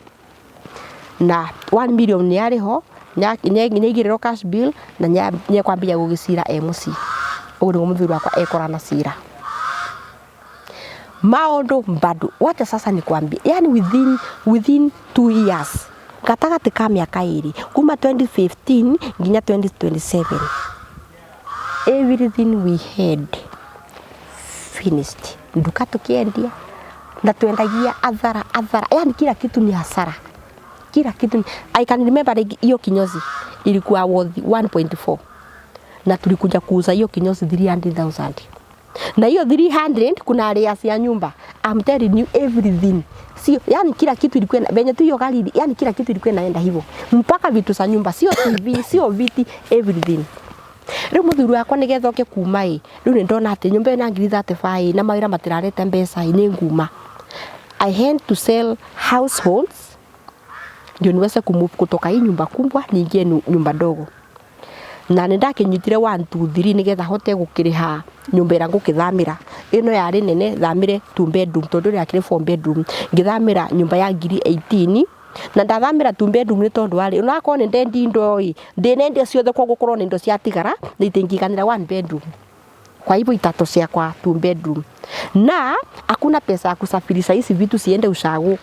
na 1 million nĩ arĩ ho, nĩaigĩrĩrwo cash bill na nĩekwambia gũgĩcira e mũciĩ. Ũguo nĩguo mũthuri wakwa ekora na cira maũndũ bado. Wacha sasa nikwambie, yani within 2 years, gatagatĩ ka mĩaka 2, kuma 2015 nginya 2027, everything we had finished. Nduka tukiendia na twendagia athara athara, yani kila kitu ni hasara, kila kitu ni. I can remember, like, hiyo kinyozi ilikuwa worth 1.4 na tulikuja kuuza hiyo kinyozi 300,000, na hiyo 300 kuna arrears ya nyumba. I'm telling you, everything, sio, yani kila kitu ilikuwa venye tu hiyo gari, yani kila kitu ilikuwa inaenda hivyo, mpaka vitu za nyumba, sio TV, sio viti, everything. Rĩu mũthuri wakwa nĩgetha oke kuma ĩ, rĩu nĩ ndona atĩ nyũmba ĩno ya ngiri 35 na mawĩra matirarete mbeca ĩ, nĩ nguma. I had to sell households ndio niweze kumove kutoka hii nyumba kubwa niingie nyumba ndogo, na nĩ ndakinyitire 1 2 3 nĩgetha hote gũkĩrĩha nyũmba ĩrĩa ngũkĩthamĩra. Ĩno yarĩ nene, thamĩre two bedroom, tondũ ĩrĩa yakĩrĩ four bedroom. Ngĩthamĩra nyũmba ya ngiri 18, na ndathamĩra two bedroom nĩ tondũ warĩ onakorwo nĩ ndendi indo ĩ, ndĩnendia ciothe, koguo korwo nĩ indo ciatigara na itingĩiganĩra one bedroom. Kwa hivyo itatosea kwa two bedroom, na hakuna pesa ya kusafirisha hizi vitu siende ushago,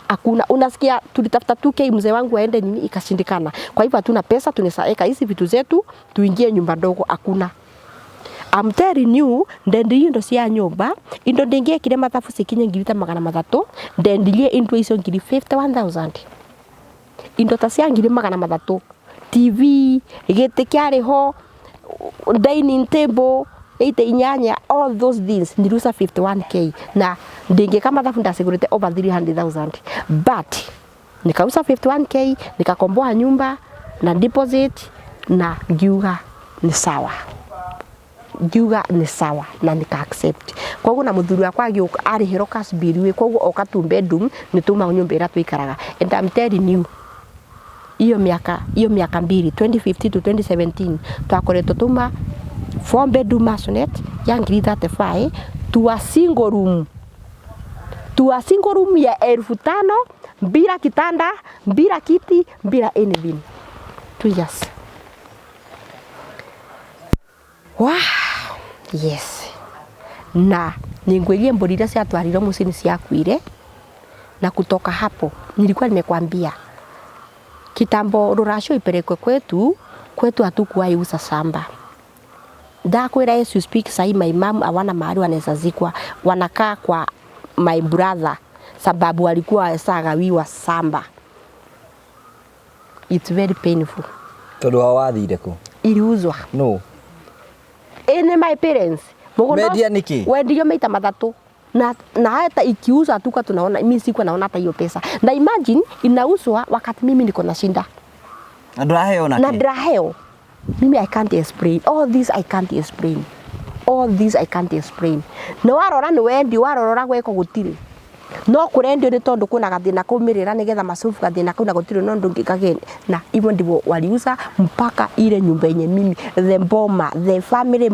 hakuna. Unasikia tulitafuta 2K mzee wangu aende nini, ikashindikana. Kwa hivyo hatuna pesa tunaeza hizi vitu zetu tuingie nyumba ndogo, hakuna. I'm telling you, ndendirie indo cia nyumba, indo ndingĩekire mathabu cikinye ngiri ta 300. Ndendirie indo icio ngiri 51,000, indo ta cia ngiri 300, TV, gĩtĩ kĩarĩ ho, dining table ite inyanya, all those things niliuza 51K, na ndingĩka mathabu ndacigũrĩte over 300,000, but nikauza 51K, nikakomboa nyumba na deposit, na ngiuga ni sawa, ngiuga ni sawa na nika accept. Koguo na muthuri wakwa agĩũka arĩhĩrwo cash bill ĩ, koguo oka two bedroom nĩ tuma nyũmba ĩrĩa tũikaraga. And I'm telling you, hiyo miaka 2, 2015 to 2017, twakoretwo tuma four bedroom maisonette ya ngiri 35 to a single room, to a single room ya 5,000, bila kitanda, bila kiti, bila anything. 2 years. Wow. Yes, na ningwĩgie mbũri iria ciatwarirwo mũciĩ nĩ ciakuire. Na kutoka hapo nilikuwa nimekwambia kitambo ruracio ipelekwe kwetu, kwetu hatukuwahi uza shamba. Ndakwĩra, as you speak sahi, my mom hawana mahali wanaweza zikwa, wanakaa kwa my brother sababu walikuwa wasagawiwa shamba. It's very painful. Tondu wao wathire kũ? Iliuzwa. No. Ĩnĩ my parents. Mũgũnda Mendia nĩkĩ? Wendirio maita matatu, na hata ikiuzwa hatukuwa tunaona, mimi sikuwa naona hata hiyo pesa. Na imagine inauzwa wakati mimi niko na shinda. Na ndũraheo Na na kĩ? Ndĩraheo. Mimi I can't explain all this, I can't explain all this, I can't explain. Na warora nĩ wendio, warora gweko gũtirĩ, no kũrendio nĩ tondũ kwĩna gathĩna kaumĩrĩra nĩgetha macobu gathĩna kau, na gũtirĩ no ndũngĩkagĩ. Na hivyo ndivyo waliuza mpaka ile nyumba yenye mimi, the boma, the family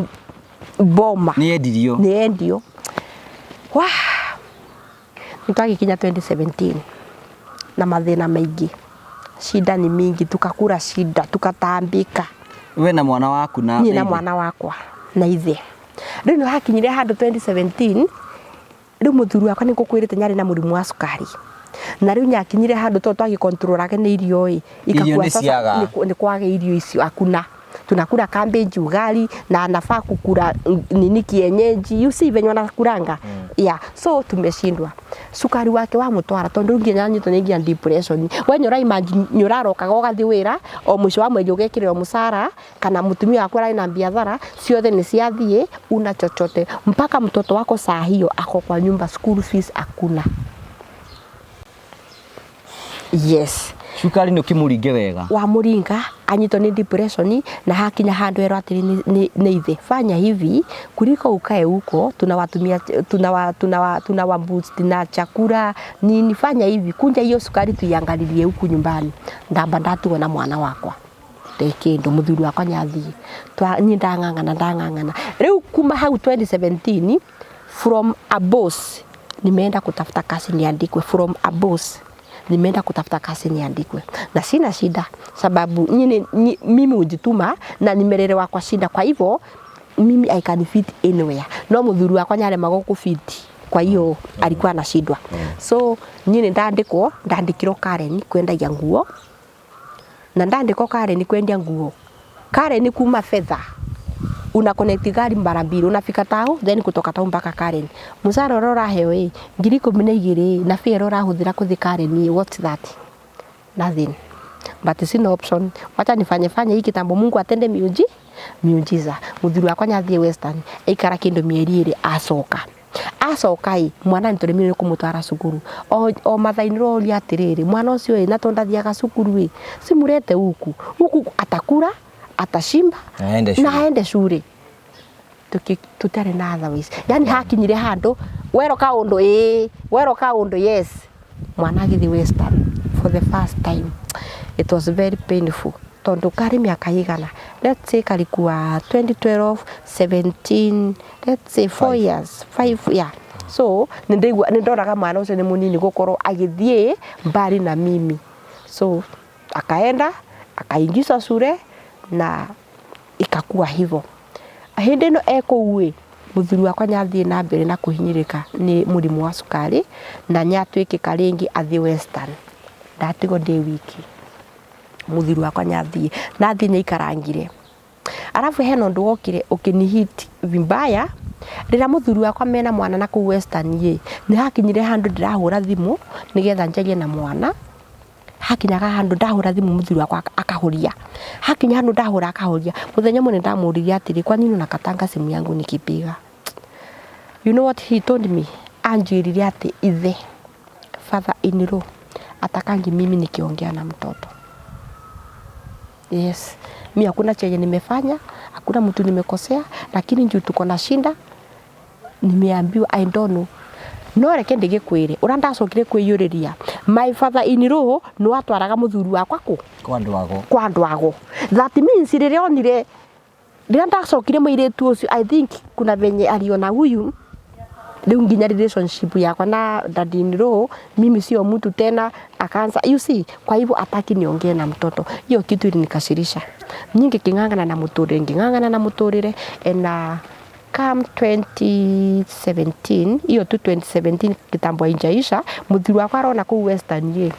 boma. Nĩ yendirio. Nĩ yendio. Wa nĩ twagĩkinya 2017 na mathĩna maingĩ, shida ni mingi, tukakura shida, tukatambika. We na mwana waku na Niĩ na ithe. Mwana wakwa na ithe. Rĩu nĩ hakinyire handũ 2017, rĩu mũthuri wakwa nĩ ngũkwĩrĩte nyarĩ na mũrimũ wa cukari, na rĩu nyakinyire handũ tondũ twagĩkontrolage nĩ irio ĩ, Irio ikakuwa nĩ sasa ciaga. Nĩ kwaga irio icio, hakuna. Tunakula cabbage, ugali, na anafaa kukula nini, kienyeji, you see venye wanakulanga. Yeah, so tumeshindwa, sukari wake wa mutwara tondu nginya nyitwo nĩ nginya depression. We nyora, imagine nyũrarokaga ũgathiĩ wĩra o mũico wa mweri, ũgekĩrĩrwo mũcara kana mũtumia waku ararĩ na biathara, ciothe nĩ ciathiĩ, una chochote, mpaka mtoto wako saa hiyo ako kwa nyumba, school fees hakuna. Yes. Cukari nĩ ũkĩmũringe wega. Wa mũringa anyitwo nĩ depression na hakinya handũ erwo atĩrĩ nĩ ithe, fanya hivi kuliko ukae huko tunawatumia tunawa boost na chakula nini, fanya hivi, kunja hiyo sukari tuiangalilie huku nyumbani. Ndamba ndatigwo na mwana wakwa ndĩ kĩndũ, mũthuri wakwa nĩathiĩ, niĩ ndang'ang'ana ndang'ang'ana. Rĩu kuma hau 2017 from a boss nimeenda kutafuta kazi niandikwe, from a boss nimeenda kutafuta kazi niandikwe, na sina shida sababu mimi hujituma na nimelelewa kwa shida, kwa hivyo mimi I can fit anywhere. No muthuri wakwa nyaremagwo kufit, kwa hiyo alikuwa anashindwa. So niĩ nĩ ndandĩkwo, ndandĩkirwo Karen kwendagia nguo, na ndandĩkwo Karen kwendia nguo. Karen kuma fedha una connect gari mara mbili, unafika tao, then kutoka tao mpaka Karen. Mũcara ũrĩa ũraheo ĩ 12,000 na fare ũrahũthĩra kũthiĩ Karen ĩ, what's that? Nothing. But sina option, wacha nifanye fanye hii kitambo Mungu atende miujiza. Muthuri wakwa nĩathiĩ Western, aikara kĩndũ mĩeri 2 acoka. Acoka ĩ mwana nĩtũremire nĩ kũmũtwara cukuru. O mathaa-inĩ roria atĩrĩrĩ, mwana ũcio ĩ na tondũ ndathiaga cukuru ĩ, simurete huku huku, atakura atashimba Na aende shule. Na aende shule. Tutare na otherwise. Yani hakinyire handu wero kaundu ĩ, wero kaundu yes. Mwana agĩthiĩ Western for the first time. It was very painful. Tondu kari miaka igana, let's say kalikuwa 2012 17, let's say 4 years 5, yeah. So nindaigua nindoraga mwana ucio ni munini gukorwo agithie mbali na mimi, so akaenda akaingizwa shule na ikakuwa hivyo. Hindi ĩno ekũu ĩ, mũthuri wakwa nĩathiĩ na mbere na kũhinyĩrĩka nĩ mũrimũ wa cukari na nĩatuĩkĩka rĩngĩ athiĩ Western. Ndatigwo ndĩ wiki, mũthuri wakwa nĩathiĩ na athiĩ nĩaikarangire. Arabu hena ũndũ wokire ũkĩnihit vibaya rĩrĩa mũthuri wakwa mena mwana na kũu Western ĩ, nĩ hakinyire handũ ndĩrahũra thimũ nĩgetha njarie na mwana. Hakinyaga handũ ndahũra thimũ mũthuri wakwa akahoria, hakinya handũ ndahũra akahoria. Mũthenya ũmwe nĩndamũririe atĩrĩ, kwa nini unakatanga simu yangu nikipiga? You know what he told me? Anjĩrire atĩ ithe, father in law, atakangi mimi nikiongea na mtoto. Yes, mi hakuna chenye nimefanya, hakuna mtu nimekosea, lakini juu tuko na shinda nimeambiwa I don't know. No reke ndigĩkwĩre ũrĩa ndacokire kwĩyũrĩria, my father in law nĩ watwaraga mũthuri wakwa kũ? Kwa andũ ago. Kwa andũ ago. That means rĩrĩa onire, rĩrĩa ndacokire mũirĩtu ũcio, I think kuna venye aliona huyu rĩu nginya relationship yakwa na daddy in law, mimi sio mtu tena, akaanza, you see, kwa hivyo ataki niongee na mtoto. Hiyo kitu ilinikasirisha. Nyingi king'ang'ana na mũtũrĩre, nging'ang'ana na mũtũrĩre, and come 2017, hiyo tu 2017 kitambo haijaisha, mũthuri wakwa arona kũu Western ĩ,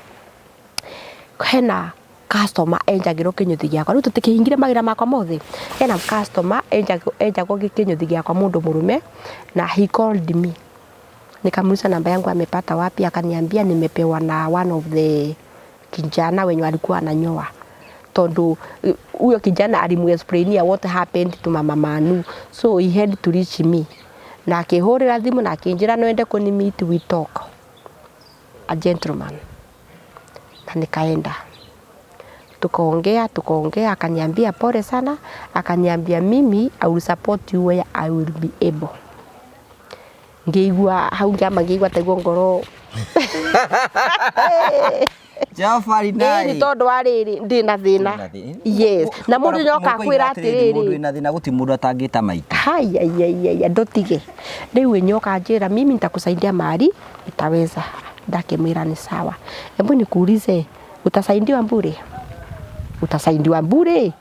hena customer enjagĩrwo kĩnyũthi gĩakwa. Rĩu tũtikĩhingire mawĩra makwa mothe. Hena customer enjagwo kĩnyũthi gĩakwa mũndũ mũrũme, na he called me. Nikamuuliza namba yangu amepata wapi, akaniambia nimepewa na one of the kijana wenye walikuwa ananyoa. Tondu huyo kijana alimuexplainia what happened to mama Manu, so he had to reach me. Na akĩhũrĩra thimũ na akĩnjĩra no ende kũni meet, we talk. A gentleman. Na nikaenda. Tukaongea, tukaongea, akaniambia pole sana, akaniambia mimi I will support you where I will be able. Ngĩigua hau ngĩamba ngĩigua taiguo ngoro. Jafari Ĩĩ, nai. nĩ tondũ wa rĩrĩ ndĩ na thĩna. Yes, na mũndũ nĩoka akwĩra atĩrĩrĩ, Mũndũ wĩna thĩna gũtirĩ mũndũ atangĩta maitũ. Hai, ai, ai, ai, ndutige. Rĩu nyoka njĩra mimi nitakusaidia mahali nitaweza. Ndakĩmwĩra ni sawa. Hebu nikuulize, utasaidiwa bure? Utasaidiwa bure?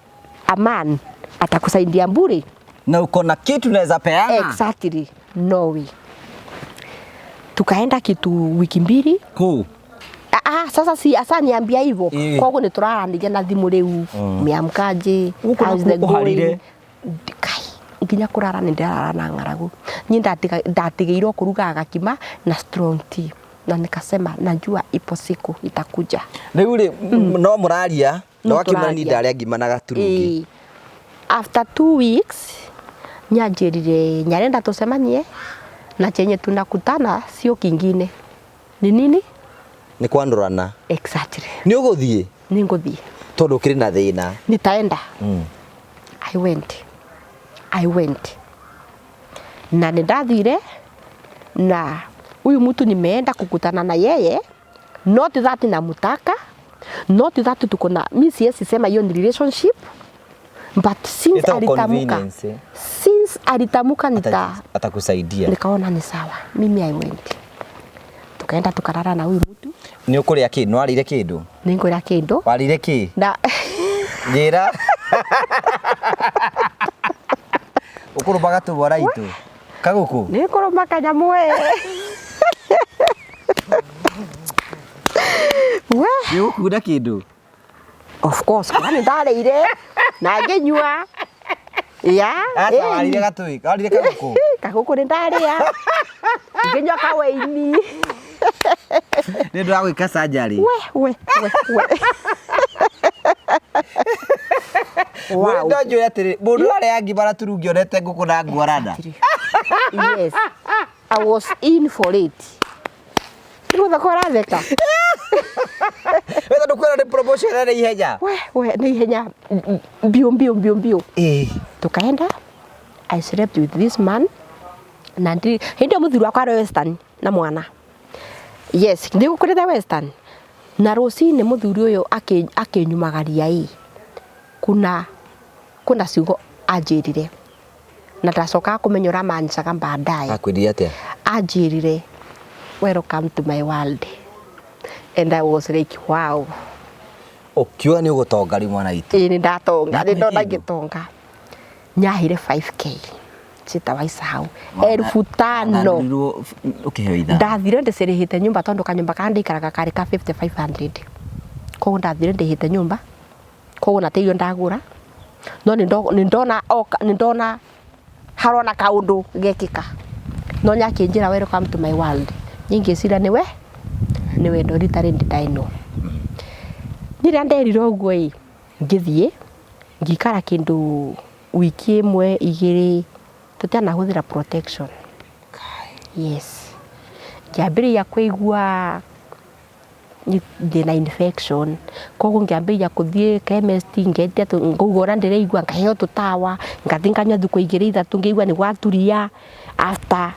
Aman atakusaidia bure? Na uko na kitu unaweza peana. Exactly. No way. Tukaenda kitu wiki mbili. Kũ? Sasa si asa niambia hivyo. Ĩĩ. Koguo nĩtũraranĩria na thimũ rĩu. Miamkaje? Gũkũ How's nakuo the kũharire? going? Kai, nginya kũrara nĩ ndĩrarara na ng'aragu. Niĩ ndatigĩirwo kũrugaga gakima na strong tea. Na nikasema najua ipo siku itakuja. Rĩu rĩ, no mũraria, No no akĩmwĩra niĩ tũraria. ndarĩa ngima na gaturungi. Ĩĩ. After 2 weeks nyanjĩrire nyarenda tucemanie na chenye tunakutana sio kingine. Ni nini? Nĩ kwandũrana. Exactly. Nĩ ũgũthiĩ? Nĩ ngũthiĩ. Tondũ ũkĩrĩ na thĩna. Nitaenda. I went. I went. Na nĩ ndathire na huyu mtu nimeenda kukutana na yeye, not that namutaka, not that tuko na, mi siwezi sema hiyo ni relationship, but since Ĩtagwo alitamuka, convenience, eh. since alitamuka nita Atakusaidia. Nikaona ni sawa. Mimi I went. Tukaenda tukalala na huyu mtu. Nĩ ũkũrĩa kĩ? Nĩ warĩire kĩndũ? Nĩngwĩra kĩndũ. Warĩire kĩ? Na Njĩra. Ũkũrũmaga tũmwana itũ. Kagũkũ? Nĩngũrũma kanyamũ we. We. Nĩ ũgũkunda kĩndũ? Of course, kwani ndarĩire na ngĩnyua. Ya. Aca warĩire gatũĩ, warĩire kagũkũ. Kagũkũ nĩ ndarĩa. Ngĩnyua kawaini. Nĩ ũndũ wa gwĩka surgery. We we we we. Wow. No njũre atĩrĩ, mũndũ arĩa ngima na turungi onete ngũkũ na ngwarana. Yes. I was in for it. Nĩ gũtheka ũratheka. We tondũ kwĩrwo nĩ promotion nĩ ihenya. We we nĩ ihenya mbio mbio mbio mbio. Ĩĩ. Tukaenda, I slept with this man na ndi hĩndĩ ĩyo mũthuri wakwa arĩ Western na mwana. Yes, ndigũkũrĩte Western. Na rũcinĩ mũthuri ũyũ akĩnyumagaria ĩ kuna ciugo anjĩrire na ndacokaga kũmenya ũramanicaga baadaye. Akwĩrire atĩa? Anjĩrire, "Welcome to my world," and I was like, wow. Ũkiuga nĩ ũgũtonga rĩu mwana witũ. Ĩĩ, nĩ ndatonga. Nakũhe Nĩ ndona kĩndũ? ngĩtonga. Nyahire 5K, sitawaisahau, 5,000. Wathandũrirwo ũkĩheo ithano. Ndathire ndĩcirĩhĩte nyũmba tondũ kanyũmba karĩa ndĩikaraga karĩ ka 5500, koguo ndathire ndĩhĩte nyũmba, koguo na irio ndagũra, no nĩ ndona oka, nĩ ndona harona kaũndũ gekĩka, no nyakĩnjĩra, "Welcome to my world." Niĩ ngĩciria nĩwe nĩ wendo ritarĩ ndĩtaino. Rĩrĩa nderire ũguo ĩ, ngĩthiĩ ngĩikara kĩndũ wiki ĩmwe igĩrĩ tũtianahũthĩra protection. Yes, ngĩambĩrĩria kũigua ndĩna infection, koguo ngĩambĩrĩria kũthiĩ chemist, ngetia ngaigua ũrĩa ndĩraigua, ngaheo tũtawa, ngathiĩ nganyua thikũ igĩrĩ ithatũ, ngĩigua nĩ gwaturia. After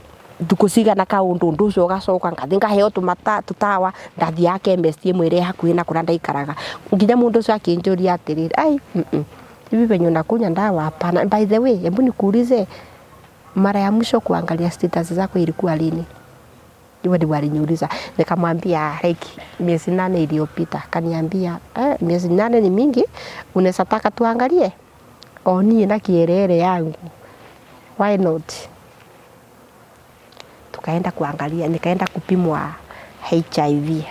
thikũ cigana kaũndũ, ũndũ ũcio ũgacoka, ngathiĩ ngaheo tũtawa. Ndathiaga chemist ĩmwe ĩrĩa ĩ hakuhĩ na kũrĩa ndaikaraga, nginya mũndũ ũcio akĩnjũria atĩrĩrĩ, "Ai, hivi venye unakunywa ndawa, hapana. By the way, hebu nikuulize, mara ya mwisho kuangalia status zako ilikuwa lini?" Hivyo ndivyo aliniuliza. Nikamwambia like miezi 8 iliyopita. Akaniambia, "Eh, miezi 8 ni mingi, unaweza taka tuangalie?" O niĩ na kierere yangu, why not? Tukaenda kuangalia, nikaenda kupimwa HIV.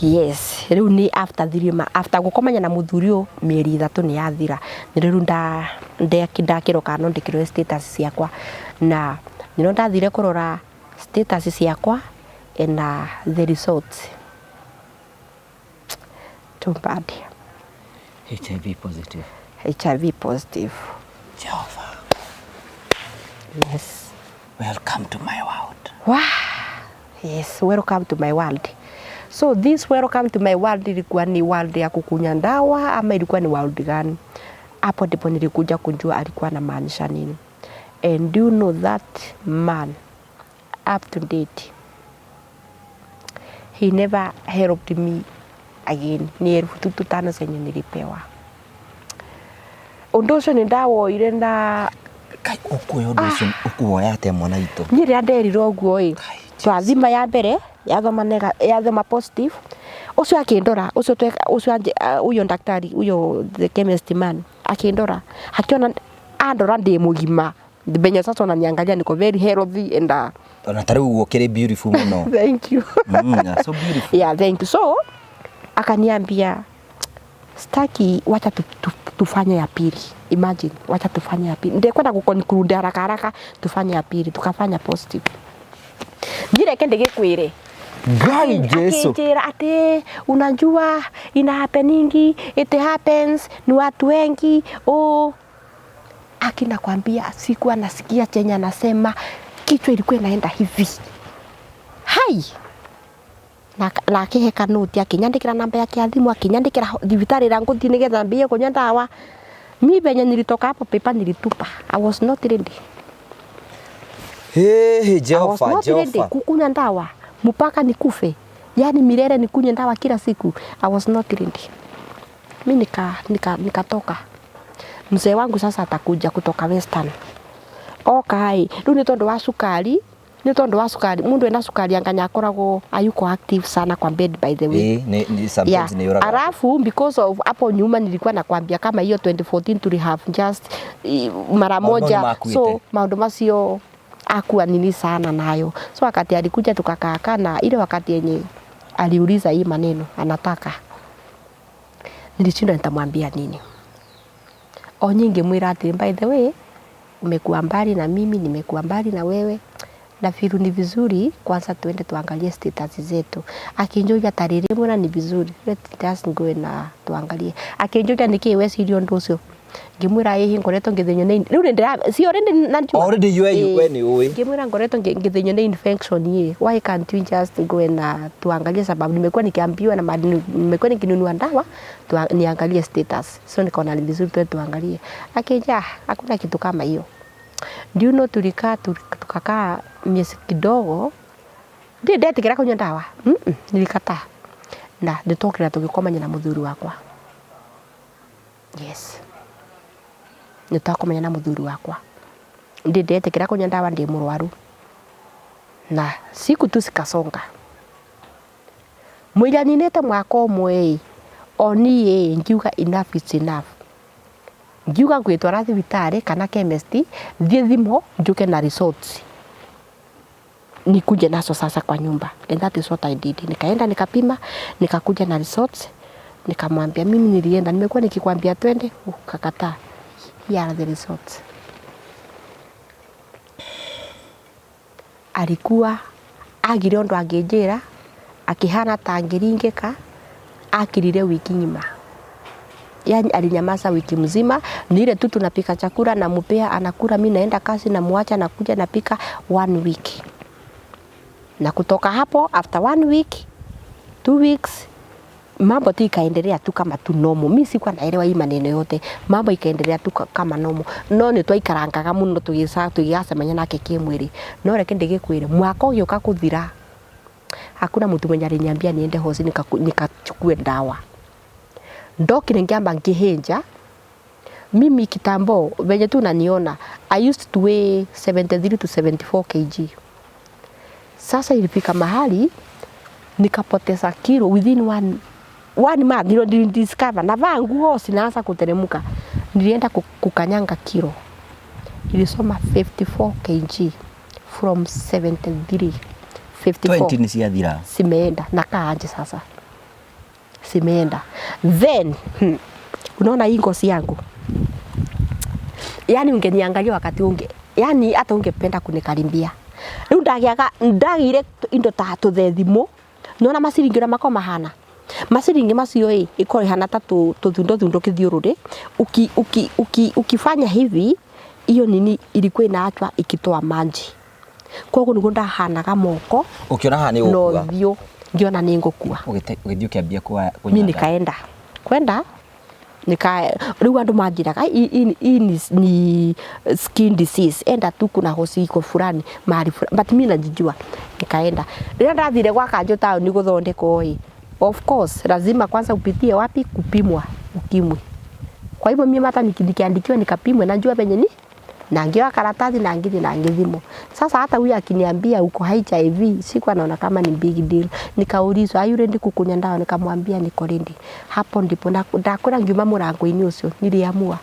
Yes, rĩu nĩ after after gũkomanya na mũthuri ũyũ mĩeri 3 nĩ yathira, nĩ rĩu ndakĩrwo kana no ndĩkĩrore status ciakwa, na nĩrĩo ndathire kũrora status ciakwa and the results, too bad. HIV positive. HIV positive. Jehovah. Yes. Welcome to my world. Wow. Yes, welcome to my world. So this welcome to my world ilikuwa ni world ya kukunya ndawa ama ilikuwa ni world gani? Hapo ndipo nilikuja kujua alikuwa anamaanisha nini. And do you know that man, up to date, he never helped me again. Ni elfu tu tano zenye nilipewa. Ũndũ ũcio nĩ ndawoire na Kai ũkuoya ũndũ ũcio, ũkuoya atĩa mwana witũ? Niĩ rĩrĩa nderirwo ũguo ĩ, twathima ya mbere yathoma yathoma positive. Ũcio akĩndora, ũcio ũcio huyo daktari, huyo the chemist man akĩndora, akiona andora ndĩ mũgima venye sasa unaniangalia, niko very healthy and Ona ta rĩu ũguo ũkĩrĩ beautiful mũno. Thank you. So beautiful. Yeah, thank you. So akaniambia, "Staki, wacha tufanye ya pili." Imagine, wacha tufanye ya pili. Ndekwenda kuconclude haraka haraka, tufanye ya pili. Tukafanya, positive. Njireke ndigikwire. Ngai Jesu. Akinjira ati, "Unajua ina happeningi, it happens, ni watu wengi." Oh, akinakwambia sikuwa nasikia chenye anasema, kichwa ilikuwa inaenda hivi. Hai. Na akihe kanoti, akinyandikira namba yake ya thimu, akinyandikira thibitari ira nguthii nigetha mbie kunywa ndawa. Mi venye nilitoka hapo, paper nilitupa. I was not ready. Hey, I was Jehova, not ready Jehova. kukunywa ndawa mpaka nikufe, yani milele nikunywe ndawa kila siku. I was not ready. Mi nikatoka. Mzee wangu sasa atakuja kutoka Western oka ĩ, rĩu nĩ tondũ wa cukari, nĩ tondũ wa cukari, mũndũ ena cukari anganya akoragwo ayuko active sana kwa bed, by the way. Ĩĩ, nĩ sometimes nĩ yũragaga. Alafu because of hapo nyuma nilikuwa nakwambia kama hiyo 2014 tuli have just mara Maũndũ moja. nĩmakuĩte. So maundu macio akuwa nini sana nayo. So wakati alikuja tukakaa, na ile wakati yenye aliuliza hii maneno anataka, nilishindwa nitamwambia nini. O nyingi mwira atĩ, "By the way, umekuwa mbali na mimi, nimekuwa mbali na wewe, na feel ni vizuri kwanza tuende tuangalie status zetu." Akinjuria tarĩrĩ mwena ni vizuri, let just go na tuangalie. Akinjuria nĩkĩ weciria ũndũ ũcio, ngĩmwĩra ĩhi ngoretwo ngĩthĩnio nĩ rĩu nĩ si already na njua. Already you Ĩĩ. we nĩ ũĩ. Ngĩmwĩra ngoretwo ngĩthĩnio nĩ infection ĩ, why can't you just go na tuangalie, sababu nimekuwa nikiambiwa na nimekuwa nikinunua ndawa niangalie status, so nikaona ni vizuri tuende tuangalie. Akija, "Ah, hakuna kitu kama hiyo." Do you know, tulikaa tukakaa miezi kidogo, ndi ndetigĩra kũnyua ndawa. Nilikataa na nĩtwokĩra tũgĩkomania na mũthuri wakwa. Yes, nĩtwakomania na mũthuri wakwa, ndi ndetĩkĩra kũnyua ndawa, ndi mũrwaru. Na siku tu cikasonga, mũira ninĩte mwaka ũmwe ĩ, o niĩ ngiuga enough is enough. Ngiuga ngwĩtwara thibitarĩ kana chemist, thiĩ thimũ njuke na results, nikuje nazo sasa kwa nyumba. And that is what I did. Nikaenda nikapima, nikakuja na results, nikamwambia, "Mimi nilienda, nimekuwa nikikwambia twende ukakataa, here are the results." Alikuwa agire ũndũ angĩnjĩra, akĩhana ta angĩringĩka, akirire wiki ng'ima, yani alinyamaza wiki mzima. Ni ile tu tunapika chakula, nampea anakula, mi naenda kazi, namuacha, nakuja napika. One week, na kutoka hapo after one week, 2 weeks, mambo tu ikaendelea tu kama tu normal. Mi sikuwa naelewa hii maneno yote, mambo ikaendelea tu kama normal, no nĩ twaikarangaga mũno tũgĩgacemania nake kĩmwĩrĩ. No reke ndĩgĩkwĩre, mwaka ũgĩũka kũthira, hakuna mtu mwenye aliniambia niende hosi nikachukue ndawa. Ndokire ngiamba ngĩhĩnja. Mimi kitambo venye tu unaniona, I used to weigh 73 to 74 kg. Sasa ilifika mahali nikapoteza kilo within one month. Ndio nilidiscover navaa nguo zinaanza kuteremka. Nilienda kukanyanga kilo, ilisoma 54 kg from 73, 54. 20 nĩ ciathira. Simeenda nakaa aje sasa, simeenda. Then unaona hii ngozi yangu, yani ungeniangalia wakati unge, yani hata ungependa kunikaribia. Riu ndagiaga ndagire indo ta tuthethimo, nona maciringi uria makoragwo mahana, maciringi macio ĩ ikorwo ihana ta tuthundo thundo kithiũrũrĩ. Ukifanya hivi, hiyo nini ilikuwa inaachwa ikitoa maji, koguo niguo ndahanaga moko. Ũkĩona haha nĩ No gũkua. Ũthiũ ngiona nĩ ngũkua. Ũgĩthiĩ ũkĩambia Mi kũnyua ndawa. Nikaenda kwenda nika riu andu manjiraga, "Ai, hii ni skin disease, enda tu kuna hosi iko fulani mahali fulani." But mi najijua. Nikaenda. Rĩrĩa ndathire gwa kanjũ taũni gũthondekwo ĩ, of course lazima kwanza upitie wapi? Kupimwa ukimwi. Kwa hivyo mimi hata nikiandikiwa nikapimwe, najua venye ni na ngioya karatathi na ngithi na ngithimo. Sasa hata huyu akiniambia uko HIV, sikuwa naona kama ni big deal. Nikaulizwa, "Are you ready kukunywa ndawa?" Nikamwambia niko ready. Hapo ndipo ndakwĩra ngiuma mũrango-inĩ ũcio niliamua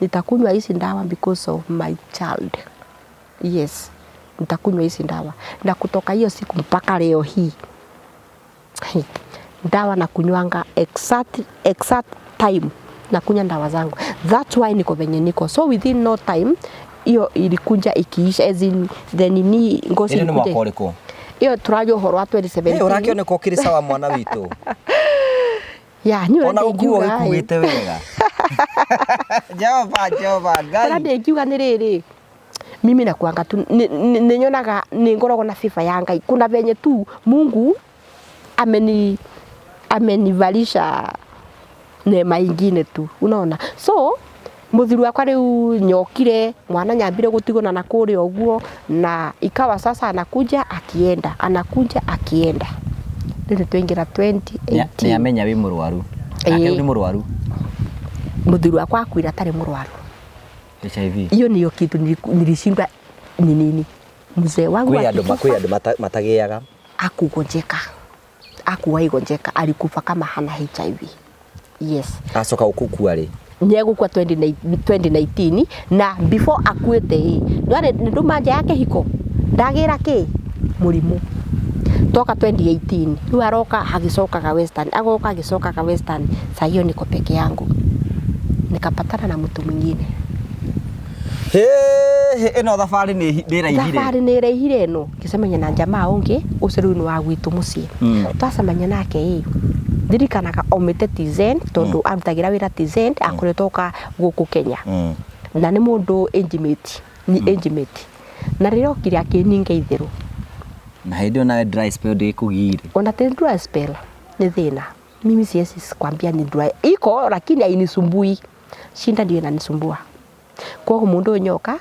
nitakunywa hizi ndawa because of my child. Yes, nitakunywa hizi ndawa. Na kutoka hiyo siku mpaka leo hii, ndawa na kunywanga exact, exact time nakunywa ndawa zangu. That's why niko venye niko. So within no time hiyo ilikuja ikiisha, as in the nini, ngozi Ĩrĩ nĩ ilikuja. mwaka ũrĩkũ? Hiyo tũraria ũhoro wa 2017. Hey, ũrakĩoneka ũkĩrĩ sawa mwana witũ. Ya ni Ona ũrĩa gũkuo ndingiuga ĩ. gĩkuĩte wega. Jehova, Jehova Ũrĩa Ngai. ndingiuga nĩ rĩrĩ, mimi nakuanga tu nĩ nyonaga nĩ ngoragwo na favor ya Ngai. Kuna venye tu Mungu Amenivalisha neema ingine tu, unaona. So muthuri wakwa riu nyokire mwana nyambire gutigona na kuria uguo, na ikawa sasa anakuja akienda, anakuja akienda. Rĩu twaingĩra 2018. Nĩ amenya wĩ mũrwaru? Nake rĩu nĩ mũrwaru? Muthuri wakwa akuire atarĩ mũrwaru. HIV. Hiyo niyo kitu nilishindwa ni nini. Mzee wangu Kwĩ andũ akikufa, kwĩ andũ matagĩaga. Akugonjeka, akuwahi gonjeka, alikufa kama hana HIV. Yes. Acoka gũkua rĩ? Niegũkua 2019, na before akuĩte ĩ nĩ nduma nja ya kĩhiko ndagĩra kĩ mũrimũ. Toka 2018 rĩu aroka agĩcokaga Western, agoka agĩcokaga Western. Saa hiyo niko peke yangu, nikapatana na mtu mwingine. Hĩ, ĩno thabarĩ nĩ ĩraihire. Thabarĩ nĩ ĩraihire ĩno. Ngĩcemania na jamaa ũngĩ ũcio rĩu nĩ wa gwitũ mũciĩ. Twacemania nake ĩ, ndirikanaga aumĩte TZ, tondũ arutagĩra wĩra TZ, akoretwo oka gũkũ Kenya. Na nĩ mũndũ intimate, ni intimate. Na rĩrĩa okire akĩninga itherũ. Na hĩndĩ ĩyo nawe dry spell ndĩkũgiire? Ona ti dry spell nĩ thĩna. Mimi siwezi kwambia ni dry. Iko lakini hainisumbui. Shinda ndio inanisumbua. Koguo mũndũ ũyũ nyoka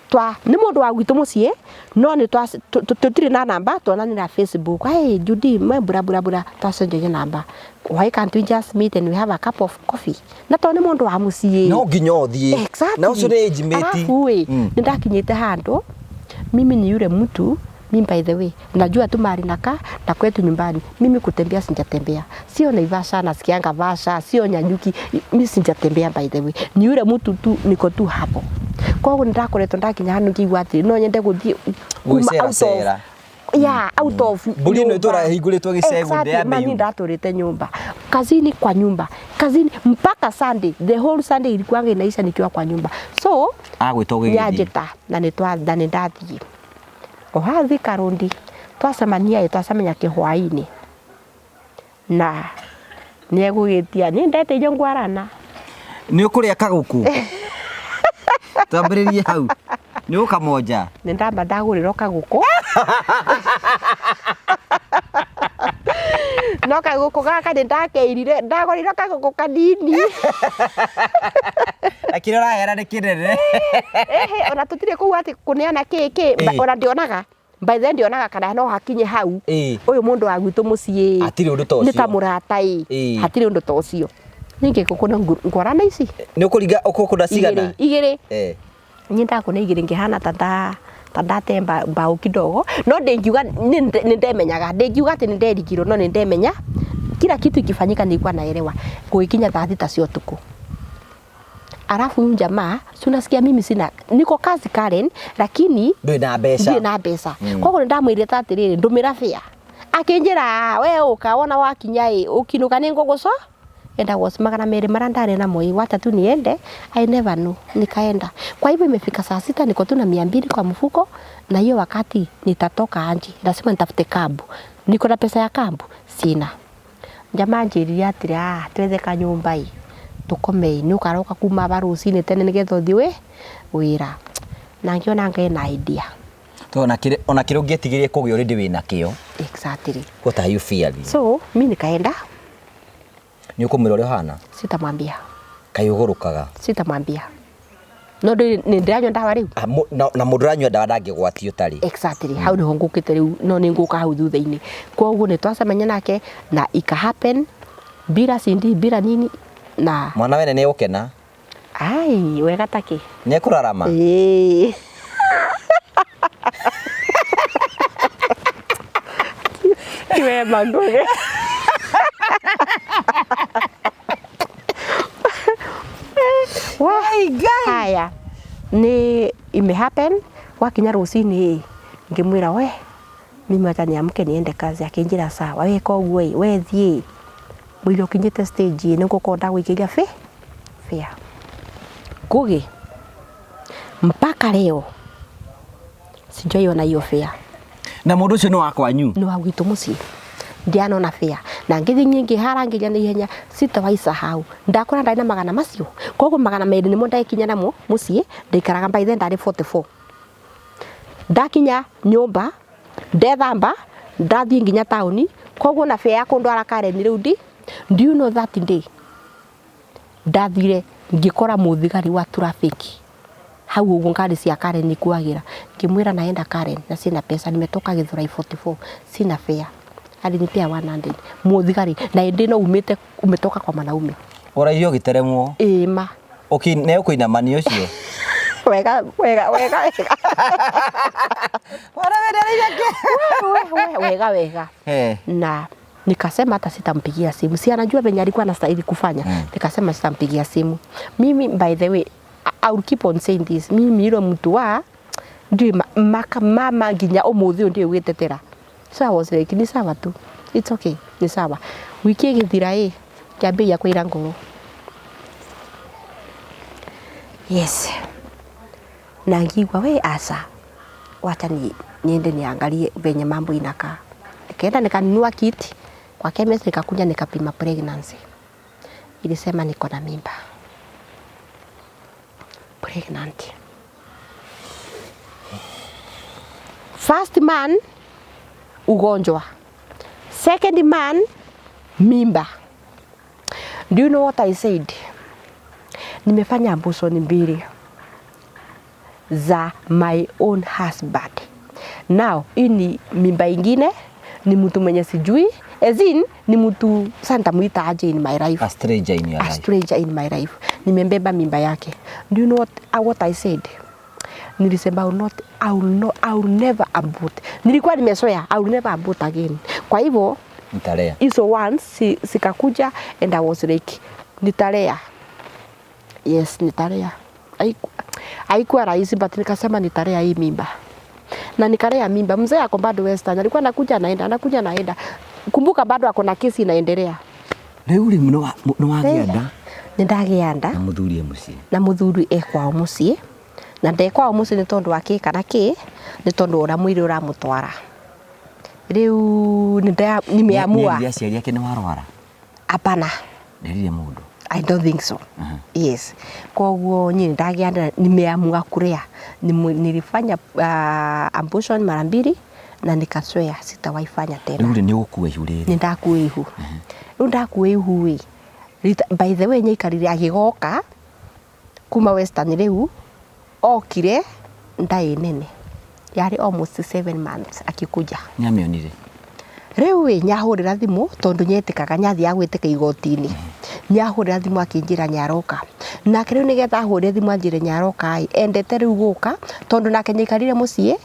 twa nĩ mũndũ wa gwitũ mũciĩ, no nĩ tũtirĩ na namba, tuonanĩra Facebook. Hey Judy, mwe bura bura bura, twacenjagia namba. Why can't we just meet and we have a cup of coffee? Na to nĩ mũndũ wa mũciĩ. No nginya ũthiĩ. Exactly. Na ũcio nĩ age mate. Alafu ĩ, nĩ ndakinyĩte handũ mimi ni yule mtu, mimi by the way najua tu mahali nakaa na kwetu nyumbani. Mimi kutembea sijatembea, sio Naivasha nasikianga Vasha, sio Nyanyuki, mimi sijatembea by the way. Ni yule mtu tu niko tu hapo. Koguo nĩndakoretwo ndakinya handũ ngĩigua atĩ no nyende gũthiĩ kuma Gwĩcera out of cera. Yeah, out of Mbũri ĩno nyũmba. ĩtũraga ĩhingũrĩtwo gĩcegũ Exactly, ndĩambe mami yume. ndatũrĩte nyumba, kazini kwa nyumba, kazini mpaka Sunday, the whole Sunday ilikuwanga inaisha nikiwa kwa nyumba. So Agwĩta ũgĩgĩthiĩ. nĩanjĩta na nĩ na nĩndathiĩ o hathi Karundi, twacemania ĩ, twacemania kĩhwainĩ na nĩegũgĩtia niĩ ndete irio ngwarana. Nĩ ũkũrĩa kagũkũ? Twambĩrĩrie hau. Nĩ ũkamonja? Nĩ ndamba ndagũrĩrwo kagũkũ. No kagũkũ gaka nĩ ndakeirire, ndagũrĩrwo kagũkũ kanini. Na kĩrĩa ũrahera nĩ kĩnene. Ehe, ona tũtirĩ kũu atĩ kũneana kĩ kĩ, ona ndionaga. By then ndionaga kana no hakinye hau. Ũyũ mũndũ wa gwitũ mũciĩ. Hatirĩ ũndũ ta ũcio. Nĩ ta mũrata ĩ. Hatirĩ ũndũ ta ũcio. Ningĩ ngũkũ ngwarana ici. Nĩ ũkũringa ũkũkũna cigana? Igĩrĩ. Niĩ ndakũna igĩrĩ ngĩhana ta ndate mbaũ kidogo. No ndingiuga nĩ ndemenyaga. Ndingiuga atĩ nĩ nderigirwo, no nĩ ndemenya. Kila kitu ikifanyika nilikuwa naelewa. Gũgĩkinya thaa thita cia ũtukũ. Alafu huyu jamaa, si unasikia mimi sina, niko kazi Karen, lakini Ndũrĩ na mbeca. Ndirĩ na mbeca. Koguo nĩ ndamwĩrire ta atĩrĩrĩ, ndũmĩra fare. Akĩnjĩra, we ũka wona wakinya ĩ, ũkinũka nĩ ngũgũco. Enda was 200 mara ndarĩ namo ĩ, wacha tu niende, I never know. Nikaenda. Kwa hivyo imefika saa 6 niko tu na 200 kwa mfuko, na hiyo wakati nitatoka nje, lazima nitafute kabu. Niko na pesa ya kabu? Sina. Jamaa anjĩrire atĩrĩ, twethe kanyũmba ĩ, tũkome ĩ, nĩ ũkaroka kuma ba rũcinĩ tene nĩgetha ũthiĩ wĩra. Na ngĩona ngai na idea. To ona kĩrĩa ũngĩetigĩrire kũgĩa already wĩna kĩo. Exactly. What are you fearing? So, mi nikaenda. Nĩ ũkũmwĩra ũrĩa ũhana? Sitamwambia. Kaĩ ũgũrũkaga? Sitamwambia. No nĩ ndĩranyua ndawa rĩu? Na mũndũ ũranyua ndawa ndangĩgwatio ũtarĩ. Exactly. Hau nĩho ngũkĩte rĩu, no nĩ ngũka hau thutha-inĩ. Koguo nĩ twacemania nake na ika happen bila sindi bila nini na mwana wene nĩ egũkena? Ai, wega takĩ. Nĩ ekũrarama? Ĩĩ. Kiwe manduge. Haya, ni ime happen wakinya rucini ngimwira we mimi acha niamke niende kazi. Akinjira sawa, we koguo ĩ, we thiĩ mwĩrĩ ũkinyĩte stage ĩ, nĩngũkorwo ndagũikĩria fare. Ngugi mpaka leo sijaiona hiyo fare. Na mũndũ ũcio nĩ wa kwanyu? Nĩ wa gwitũ mũciĩ. Ndianona fare. Na ngĩthiĩ niĩ ngĩhara ngĩria na ihenya, sitawaisahau. Ndakora ndarĩ na magana macio. Koguo 200 nĩmo ndakinya namo mũciĩ, ndaikaraga by then ndarĩ 44. Ndakinya nyũmba, ndethamba, ndathiĩ nginya taũni, Koguo na fare ya kundwara Karen riu ndi, do you know that day ndathire ngikora muthigari wa traffic hau uguo ngari cia Karen ikuagira, ngimwira naenda Karen na sina pesa, nimetoka Githurai 44 sina fare, alinipea 100 muthigari, na indi no umite umetoka kwa manaume. Ũraire ũgĩteremwo. Ĩma. Ne ũkũinamania ũcio. Wega wega wega wega. We, wega wega. Na nikasema hata sitampigia simu, si anajua venye alikuwa anastahili kufanya. Nikasema sitampigia simu. Mimi by the way, I will keep on saying this, mimi ilo mtu wa ndiwe maka mama nginya umuthi uyu ndiwe gwitetera. So I was like, ni sawa tu, it's okay, ni sawa. Wiki igithira ĩ, ngĩambĩrĩria kwĩra ngoro, yes, na ngigua we asa, wacha ni niende niangalie venye mambo inakaa. Nikaenda nikanunua kit kwa chemist, nikakuja nikapima pregnancy, ilisema niko na mimba, pregnant. First man ugonjwa, second man mimba. Do you know what I said? Nimefanya abortion mbili za my own husband. Now hii ni mimba ingine, ni mtu mwenye sijui, as in ni mtu sasa nitamuita aje in my life? A stranger in your A life. stranger in my life. Nimembeba mimba yake. Do you know what I said? Nilisema I will not, I will not, I will never abort. Nilikuwa nimesoya, I will never abort again. Kwa hivyo nitalea. Hizo ones sikakuja and I was like nitalea. Yes, nitalea. Haikuwa rahisi but nikasema nitalea hii mimba. Na nikalea mimba. Mzee ako bado Western, alikuwa anakuja anaenda, anakuja anaenda. Kumbuka bado ako na kesi inaendelea. Rĩu rĩ, nĩ wagĩa nda? Nĩ ndagĩa nda. Na mũthuri e mũciĩ. Na mũthuri e kwao mũciĩ. Na nde kwao mũciĩ nĩ tondũ wa kĩ kana kĩ, nĩ tondũ ũrĩa mwĩrĩ ũramũtwara. Rĩu nimeamua. Nĩ aciari ake nĩ warwara? Hapana. Nderire mũndũ. I don't think so. Yes. Koguo niĩ ndagĩa nda, nimeamua kulea. Nilifanya abortion mara mbili na nikaswear sitawahi fanya tena. Rĩu rĩ, nĩ ũgũkua ihu rĩrĩ? Nĩ ndakua ihu. Rĩu ndakua ihu ĩ, by the way nyaikarire agĩgoka kuma Western rĩu, okire ndaĩ nene. Yarĩ almost 7 months akikuja. Nĩ amĩonire? Rĩu ĩ, nyahũrĩra thimũ tondũ nyetĩkaga nyathiaga gwĩtĩka igoti-inĩ. Nyahũrĩra thimũ akĩnjĩra nĩaroka. Nake rĩu nĩgetha ahũre thimũ anjĩre nĩaroka ĩ, endete rĩu gũka tondũ nake nyaikarire mũciĩ,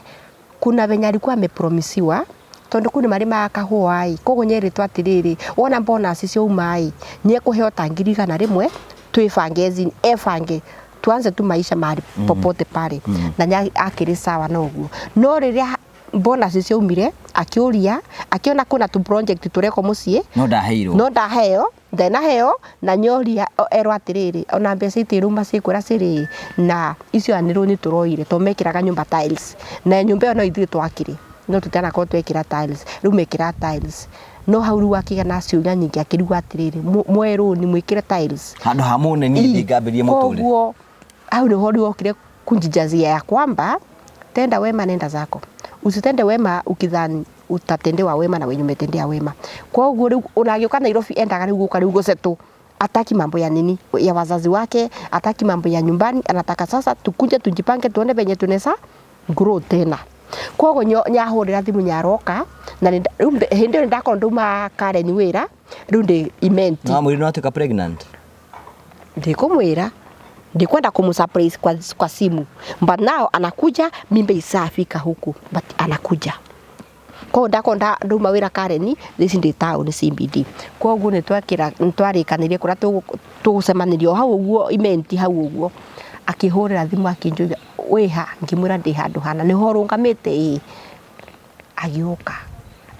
kuna venye alikuwa amepromisiwa tondũ kũu nĩ marĩmaga kahũa ĩ, koguo nyerĩtwo atĩrĩrĩ, wona bonus ciauma ĩ, nĩekũheo ta ngiri igana rĩmwe, twĩbange ebange, tuanze tu maisha mahali popote pale. Na akĩrĩ sawa na ũguo. No rĩrĩa bonus ciaumire, akĩũria, akĩona kwĩna tu project tũrekwo mũciĩ. No ndaheirwo. No ndaheo, ndanaheo, na nyoria erwo atĩrĩrĩ, ona mbeca itiruma cikwĩra cirĩ, na icio nĩ rũni tũroire, to mekĩraga nyũmba tiles. Na nyũmba ĩyo no ithuĩ twakire, no tũtanakorwo twekĩra tiles, rĩu mekĩra tiles. No hau rĩu akĩgĩa na ciũria nyingĩ, akĩrigwo atĩrĩrĩ, mwoe rũni mwĩkĩre tiles. Handũ ha mũne niĩ thiĩ ngambĩrĩrie mũtũrĩre. Koguo hau nĩho rĩu okire kunjijazia ya kwamba tenda wema nenda zako, usitende wema ukidhani utatendewa wema na wenye umetendea wema. Koguo rĩu ona agĩũka Nairobi endaga rĩu gũka rĩu gũsettle, ataki mambo ya nini ya wazazi wake, ataki mambo ya nyumbani, anataka sasa tukuje tujipange tuone venye tunaweza grow tena. Koguo nyahũrĩra thimũ nyaroka, na rĩu hĩndĩ ĩyo nĩndakorwo ndauma Karen wĩra, rĩu ndĩ imenti. No amwĩrire nĩwatuĩka pregnant? Ndikũmwĩra, ndikwenda kumsurprise kwa simu, but now anakuja mimba isafika huku, but anakuja. Koguo ndakorwo ndauma wĩra Karen, thaici ndĩ town CBD. Koguo nĩtwarĩkanĩrie kũrĩa tũgũcemanĩria o hau ũguo imenti hau ũguo. Akĩhũrĩra thimũ akĩnjũria wĩ ha, ngĩmwĩra ndĩ handũ hana, nĩho ũrũgamĩte ĩĩ. Agĩũka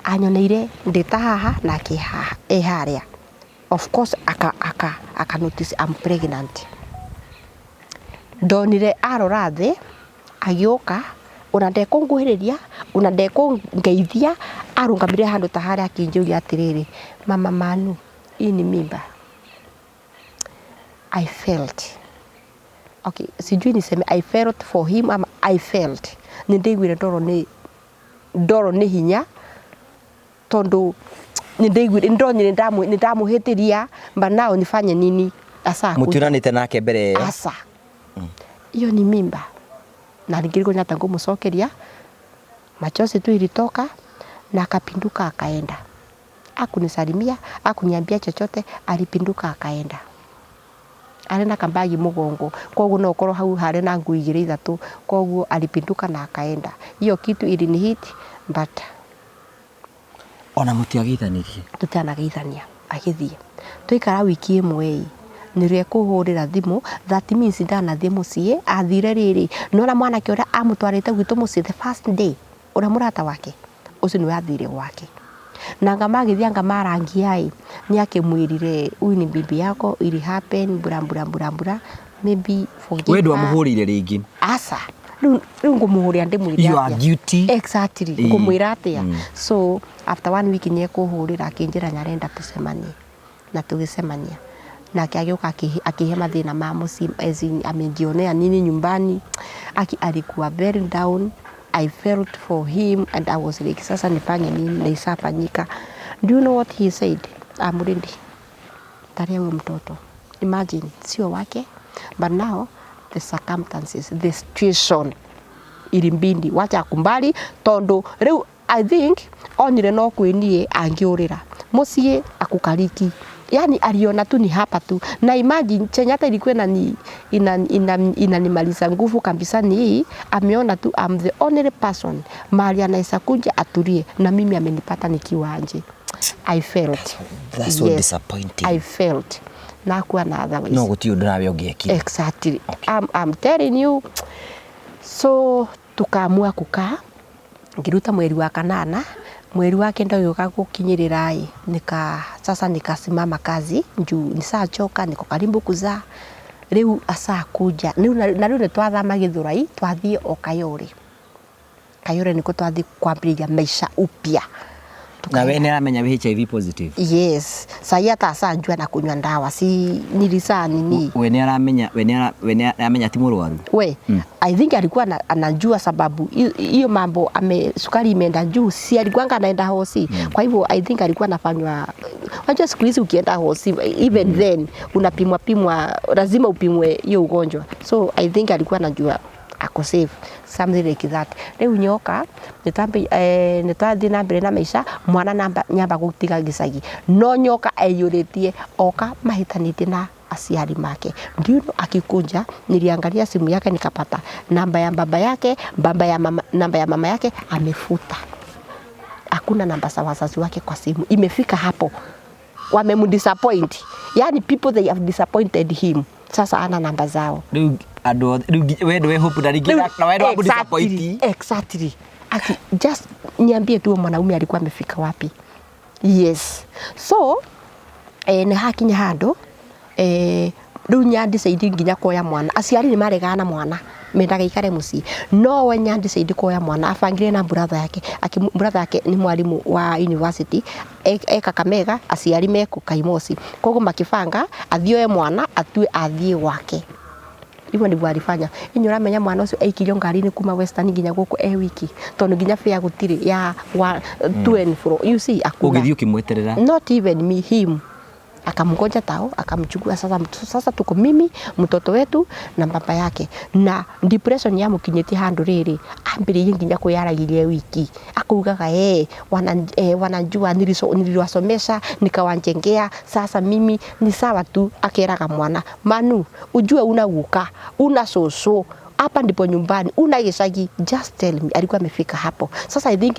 anyoneire ndĩ ta haha nake e harĩa. Of course aka notice I'm pregnant. Ndonire arora thĩ agĩũka, ona ndekũnguhĩrĩria, ona ndekũngeithia, arũgamire handũ ta harĩa akĩnjũria atĩrĩrĩ, mama Manu, hii ni mimba. I felt. Okay, sijui niseme I felt for him ama I felt. Nĩ ndaiguire ndoro nĩ hinya tondũ Nindaiguire ndonire ndamuhitiria, but now nifanye nini? Asa Mutionanite nake mbere ĩyo? Asa, hiyo ni mimba na ningiriko nyata ngumucokeria. Machozi tu ilitoka na akapinduka akaenda. Akunisalimia, akuniambia chochote, alipinduka akaenda. Arĩ na kambagi mũgongo, koguo no ũkorwo hau harĩ na nguo igĩrĩ ithatũ, koguo alipinduka na akaenda. Hiyo kitu ilinihit, but Ona mutiageithanirie? Tutanageithania. Agĩthiĩ, twaikara wiki ĩmwe ĩ nĩrĩo ekũhũrĩra thimũ. That means ndanathiĩ mũciĩ, athire rĩrĩ nona mwanake ũrĩa amũtwarĩte gwitũ mũciĩ the first day, ũrĩa mũrata wake ũcio nĩwe athire gwake na anga magĩthiĩ, anga marangia ĩ nĩ akĩmwĩrire, "Huyu ni bibi yako, ili happen bura bura bura bura, maybe forgive We her." ndwamuhũrĩire rĩngĩ? Aca, rĩu ngũmũhũrĩra ndĩmwĩre You are atĩa? guilty. Exactly. Ngũmwĩra atĩa? So after one week nĩ ekũhũrĩra akĩnjĩra nyarenda tũcemanie, na tũgĩcemania nake agĩũka akĩhe mathĩna ma mũciĩ, as in amejionea nini nyumbani. Aki alikuwa very down. I felt for him and I was like, "Sasa nifanye nini na isafanyika?" Do you know what he said? "I'm ready taria huyo mtoto." Imagine, sio wake, but now the circumstances, the situation ilimbindi wacha kumbali, tondu riu I think onire no kwĩ niĩ angĩũrĩra mũciĩ akukariki, yani aliona tu ni hapa tu. Na imagine chenye hata ilikuwa inanimaliza nguvu kabisa ni hii, ameona tu I'm the only person mahali anaweza kuja atulie na mimi, amenipata nikiwa nje. I felt That's so disappointing. I felt nakuwa na otherwise. No gũtirĩ ũndũ nawe ũngĩekire. Exactly. I'm telling you. So tukaamua kukaa, ngiruta mweri wa kanana, mweri wa kenda ũgĩũka gũkinyĩrĩra ĩ nika sasa nikasimama kazi juu nisachoka, niko karibu kuzaa. Rĩu asa kuja rĩu na rĩu nĩ twathama Gĩthũrai, twathiĩ o Kayore. Kayore nĩkuo twathiĩ kwambĩrĩria maisha upya. Na we nĩ aramenya wĩ HIV positive? Yes, sahi hata asanjua na kunywa ndawa, si nilisaa nini. We nĩ aramenya, we nĩ aramenya ti mũrwaru? We I think alikuwa anajua sababu hiyo mambo ame sukari imeenda juu, si alikuwanga anaenda hosi. Kwa hivyo I think alikuwa anafanywa, unajua siku hizi ukienda hosi, even then unapimwa pimwa, lazima upimwe hiyo ugonjwa. So I think alikuwa anajua ako safe, something like that. Rĩu nyoka nĩtwathiĩ na mbere na maica, mwana namba nyamba gũtiga gĩcagi, no nyoka aiyũrĩtie oka mahĩtanĩtie na aciari make. Ndio akikuja niliangalia simu yake nikapata namba ya baba yake, baba ya mama, namba ya mama yake amefuta. Hakuna namba za wazazi wake kwa simu. Imefika hapo wamemdisappoint, yani people, they have disappointed him. Sasa ana namba zao. Rĩu andũ othe rĩu we ndũwe hope na rĩngĩ na we ndwa disappoint. Exactly. Aki, just niambie tu mwanaume alikuwa amefika wapi? Yes. So nĩ hakinya handũ rĩu nyandicide nginya kuoya mwana. Aciari nĩ maregana na mwana, mendaga ikare mũciĩ, no we nyandicide kuoya mwana. Abangire na brother yake. Brother yake nĩ mwalimu wa university e Kakamega, aciari meku Kaimosi, koguo makibanga athiĩ oe mwana atue athiĩ gwake. Hivyo ndivyo alifanya. Inyo ũramenya mwana ũcio aikirio ngari-inĩ kuma Western nginya gũkũ e wiki, tondũ nginya fare gũtirĩ ya wa to and fro, you see, hakuna. Ũgĩthiĩ ũkĩmweterera? Not even me, him. Akamngoja tao, akamchukua. Sasa, sasa tuko mimi, mtoto wetu na baba yake. Na depression yamukinyĩtie handũ rĩrĩ ambĩrĩirie nginya kwĩyaragiria wiki, akaugaga wanajua niliwasomesha, nikawajengea, sasa mimi ni sawa tu. Akeraga mwana, "Manu, ujue una guka, una soso, hapa ndipo nyumbani, una gĩcagi, just tell me." Alikuwa amefika hapo. Sasa I think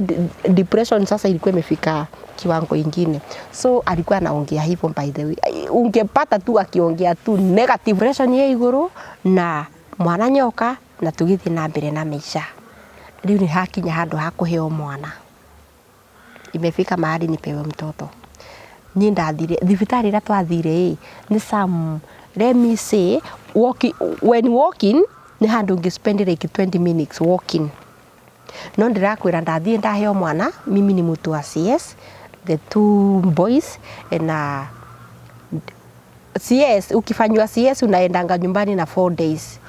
depression sasa ilikuwa imefika kiwango ingine, so alikuwa anaongea hivyo. By the way, ungepata tu akiongea tu negative, depression ye igũrũ na mwana nyoka, na tũgĩthiĩ na mbere na maica. Rĩu nĩ hakinya handũ ha kũheo mwana, imefika mahali nipewe mtoto. Niĩ ndathire thibitarĩ ĩrĩa twathire ĩ nĩ some, let me say, walking, when walking nĩ handũ ũngĩ spend like 20 minutes walking. No ndĩrakwĩra ndathiĩ ndaheo mwana. Mimi ni mtu wa CS, the two boys, na CS, ukifanywa CS unaendanga nyumbani na 4 days.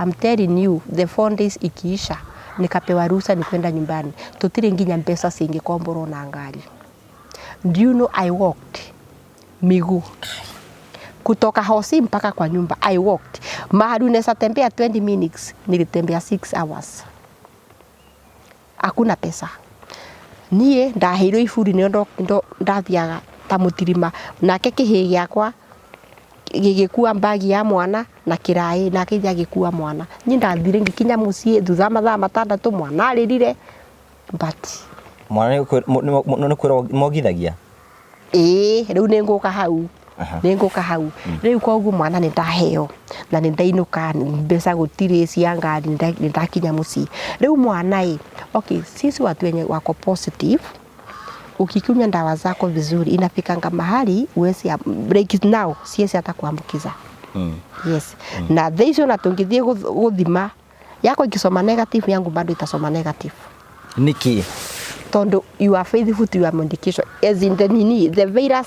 I'm telling you, the 4 days ikiisha nikapewa ruhusa ni kwenda nyumbani, tutire nginya mbeca cingĩkomborwo na ngari. Do you know I walked miguu kutoka hosi mpaka kwa nyumba? I walked mahali unaweza tembea 20 minutes, nilitembea 6 hours. Hakuna pesa. Niĩ ndaheirwo iburi nĩo ndathiaga ta mũtirima, nake kĩhĩ gĩakwa gĩgĩkua mbagi ya mwana na kĩraĩ, nake ithe agĩkua mwana. Niĩ ndathire ngĩkinya mũciĩ thutha wa mathaa 6, mwana arĩrire, but Mwana nĩ kwĩrwo mogithagia? Ĩĩ, rĩu nĩ ngũka hau. Nĩ ngũka hau. Rĩu koguo mwana nĩ ndaheo na nĩ ndainũka, mbeca gũtirĩ cia ngari, nĩ ndakinya mũciĩ. Rĩu mwana ĩ, okay, sisi watu wenye wako positive, ukikunywa ndawa zako vizuri inafikanga mahali uwezi, like now siwezi hata kuambukiza. Yes. Na thaa icio na tũngĩthiĩ gũthima yako ikisoma negative, yangu bado itasoma negative. Nĩkĩ? Tondu you are faithful to your medication, as in the nini, the virus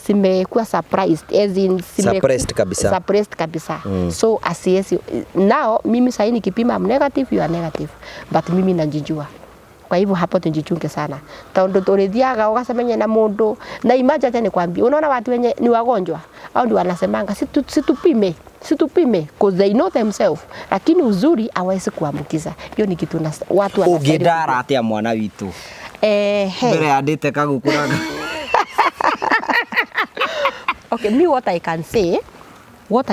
simekuwa surprised, as in Suppressed kabisa. Suppressed kabisa. So asiesi now mimi sasa nikipima I'm negative, you are negative, but mimi najijua. Kwa hivyo hapo tujichunge sana, tondu turithiaga ugasemenya na mundu na imagine, acha nikwambie, unaona watu wenye ni wagonjwa au ndio wanasemanga situpime, situpime, cause they know themselves, lakini uzuri hawezi kuambukiza. Hiyo ni kitu na watu wanastahili. Ũngĩndara atĩa mwana witũ? Eh, Mbere ya ndĩte kagũkũraga. Okay, me what I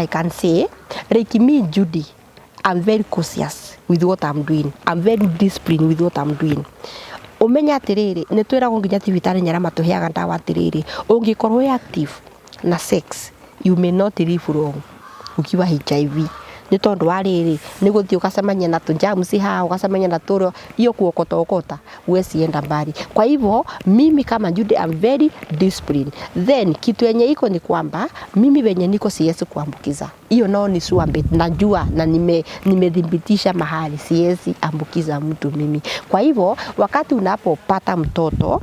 can say, like me, Judy, I'm very cautious with what I'm doing. I'm very disciplined with what I'm doing. Umenya atiriri, nĩ twĩragwo nginya thibitarĩ nyarĩa matũheaga ndawa atiriri, ũngĩkorwo wĩ active na sex, you may not live long ukiwa HIV, nĩ tondũ wa rĩrĩ, nĩ gũthiĩ ũgacemania na tũ haha, ũgacemania na tũrĩa hiyo kuokota huwezi enda mbali. Kwa hivyo mimi kama Judy, I'm very disciplined. Then kitu yenye iko ni kwamba mimi venye niko siwezi kuambukiza. Hiyo nao ni sure bet, najua na nimethibitisha mahali siwezi ambukiza mtu mimi. Kwa hivyo wakati unapopata mtoto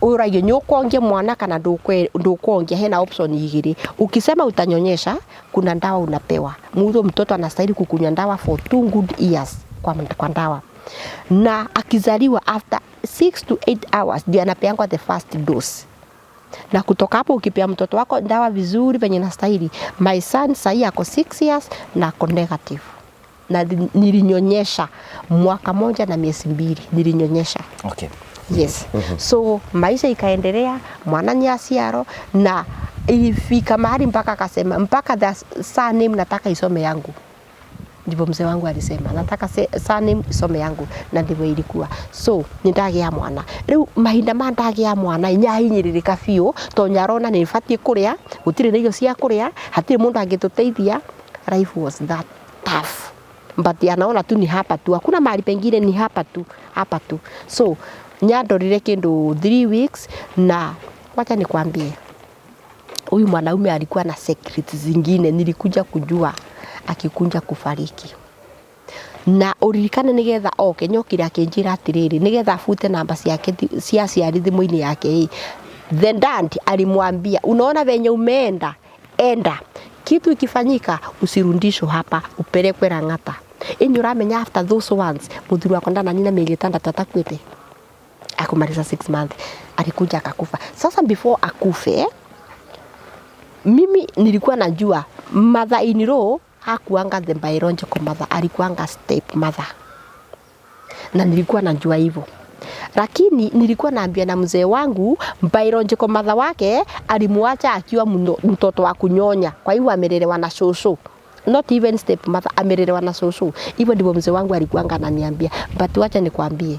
ũragio nĩ ũkuongia mwana kana ndũkuongia, hena option igĩrĩ. Ukisema utanyonyesha, kuna ndawa unapewa. Mtu mtoto anastahili kukunywa ndawa for 2 good years kwa ndawa, na akizaliwa after 6 to 8 hours ndio anapeangwa the first dose, na kutoka hapo ukipea mtoto wako ndawa vizuri venye nastahili. My son sahii ako 6 years na ako negative, na nilinyonyesha mwaka 1 na miezi 2 nilinyonyesha. Yes. So maisha ikaendelea, mwana ni aciaro, na ilifika mahali mpaka akasema mpaka the surname nataka isome yangu. Ndivyo mzee wangu alisema, nataka surname isome yangu, na ndivyo ilikuwa. So nindagĩa mwana. Rĩu mahinda ma ndagĩa mwana nyahinyĩrĩrĩka biũ, tondũ nyarona nĩ batiĩ kũrĩa, gũtirĩ na irio cia kũrĩa, hatirĩ mũndũ angĩtũteithia. Life was that tough. But anaona tu ni hapa tu, hakuna mahali pengine, ni hapa tu, hapa tu. So nyandorire kindu 3 weeks, na wacha nikwambie, huyu mwanaume alikuwa na secrets zingine nilikuja kujua akikunja kufariki. Na uririkane nigetha oke nyokire akinjira atiriri, nigetha abute namba ciake cia aciari thimũ-inĩ yake ĩ. The dad alimwambia, unaona venye umeenda, enda, kitu ikifanyika usirudishwe hapa, upelekwe Lang'ata. Ĩni ũramenya after those ones, mũthuri wakwa ndananina mĩeri 6 atakuĩte, akumaliza 6 months alikuja akakufa. Sasa before akufe, mimi nilikuwa najua mother in law hakuanga the biological mother, alikuanga step mother, na nilikuwa najua hivyo, lakini nilikuwa naambia na mzee wangu biological mother wake alimuacha akiwa mtoto wa kunyonya, kwa hivyo amelelewa na shosho, not even step mother, amelelewa na shosho. Hivyo ndivyo mzee wangu alikuanga ananiambia. But wacha nikwambie,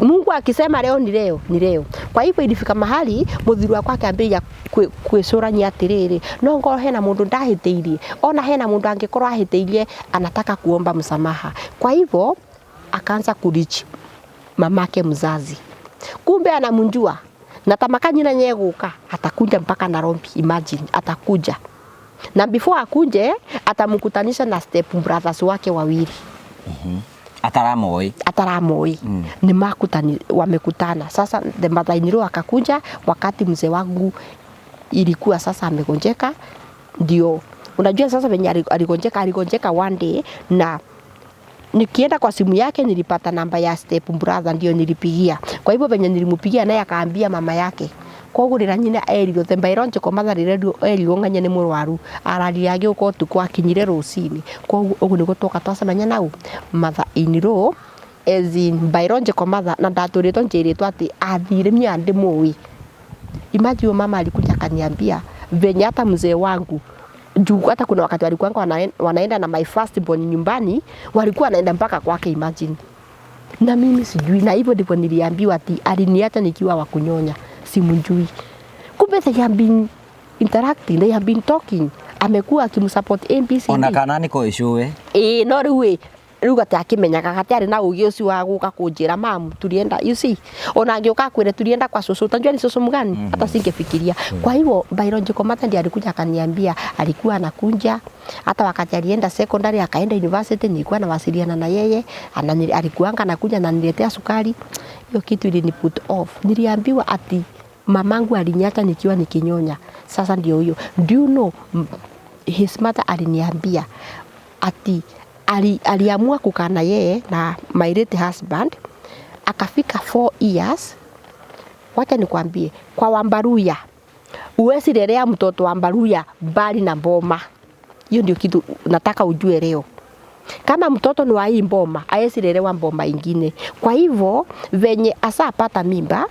Mungu akisema leo ni leo, ni leo. Kwa hivyo ilifika mahali muthuri wakwa akĩambĩrĩria kwĩcũrania atĩrĩrĩ, no ngorwo hena mũndũ ndahĩtĩirie, ona hena mũndũ angĩkorwo ahĩtĩirie, anataka kuomba msamaha. Kwa hivyo akaanza kureach mamake mzazi, kumbe anamjua na tamaka nyina nyegũka atakuja mpaka Nairobi. Imagine, atakuja, na before akunje atamkutanisha na step brothers wake wawili. Ataramoĩ. Ataramoi. Ni makutani, wamekutana. Sasa the mother in law akakuja wakati mzee wangu ilikuwa sasa amegonjeka. Ndio unajua sasa venye aligonjeka, aligonjeka one day na Nikienda kwa simu yake nilipata namba ya step brother, ndio nilipigia. Kwa hivyo venye nilimpigia naye akaambia mama yake. Koguo rĩrĩa nyina erirwo, the biological mother, rĩrĩa erirwo ng'anya nĩ mũrwaru, ararire agĩũka ũtukũ, akinyire rũcinĩ. Koguo ũguo nĩguo twoka twacemania nau mother in law, as in biological mother, na ndatũrĩtwo njĩrĩtwo atĩ athire mia ndĩmũĩ. Imagine mama alikuja akaniambia venye hata mzee wangu juu hata kuna wakati walikuwa wanaenda na my first born nyumbani, walikuwa wanaenda mpaka kwake, imagine. Na mimi sijui, na hivyo ndivyo niliambiwa ati aliniacha nikiwa wa kunyonya, simjui. Kumbe they have been interacting, they have been talking. Amekuwa akimsupport ABCD. Ona kana nĩ koĩ cũwe. Ĩĩ, no rĩu ĩ rĩu gatiakĩmenyaga, gatiarĩ na ũgĩ ũcio wa gũka kũnjĩra mam tulienda, you see, ona angĩũka akwĩre tulienda kwa susu, utajua ni susu mgani? Hata singefikiria. Kwa hivyo biological mother ndiye alikuja akaniambia alikuwa anakunja hata wakati alienda secondary, akaenda university, nilikuwa nawasiliana na yeye, alikuanga anakuja ananiletea sukari. Hiyo kitu ilini put off. Niliambiwa ati mamangu aliniacha nikiwa nikinyonya. Sasa ndio huyo, do you know, his mother aliniambia ati aliamua kukaa na yeye na my late husband akafika 4 years. Wacha nikwambie, kwa Wambaruya uwezi lelea mtoto wa Mbaruya mbali na mboma. Hiyo ndio kitu nataka ujue leo. Kama mtoto ni wa hii mboma, haezi lelewa mboma ingine. Kwa hivyo venye asapata mimba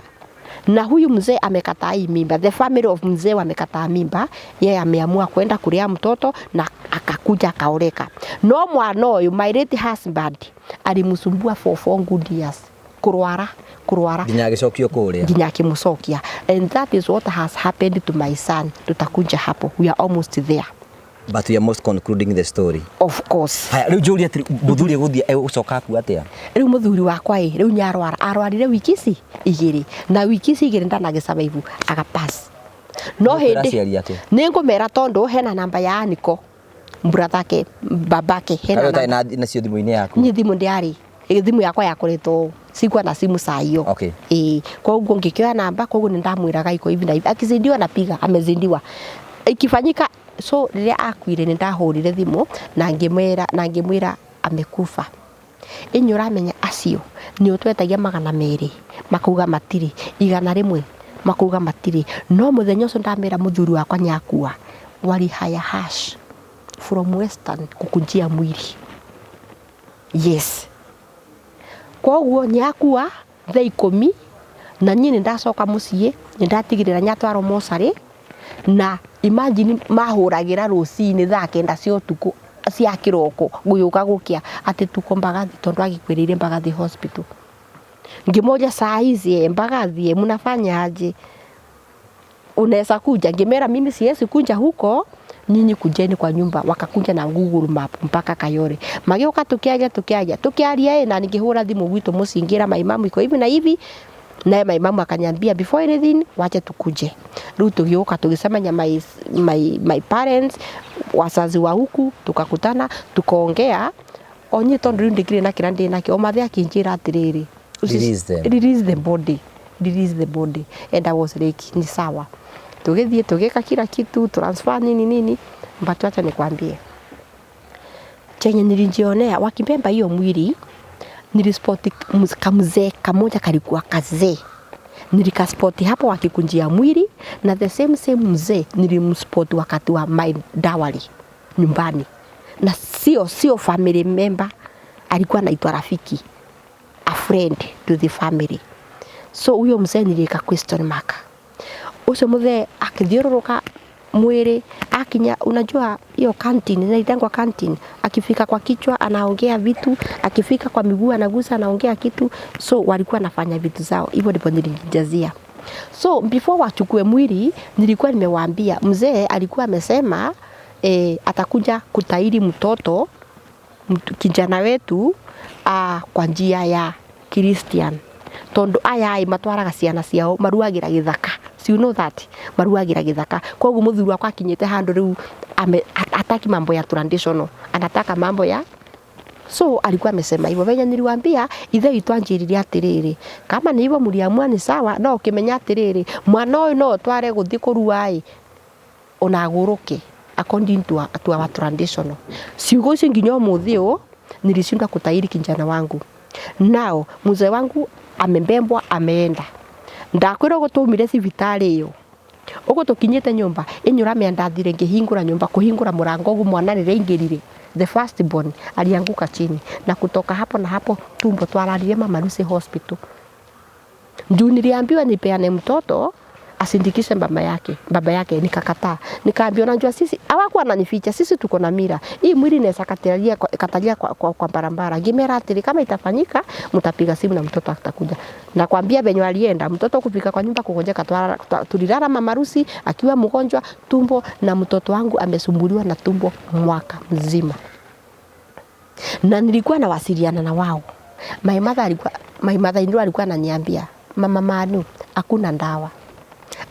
na huyu mzee amekataa hii mimba, the family of mzee wamekataa mimba, yeye ameamua kwenda kulea mtoto na akakuja akaoleka. No mwana ũyũ, my late husband alimsumbua for 4 good years, kurwara kurwara nginya agĩcokio kũrĩa. Nginya akimũcokia. And that is what has happened to my son. Tutakuja hapo, we are almost there. But we are most concluding the story. Of course. Haya, rĩu njũrie atĩrĩ, mũthuri egũthiĩ egũcoka aku atĩa? Rĩu mũthuri wakwa ĩ rĩu nĩarwara, arwarire wiki ici 2, na wiki ici 2 ndanagĩ survive, agapass. No Ũkwĩra hĩndĩ aciari atĩa? Nĩ ngũmera tondũ hena namba ya aniko brother-ke babake, hena Karĩa ũtarĩ namba. Nacio thimũ-inĩ yaku? Niĩ thimũ ndiarĩ, thimũ yakwa yakoretwo sikuwa na simu saa hiyo. Ĩĩ, koguo ngĩkĩoya namba, koguo nĩ ndamwĩraga iko hivi na hivi, akizindiwa napiga, amezindiwa ikifanyika. So rĩrĩa akuire nĩ ndahũrire thimũ na ngĩmwĩra amekufa. Ĩnyũ ũramenya acio nĩ ũtwetagia 200, makauga matirĩ, 100, makauga matirĩ. No mũthenya ũcio ndamera mũthuri wakwa nĩakua, walihaya hash from Western kukunjia mwili. Yes, koguo nĩakua thaa 10, na niĩ nĩ ndacoka mũciĩ, nĩ ndatigĩrĩra nĩatwarwo mocarĩ. Na imagine mahũragĩra rũcinĩ thaa 9 cia ũtukũ, cia kĩroko gũgĩũka gũkĩa, atĩ tuko Mbagathi, tondũ agĩkuĩrĩire Mbagathi Hospital. Ngĩmoria, saa hizi Mbagathi mnafanya aje? Unaweza kuja? Ngĩmera mimi siwezi kuja huko, nyinyi kujeni kwa nyumba. Wakakuja na Google Map mpaka Kayole, magĩũka, tukiaria tukiaria tukiaria na nikihũra thimũ gwitũ mũciĩ, ngĩra maimamu iko hivi na hivi, naye maimamu akaniambia before anything wache tukuje. Rĩu tũgĩũka tũgĩcemania my parents, wazazi wa huku, tukakutana, tukaongea onye, tondũ rĩu ndĩkĩrĩ na kĩrĩa ndĩ nakĩo. O mathe akĩnjĩra atĩrĩrĩ, Release them. Release the body, release the body. And I was like, ni sawa. Tũgĩthiĩ tũgĩka kila kitu, transfer, nini nini. But wacha nikwambie chenye nilijionea wakibeba hiyo mwili, nilispoti kamzee kamoja kalikuwa kazee, nilikaspoti hapo wakikunjia mwili, na the same same mzee nilimspoti wakati wa my dowry nyumbani, na sio family member, alikuwa anaitwa rafiki, a friend to the family. So huyo mzee niliweka question mark. Ucio muthee akithiũrũrũka mwĩrĩ, akinya, unajua hiyo canteen inaitangwa canteen, akifika kwa kichwa anaongea vitu, akifika kwa miguu anagusa, anaongea kitu. So walikuwa wanafanya vitu zao hivyo, ndipo nilijazia. So before wachukue mwili nilikuwa nimewaambia mzee alikuwa amesema atakuja kutairi mtoto kijana wetu kwa njia ya Christian, tondu aya ĩ matwaraga ciana ciao maruagĩra gĩthaka. So you know that maruagĩra gĩthaka. Koguo mũthuri wakwa akinyĩte handũ rĩu hataki mambo ya traditional, anataka mambo ya, so alikuwa amesema hivyo. Venye niliwaambia, ithe witũ anjĩrire atĩrĩrĩ, kama ni hivyo mliamua ni sawa, no ũkĩmenya atĩrĩrĩ, mwana ũyũ no ũtware gũthiĩ kũrua ĩ ona agũrũke according to our traditional. Ciugo icio nginya ũmũthĩ ũyũ. Nilishindwa kutahiri kijana wangu. Nao mzee wangu amembembwa ameenda. Ndakwĩra ũguo twaumire thibitarĩ ĩyo ũguo tũkinyĩte nyũmba ĩnyũra ndathire ngĩhingũra nyũmba kũhingũra mũrango ũguo mwana rĩrĩa aingĩrire, the first born alianguka chini, na kutoka hapo na hapo tumbo twararire Mama Lucy Hospital. Juu niliambiwa nipeane mtoto asindikishe baba yake, nikakataa. Nikaambiwa najua sisi hawakuwa wananificha, sisi tuko na mila hii, mwili inaweza katalia katalia kwa barabara. Ngimera atiri kama itafanyika mtapiga simu na mtoto atakuja. Nakwambia venye alienda mtoto kufika kwa nyumba kugonjeka, tulilala Mama Lucy akiwa mgonjwa tumbo, na mtoto wangu amesumbuliwa na tumbo mwaka mzima na nilikuwa nawasiliana na wao. My mother in law alikuwa ananiambia, "Mama Manu, hakuna ndawa.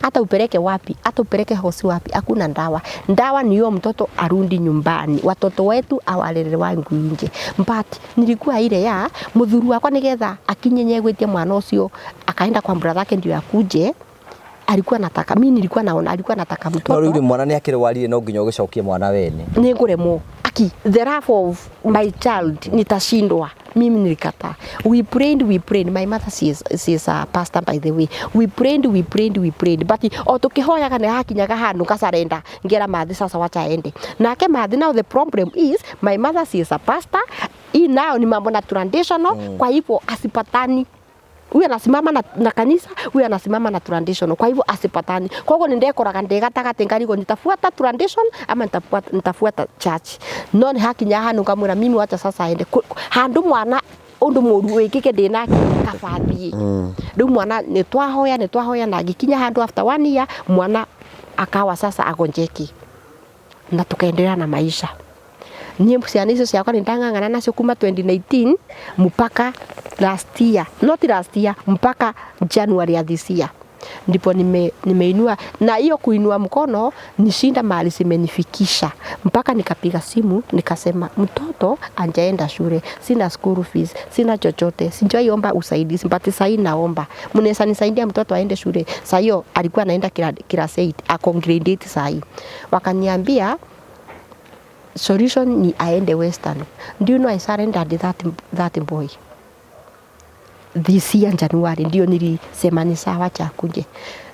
Hata upeleke wapi, hata upeleke hosi wapi, hakuna ndawa. Ndawa ni hiyo mtoto arudi nyumbani. Watoto wetu awalelewangu nje." But nilikuwa ile ya muthuri wakwa nigetha akinye nyegwitie mwana ucio akaenda kwa brother yake ndio akuje, alikuwa nataka, mimi nilikuwa naona alikuwa nataka No mtoto. rĩu rĩ mwana nĩ akĩrwarire no nginya ũgĩcokie mwana wene. Nĩngũremwo aki the love of my child, nitashindwa. Mimi nilikataa. We prayed, we prayed. My mother, she is a pastor, by the way. We prayed, we prayed, we prayed, but o tukihoyaga nĩ hakinyaga handũ ngasarenda ngera mathi, sasa wacha aende nake mathi. Now the problem is my mother, she is a pastor. Hii nayo ni mambo na traditional. Kwa hivyo asipatani, huyu anasimama na kanisa, huyu anasimama na traditional, kwa hivyo asipatani. Koguo nindekoraga ndi gatagatĩ ngarigwo nitafuata tradition ama nitafuata church. No nĩ hakinya handu ngamwĩra mimi wacha sasa aende. Handu mwana undu mũru wĩkĩke ndĩ nake kaba thiĩ. Rĩu mwana nĩ twahoya na ngĩkinya handu after one year mwana akawa sasa agonjeki na tukaendelea na maisha. Niĩ ciana icio ciakwa nĩ ndang'ang'ana nacio kuma 2019 mpaka last year, not last year, mpaka January ya this year ndipo nimeinua, na hiyo kuinua mkono ni shinda mahali zimenifikisha mpaka nikapiga simu nikasema mtoto anjaenda shule, sina school fees, sina chochote, sijai omba usaidizi, but sahii naomba mnaweza nisaidia mtoto aende shule. Saa hiyo alikuwa anaenda class 8, ako grade 8 sahii. Wakaniambia solution ni aende Western. Do you know I surrendered that boy this year January? Ndio nilisema ni sawa chakuje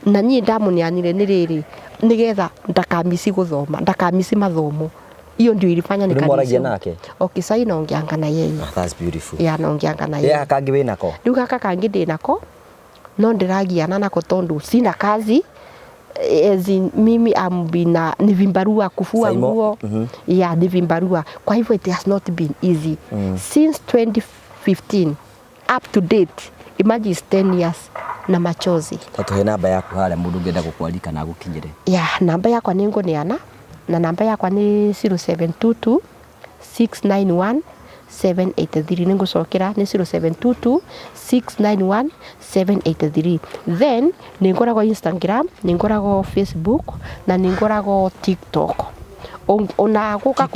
na niĩ ndamunianire nĩ rĩrĩ nĩgetha ndakamisi gũthoma, ndakamisi mathomo. Hiyo ndio ilifanya Nĩ mwaragia nikamisi. Nake? Okay, sasa naongeanga na yeye. Ah, that's beautiful. Ya, naongeanga na yeye. Yeah, kangĩ wĩnako? Rĩu gaka kangĩ ndĩ nako no ndĩragiana nako tondũ sina kazi, as in, mimi ambina ni vimbarua kufua Saimo, nguo. Yeah, ni vimbarua. Kwa hivyo it has not been easy since 2015 up to date. Imagine, it's 10 years na machozi. Tatuhe namba yaku harĩa mũndũ ũngĩenda gũkwarika na agũkinyĩre. Ya, namba yakwa nĩ ngũneana na namba yakwa nĩ 0722 691 783. Nĩ ngũcokera, nĩ 0722 691 783. Then nĩ ngoragwo Instagram, nĩ ngoragwo Facebook na nĩ ngoragwo TikTok. Ona gũka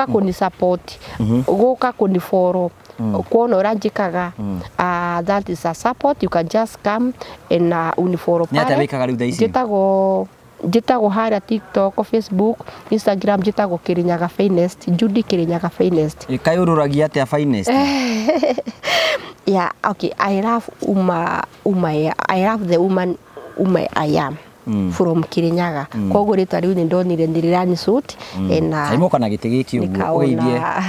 kũni support, gũka kũni follow, kuona ũrĩa njĩkaga, that is a support. You can just come and unifollow. Nĩ atĩa pale. wĩkaga rĩu thaa ici? Njĩtagwo harĩa TikTok, Facebook, Instagram, njĩtagwo Kirinyaga Finest, Judy Kirinyaga Finest. Kaĩ ũrũragia atĩa finest? Yeah, okay, I love uma uma I love the woman uma I am from Kirinyaga. Koguo rĩtwa rĩu nĩ ndonire nĩ rĩrani suit and Saimoka na gĩtĩ gĩkĩ ũguo nikaona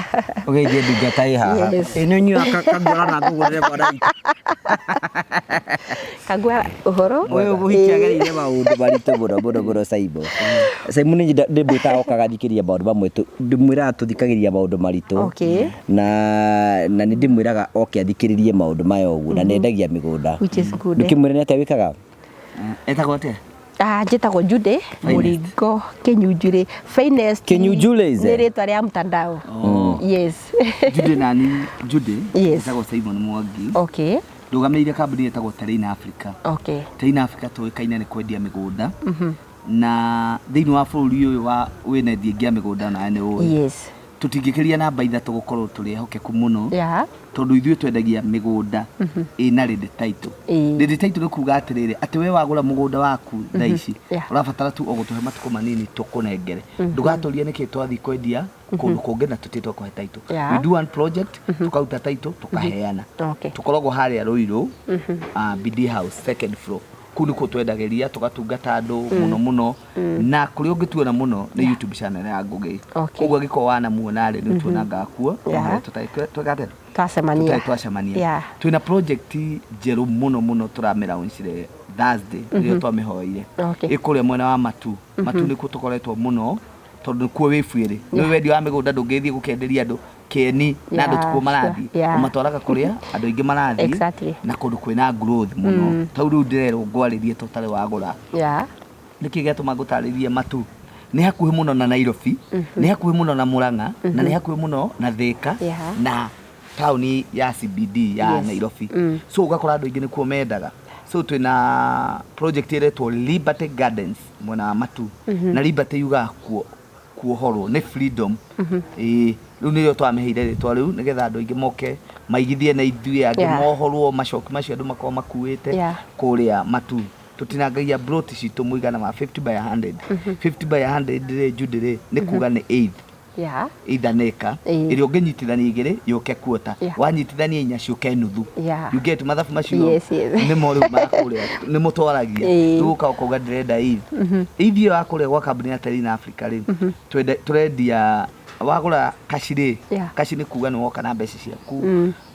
ũgeithie ndungata ĩ haha. Yes. Ĩ nĩ ũnyuaga kaguara na ngũgũrĩre mwana witũ. Kagua ũhoro. Ũyũ mũhiki agereire maũndũ maritũ mũno mũno mũno. Saimo, Saimo nĩ ndĩmwĩtaga okaga thikĩria maũndũ mamwe, ndĩmwĩraga tũthikagĩria maũndũ maritũ. Na nĩ ndĩmwĩraga oke athikĩrĩrie maũndũ maya ũguo na nendagia mĩgũnda. Which is good, eh? Ndũkĩmwĩre nĩ atĩa wĩkaga? Etagwo atĩa? Ah, njĩtagwo Judy Mũringo Kĩnyunjurĩ Finest. Kĩnyunjurĩ is nĩ it? rĩtwa rĩa mtandao. Yes. Judy nani Judy. Yes. Etagwo Simon Mwangi. Ndũgamĩrĩire kambuni ĩtagwo Terrain Africa. Terrain Africa tũĩkaine nĩ kwendia mĩgũnda na thĩinĩ wa bũrũri ũyũ wa wĩna endia aingĩ a mĩgũnda nawe nĩ ũĩ. Yes. Tũtingĩkĩria namba 3 gũkorwo tũrĩ ehokeku mũno. Yeah. Tondũ ithuĩ twendagia mĩgũnda ĩna ready title. Ready title nĩ kuga atĩrĩrĩ, atĩ we wagũra mũgũnda waku thaa ici, ũrabatara tu o gũtũhe matukũ manini tũkũnengere. Ndũgatũrie nĩkĩ twathiĩ kwendia kũndũ kũngĩ na tũtirĩ twakũhe title. We do one project, tũkaruta title, tũkaheana. Tũkoragwo harĩa Ruiru, BD House, second floor. Kũu nĩkuo twendagĩria, tũgatungata andũ mũno mũno, na kũrĩa ũngĩtuona mũno nĩ YouTube channel ya Ngũgĩ. Koguo angĩkorwo wanamuona rĩ, nĩ ũtuonangaga kuo, no harĩa tũtarĩ tweka atĩa? Twacemania. Tũtarĩ twacemania. Twĩna project njerũ mũno mũno tũramĩlaunchire Thursday, rĩrĩa twamĩhoire. Ĩ kũrĩa mwena wa Matu. Matu nĩkuo tũkoretwo mũno, tondũ nĩkuo wĩ buĩrĩ. Nĩ wendia wa mĩgũnda ndũngĩthiĩ gũkenderia andũ Kĩeni na andũ tikuo marathiĩ. Ũmatwaraga kũrĩa andũ aingĩ marathiĩ na kũndũ kwĩna growth mũno. Tau rĩu ndĩrerwo ngwarĩrie ta ũtarĩ wagũra. Nĩkĩ gĩatũma ngũtarĩrie Matu? Nĩ hakuhĩ mũno na Nairobi, nĩ hakuhĩ mũno na Murang'a, na nĩ hakuhĩ mũno na Thika, na taũni ya CBD ya Nairobi. So ũgakora andũ aingĩ nĩkuo mendaga. So twĩna project ĩretwo Liberty Gardens mwena wa Matu. Na Liberty yugaga kuohorwo nĩ freedom. Ĩĩ, rĩu nĩrĩo twamĩheire rĩtwa rĩu nĩgetha andũ aingĩ moke maigithie na ithuĩ, angĩ mohorwo macoki macio andũ makorwo makuĩte kũrĩa Matu. Tũtinangagia plot citũ mũigana wa 50 by 100. 50 by 100 rĩ, Judy rĩ, nĩ kuga nĩ eighth. Either nĩ ĩka ĩrĩa ũngĩnyitithania igĩrĩ yũke quarter, wanyitithania inya ciũke nuthu. You get mathabu macio? Yes. Nĩmo rĩu ma kũrĩa nĩmo twaragia. Rĩu ũka ũkauga ndĩrenda eighth. Eighth ĩyo ya kũrĩa gwa kambuni ya Terrain Africa rĩ, tũrendia wagũra kaci rĩ, kaci nĩ kuga nĩ woka na mbeca ciaku,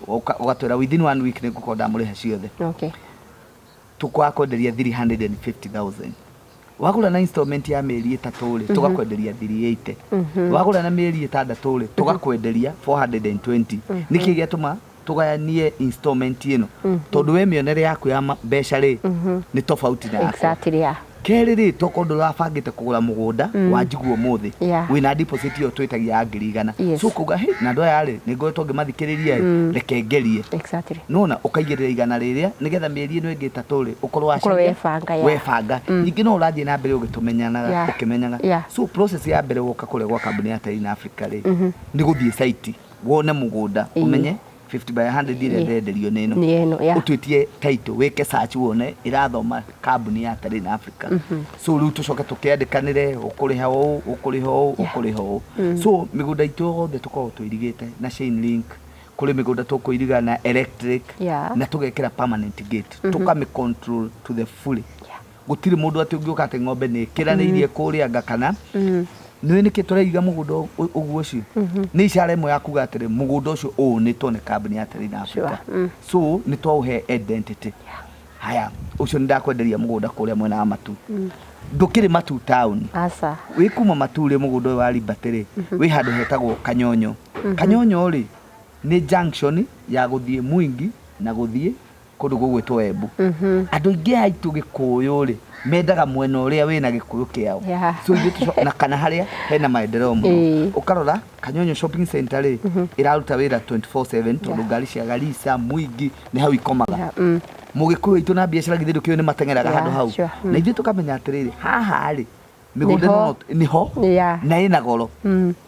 ũgatwĩra within 1 week nĩ ngũkorwo ndamũrĩha ciothe. Tũkwakwenderia 350,000. Wagũra na installment ya mĩeri 3 rĩ, tũgakwenderia 380. Wagũra na mĩeri 6 rĩ, tũgakwenderia 420. Nĩkĩ gĩatũma tũgayanie installment ĩno? Tondũ we mĩonere yaku ya mbeca rĩ, nĩ tofauti na yakwa. Kerĩ rĩ, tokorwo ndũrabangĩte kũgũra mũgũnda wanjigua ũmũthĩ, wĩna deposit ĩyo twĩtagia ya 100,000. So ũkauga, hey, na andũ aya rĩ, nĩ ngoretwo ngĩmathikĩrĩria ĩ, reke ngerie. Nĩwona ũkaigĩrĩra 100 rĩrĩa nĩgetha mĩeri ĩno ĩngĩ 3 rĩ, ũkorwo wacaria, webanga. Ningĩ no ũrathiĩ na mbere ũgĩtũmenyanaga, ũkĩmenyaga. So process ya mbere woka kũrĩa gwa kambuni ya Terrain Africa rĩ, nĩ gũthiĩ site, wone mũgũnda, ũmenye 50 by 100 ĩrĩa ndĩrenderio nĩ ĩno. Ũtwĩtie title, wĩke search wone ĩrathoma kambuni ya Terrain Africa. So rĩu tũcoke tũkĩandĩkanĩre, ũkũrĩha ũũ, ũkũrĩha ũũ, ũkũrĩha ũũ. So mĩgũnda itũ yothe tũkoragwo tũirigĩte na chain link, kũrĩ mĩgũnda tũkũiriga na electric, na tũgekĩra permanent gate, tũkamĩ control to the fully. Gũtirĩ mũndũ atĩ ũngĩũka atĩ ng'ombe nĩ ĩkĩranĩirie kũrĩa anga kana nĩũĩ nĩkĩ tũraiga mũgũnda ũguo ũcio? Nĩ icara ĩmwe ya kuga atĩrĩ mũgũnda ũcio ũũnĩtwo nĩ kambuni ya Terrain Africa. So nĩ twaũhe identity. Haya, ũcio nĩ ndakwenderia mũgũnda kũrĩa mwena wa Matu. Ndũkĩrĩ Matu town. Wĩ kuma Matu rĩ, mũgũnda ũyũ wa Liberty rĩ, wĩ handũ hetagwo Kanyonyo. Kanyonyo rĩ, nĩ junction ya gũthiĩ Mwingi na gũthiĩ kũndũ gũgwĩtwo Embu. Andũ aingĩ aitũ Gĩkũyũ rĩ, mendaga mwena ũrĩa wĩna Gĩkũyũ kĩao. So ithuĩ na kana harĩa hena maendeleo mũno. Ũkarora Kanyonyo shopping center rĩ, ĩraruta wĩra 24/7 tondũ ngari cia Garissa, Mwingi nĩ hau ikomaga. Mũgĩkũyũ witũ na biacara githĩ ndũkĩũĩ nĩ mateng'eraga handũ hau. Na ithuĩ tũkamenya atĩrĩrĩ, haha rĩ, mĩgũnda ĩno nĩho na ĩna goro.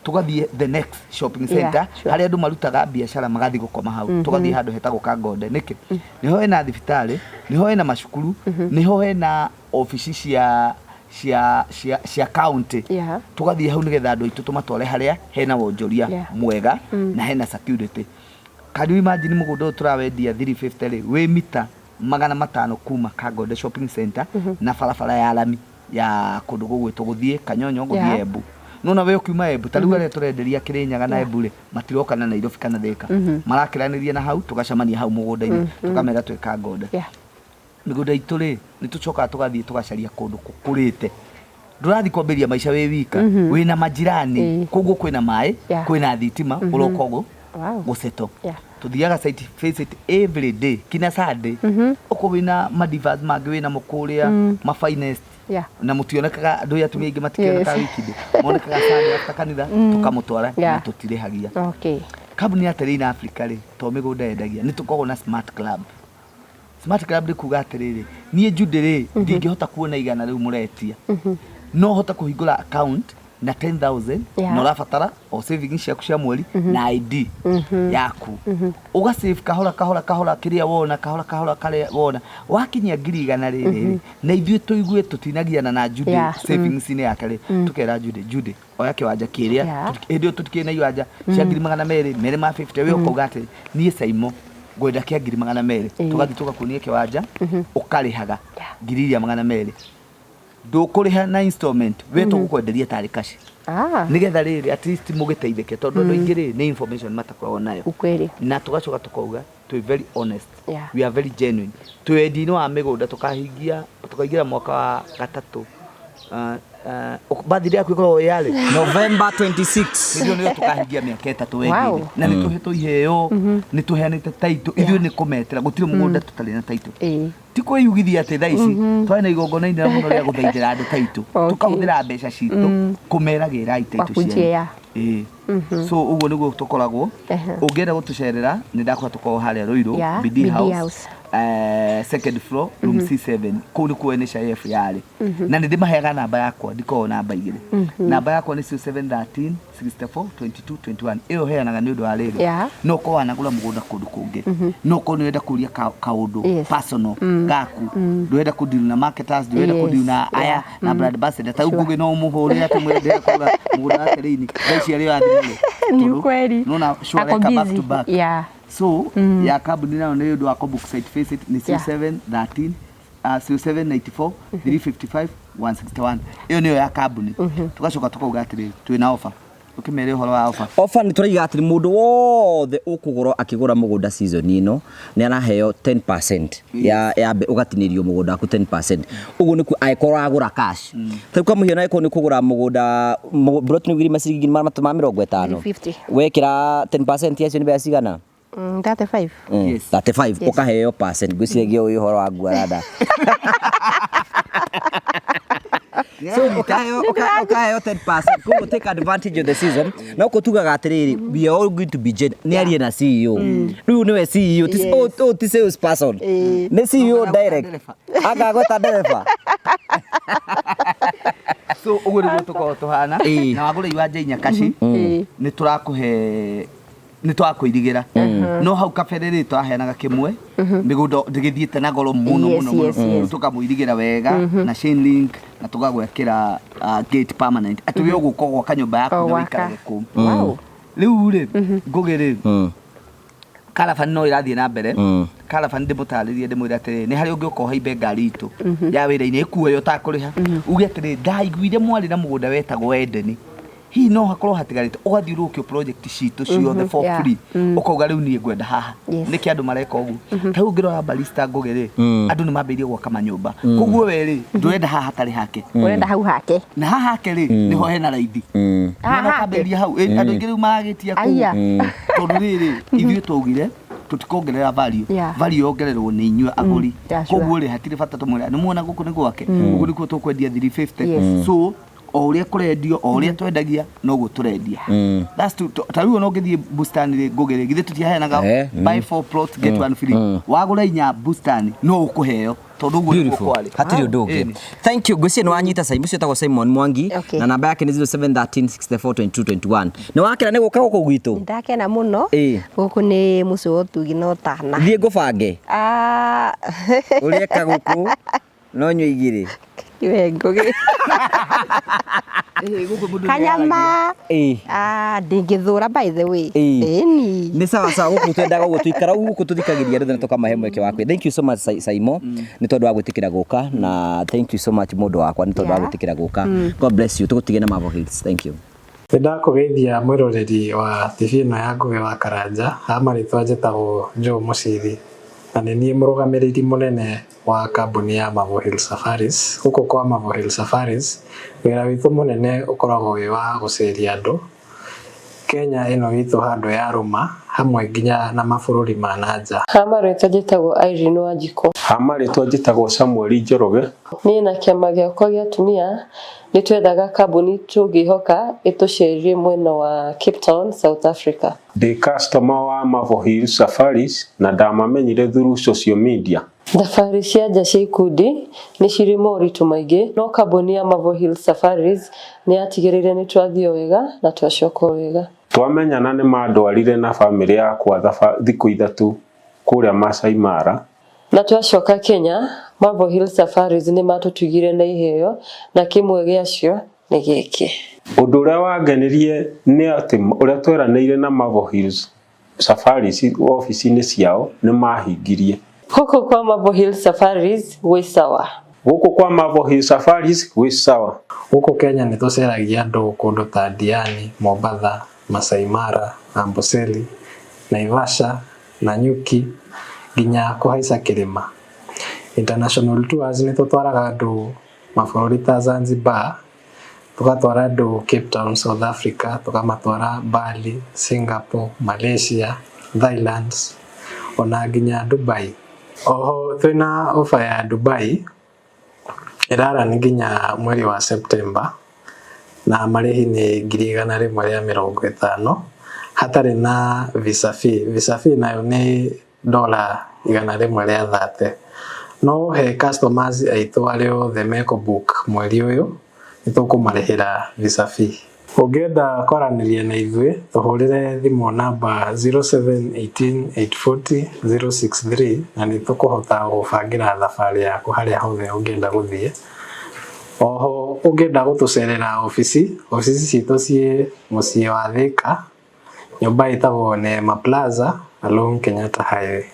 Tũgathiĩ the next shopping center harĩa andũ marutaga biacara magathiĩ gũkoma hau. Tũgathiĩ handũ hetagwo Kangonde. Nĩkĩ? Nĩho hena thibitarĩ, nĩho hena macukuru, nĩho hena obici cia cia cia cia county. Tũgathiĩ hau nĩgetha andũ aitũ tũmatware harĩa hena wonjoria mwega na hena security. Can you imagine mũgũnda ũyũ tũrawendia 350 rĩ, wĩ mita 500 kuma Kangonde shopping center na barabara ya rami ya kũndũ gũgwĩtwo gũthiĩ Kanyonyo gũthiĩ Embu. Nona we ũkiuma Embu, ta rĩu arĩa tũrenderia Kĩrĩnyaga na Embu rĩ, matiroka na Nairobi kana Thika. Marakĩranĩria na hau, tũgacemania hau mũgũnda-inĩ, tũkamera twĩ Kangonde. Mĩgũnda itũ rĩ, nĩ tũcokaga tũgathiĩ tũgacaria kũndũ gũkũrĩte. Ndũrathiĩ kwambĩrĩria maica wĩ wika, wĩna majirani, koguo kwĩna maĩ, kwĩna thitima, ũroka ũguo gũsettle. Tũthiaga site visit every day, kinya Sunday. Okorwo wĩna madivas mangĩ wĩna mo kũrĩa, ma finest. Na mũtionekaga, andũ atumia aingĩ matikĩonekaga wikendi, monekaga Sunday after kanitha, tũkamũtwara na tũtirĩhagia. Kambuni ya Terrain Africa rĩ, to mĩgũnda yendagia, nĩ tũkoragwo na smart club. Smart club nĩ kuga atĩrĩrĩ, niĩ Judy rĩ, ndingĩhota kuona 100 rĩu mũretia. No hote kũhingũra account Na 10,000 na ũrabatara o savings ciaku cia mweri na ID yaku, ũga save kahora kahora kahora kĩrĩa wona, kahora kahora karĩa wona, wakinyia 100,000 rĩrĩ, na ithuĩ tũigue tũtinagiana na Judy savings-inĩ yake rĩ, tũkera Judy, "Judy, oya kĩwanja kĩrĩa." Hĩndĩ ĩyo tũtikĩrĩ na iwanja cia 250,250. We ũkauga atĩ niĩ Saimo ngwenda kĩa 200,000. Tũgathiĩ tũgakuonia kĩwanja, ũkarĩhaga 200,000. Ndũkũrĩha na installment, we tũgũkwenderia tarĩ cash, nĩgetha rĩrĩ at least mũgĩteithĩke, tondũ andũ aingĩ rĩ, nĩ information matakoragwo nayo. Na tũgacoka tũkauga twĩ very honest, we are very genuine. Twĩ wendia-inĩ wa mĩgũnda, tũkahingia tũkaingĩra mwaka wa gatatũ. Birthday yaku ĩkoragwo ĩ yarĩ? November 26. Hĩndĩ ĩyo nĩyo tũkahingia mĩaka 3 wendia-inĩ. Na nĩ tũhetwo iheo, nĩ tũheanĩte title. Ithuĩ nĩ kũmetera, gũtirĩ mũgũnda tũtarĩ na title. Ti kwĩyugithia atĩ thaa ici twarĩ na igongona inene mũno rĩa gũthaithĩra andũ title. Tũkahũthĩra mbeca citũ kũmeragĩra title Wakujia, cianyu. Yeah. Ĩĩ. So ũguo nĩguo tũkoragwo. Ũngĩenda gũtũcerera, nĩ ndakora tũkoragwo harĩa Ruiru, BD BD House, House. Second floor, room C7. Kũu nĩkuo NHIF yarĩ, na nĩ ndĩmaheaga namba yakwa, ndikoragwo namba igĩrĩ. Namba yakwa nĩ 0713 64 22 21. Ĩyo heanaga nĩ ũndũ wa rĩrĩ, no ũkorwo wanagũra mũgũnda kũndũ kũngĩ, no ũkorwo nĩ ũrenda kũria kaũndũ personal gaku, ndũrenda kũdeal na marketers, ndũrenda kũdeal na aya na brand ambassador. Ta rĩu Ngũgĩ no ũmũhũrĩre atĩ mwĩre ndĩrenda kũgũra mũgũnda wa Terĩini thaa ici arĩ wa thimũ rĩ. Ni Tondũ ukweli. nona sure Ako areka back busy. to back. So ya kambuni nayo nĩ ũndũ wa kũbook site visit nĩ 0713 0794 355 161. Ĩyo nĩyo ya kambuni. Tũgacoka tũkauga atĩrĩrĩ, twĩna offer. Ũkĩmere ũhoro wa offer. Offer nĩ tũraiga atĩ mũndũ wothe ũkũgũra akĩgũra mũgũnda season ĩno nĩ araheo 10% ya ũgatinĩrio mũgũnda waku 10%. Ũguo nĩkuo angĩkorwo agũra cash. Ta rĩu kwa mũhiano, angĩkorwo nĩ kũgũra mũgũnda plot nĩ ngiri maciringi 350, 350. wekĩra 10% yacio nĩ mbeca cigana? 35. Yes. 35 ũkaheo percent. Ngwĩciragia ũyũ ũhoro wa nguaranda. So ũkaheo 10%, koguo take advantage of the season. No kũ tugaga atĩrĩrĩ, we are all going to be gen nĩ arie na CEO rĩu, nĩwe CEO ti oh, ti sales person, nĩ CEO direct, akagweta ndereba. So ũguo nĩguo tũkoragwo tũhana. Na wagũra iwanja inya cash, nĩ tũrakũhe, nĩ twakwĩrigĩra. No hau kabere rĩ, twaheanaga kĩmwe. Mĩgũnda ndĩgĩthiĩte na goro mũno mũno mũno. Tũkamũirigĩra wega na chain link, na tũgagwakĩra gate permanent, atĩ we ũgũka gwaka nyũmba yaku O na gwaka. wĩikarage kũu. Rĩu rĩ, Ngũgĩ rĩ, caravan no ĩrathiĩ na mbere. Caravan, ndĩmũtarĩrie, ndĩmwĩre atĩrĩrĩ, nĩ harĩ ũngĩ ũka ũhaimbe ngari itũ ya wĩra-inĩ ĩkuoyo ũtakũrĩha, uge atĩrĩrĩ, "Ndaiguire mwarĩ na mũgũnda wetagwo Edeni, hihi no hakorwo hatigarĩte?" Ũgathiũrũrũkio project citũ ciothe for free. Ũkauga, "Rĩu niĩ ngwenda haha." Nĩkĩ andũ mareka ũguo? Ta rĩu ũngĩrora barista, Ngũgĩ rĩ, andũ nĩ mambĩrĩirie gwaka manyũmba, koguo we rĩ, ndũrenda haha hatarĩ hake. Ũrenda hau hake. Na haha hake rĩ, nĩho hena raithi. Haha Nĩwona hake. ũkambĩrĩria hau. Andũ aingĩ rĩu maragĩtia kũu, Aya. tondũ rĩrĩ, ithuĩ twaugire tũtikongerera value. Value yongererwo nĩ inyuĩ agũri. Yeah, sure. Koguo rĩ, hatirĩ bata tũmwĩra nĩ muona gũkũ nĩ gwake, gũkũ nĩkuo tũkwendia 350. So o ũrĩa kũrendio, o ũrĩa twendagia, noguo tũrendia. Ta rĩu ona ũngĩthiĩ bustani rĩ, Ngũgĩ rĩ, githĩ tũtiaheanaga buy four plots get one free? Wagũra inya bustani no ũkũheo, tondũ ũguo nĩguo Beautiful. kwarĩ. Hatirĩ ũndũ ũngĩ. Ĩni. Thank you. Ngwĩciria nĩ wanyita. Simon ũcio etagwo Simon Mwangi, na namba yake nĩ 0713 64 22 21. Nĩ wakena nĩ gũka gũkũ gwitũ? Ndakena mũno. Gũkũ nĩ mũciĩ wa ũtugi na ũtana. Thiĩ ngũbange. Ah. Ũrĩe kagũkũ no nyue igĩrĩ. We Ngũgĩ. Gũkũ mũndũ nĩ Kanyama. Ah, ndingĩthũra, by the way. Ĩni. Nĩ sawa sawa. Gũkũ twendaga ũguo, tũikara gũkũ tũthikagĩrĩria andũ na tũkamahe mweke wa kwĩ. Thank you so much, Saimo, nĩ tondũ wa gwĩtĩkĩra gũka, na thank you so much, mũndũ wakwa, nĩ tondũ wa gwĩtĩkĩra gũka. God bless you. Tũgũtige na Marvel Hits. Thank you. Nĩ ndakũgeithia mwĩroreri wa TV ĩno ya Ngũgĩ wa Karanja. Ha marĩtwa njĩtagwo Joe Mũciri, na nĩ niĩ mũrũgamĩrĩri mũnene wa kambuni ya Marvel Hill Safaris. Gũkũ kwa Marvel Hill Safaris, wĩra witũ mũnene ũkoragwo wĩ wa gũceria andũ Kenya ĩno itũ handũ ya rũma, hamwe nginya na mabũrũri ma na nja. Ha marĩtwa njĩtagwo Irene Wanjikũ. Ha marĩtwa njĩtagwo Samuel Njoroge. Niĩ na kĩama gĩakwa gĩa atumia nĩ twethaga kambuni tũngĩhoka ĩtũcerie mwena wa Cape Town, South Africa. Ndĩ customer wa Marvel Hill Safaris na ndamamenyire through social media. Thabarĩ cia nja cia ikundi nĩ cirĩ moritũ maingĩ, no kambuni ya Marvel Hills Safaris nĩ yatigĩrĩire nĩ twathiĩ wega na twacoka wega. Twamenyana nĩ mandwarire na bamĩrĩ yakwa thikũ 3 kũrĩa Masai Mara. Na twacoka Kenya, Marvel Hills Safaris nĩ matũtugire na iheo na kĩmwe gĩacio nĩ gĩkĩ. Ũndũ ũrĩa wangenirie nĩ atĩ ũrĩa tweranĩire na Marvel Hills Safaris obici-inĩ ciao nĩ mahingirie. Gũkũ kwa Marvel Hills Safaris gwĩ sawa. Gũkũ kwa Marvel Hills Safaris gwĩ sawa. Gũkũ Kenya nĩ tũceragia andũ kũndũ ta Diani, Mombatha, Masai Mara, Amboseli, Naivasha, Nanyuki nginya kũhaica kĩrĩma. International tours nĩ tũtwaraga andũ mabũrũri ta Zanzibar, tũgatwara andũ Cape Town, South Africa, tũkamatwara Bali, Singapore, Malaysia, Thailand ona nginya Dubai. Oho twĩna offer ya Dubai ĩrarani nginya mweri wa September na marĩhi nĩ 150,000 hatarĩ na visa fee. Visa fee nayo nĩ $130. No he customers aitũ arĩa othe mekũ book mweri ũyũ nĩ tũkũmarĩhĩra visa fee. Ũngĩenda kwaranĩria na ithuĩ tũhũrĩre thimũ namba 0718 840 063 na nĩ tũkũhota gũbangĩra thabarĩ yaku harĩa hothe ũngĩenda gũthiĩ. Oho ũngĩenda gũtũcerera obici, obici citũ ciĩ mũciĩ wa Thika, nyũmba ĩtagwo Neema Plaza along Kenyatta Highway.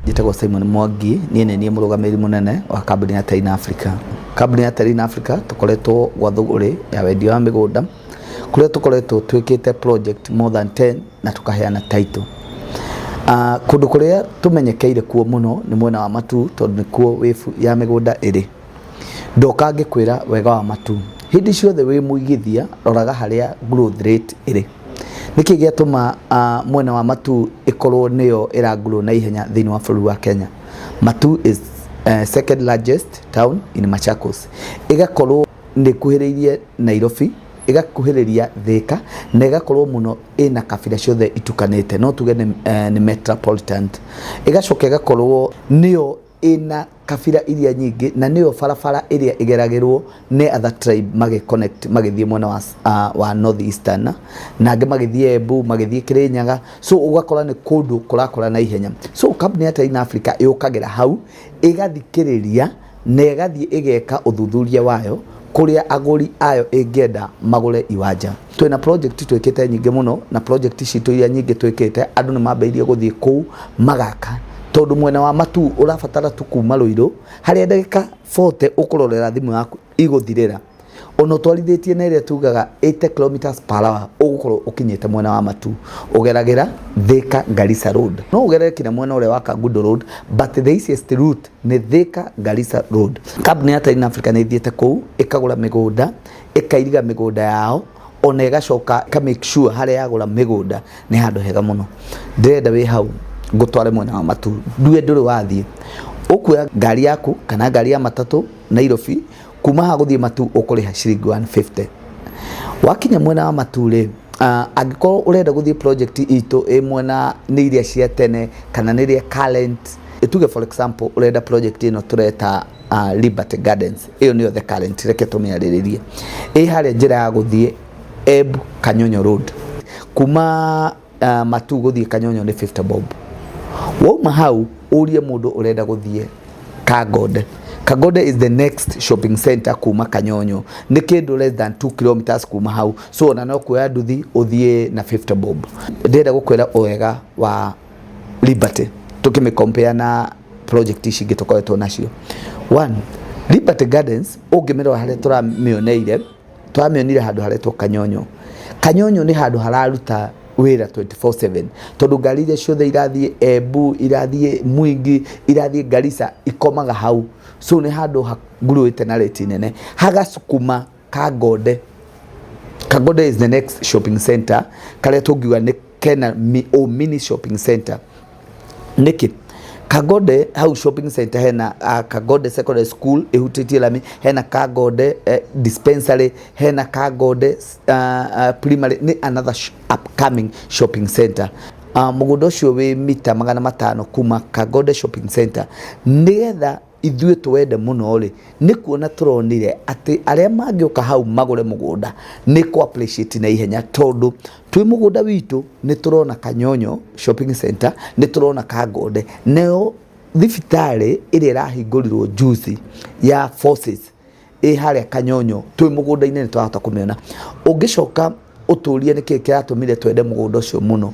Njĩtagwo Simon Mwangi, niĩ nĩ niĩ mũrũgamĩrĩri mũnene wa kambuni ya Terrain Africa. Kambuni ya Terrain Africa tũkoretwo gwa thũgũrĩ ya wendia wa mĩgũnda kũrĩa tũkoretwo twĩkĩte project more than 10 na tũkaheana title. Kũndũ kũrĩa tũmenyekeire kuo mũno nĩ mwena wa Matuu tondũ nĩkuo wĩbu ya mĩgũnda ĩrĩ. Ndoka ngĩkwĩra wega wa Matuu, hĩndĩ ciothe wĩ mũigithia roraga harĩa growth rate ĩrĩ. Nĩkĩ gĩatũma mwena wa Matuu ĩkorwo nĩyo ĩra grow na ihenya thĩinĩ wa bũrũri wa Kenya? Matuu is second largest town in Machakos. Ĩgakorwo nĩ ĩkuhĩrĩirie Nairobi, ĩgakuhĩrĩria Thika na ĩgakorwo mũno ĩna kabira ciothe itukanĩte, no tuge nĩ metropolitan. Ĩgacoka ĩgakorwo nĩyo ĩna kabira iria nyingĩ na nĩyo barabara ĩrĩa ĩgeragĩrwo nĩ other tribe magĩ connect magĩthiĩ mwena wa North Eastern na angĩ magĩthiĩ Embu, magĩthiĩ Kĩrĩnyaga, so ũgakora nĩ kũndũ kũrakũra na ihenya. So kambuni ya Terrain Africa yũkagĩra hau ĩgathikĩrĩria na ĩgathiĩ ĩgeka ũthuthuria wayo kũrĩa agũri ayo ĩngĩenda magũre iwanja. Twĩna project twĩkĩte nyingĩ mũno na project citũ iria nyingĩ twĩkĩte andũ nĩ mambĩrĩirie gũthiĩ kũu magaka tondũ mwena wa Matuu ũrabatara tu kuma Ruiru harĩa ndagĩka 40 ũkũrorera thimũ yaku igũthirĩra ona ũtwarithĩtie na ĩrĩa tugaga 80 kilometers per hour ũgũkorwo ũkinyĩte mwena wa Matuu. Ũgeragĩra Thika Garissa Road, no ũgerere kinya mwena ũrĩa wa Kangundo Road, but the easiest route nĩ Thika Garissa Road. Kambuni ya Terrain Africa nĩ ĩthiĩte kũu ĩkagũra mĩgũnda, ĩkairiga mĩgũnda yao ona ĩgacoka ĩka make sure harĩa yagũra mĩgũnda nĩ handũ hega mũno. Ndĩrenda wĩ hau ngũtware mwena wa Matuu, ndue ndũrĩ wathiĩ, ũkuoya ngari yaku kana ngari ya matatũ Nairobi kuma haha gũthiĩ Matuu ũkũrĩha ciringi 150. Wakinya mwena wa Matuu rĩ, angĩkorwo ũrenda gũthiĩ project itũ ĩ mwena nĩ iria cia tene kana nĩ iria current, tuge for example ũrenda project ĩno tũreta Liberty Gardens, ĩyo nĩyo the current, reke tũmĩarĩrĩrie. Ĩ harĩa njĩra ya gũthiĩ Embu Kanyonyo Road, kuma Matuu gũthiĩ Kanyonyo nĩ 50 bob. Wauma hau ũrie mũndũ ũrenda gũthiĩ Kangonde. Kangonde is the next shopping center kuma Kanyonyo, nĩ kĩndũ less than 2 kilometers kuma hau, so ona no kuoya nduthi ũthiĩ na 50 bob. Ndĩrenda gũkwĩra wega wa Liberty tũkĩmĩ compare na project ici ingĩ tũkoretwo nacio. One, Liberty Gardens ũngĩmĩrora harĩa tũramĩoneire, tũramĩonire handũ haretwo Kanyonyo. Kanyonyo nĩ handũ hararuta wĩra 24/7 tondũ ngari iria ciothe irathiĩ Embu, irathiĩ Mwingi, irathiĩ Garissa ikomaga hau, so nĩ handũ hagrowĩte na rate nene. Hagasukuma Kangonde. Kangonde is the next shopping center karĩa tũngiuga nĩ kena o mini shopping center. Nĩkĩ Kangonde hau shopping center hena Kangonde Secondary School ĩhutĩtie lami, hena Kangonde dispensary, hena Kangonde primary, nĩ another upcoming shopping center. Mũgũnda ũcio wĩ mita 500 kuma Kangode Shopping Center. Nĩgetha ithuĩ tũwende mũno rĩ, nĩ kuona tũronire atĩ arĩa mangĩũka hau magũre mũgũnda nĩ kũ appreciate na ihenya, tondũ twĩ mũgũnda witũ nĩ tũrona Kanyonyo Shopping Center, nĩ tũrona Kangode, nayo thibitarĩ ĩrĩa ĩrahingũrirwo juzi ya Forces ĩ harĩa Kanyonyo, twĩ mũgũnda-inĩ nĩ twahota kũmĩona. Ũngĩcoka ũtũrie nĩkĩ kĩratũmire twende mũgũnda ũcio mũno,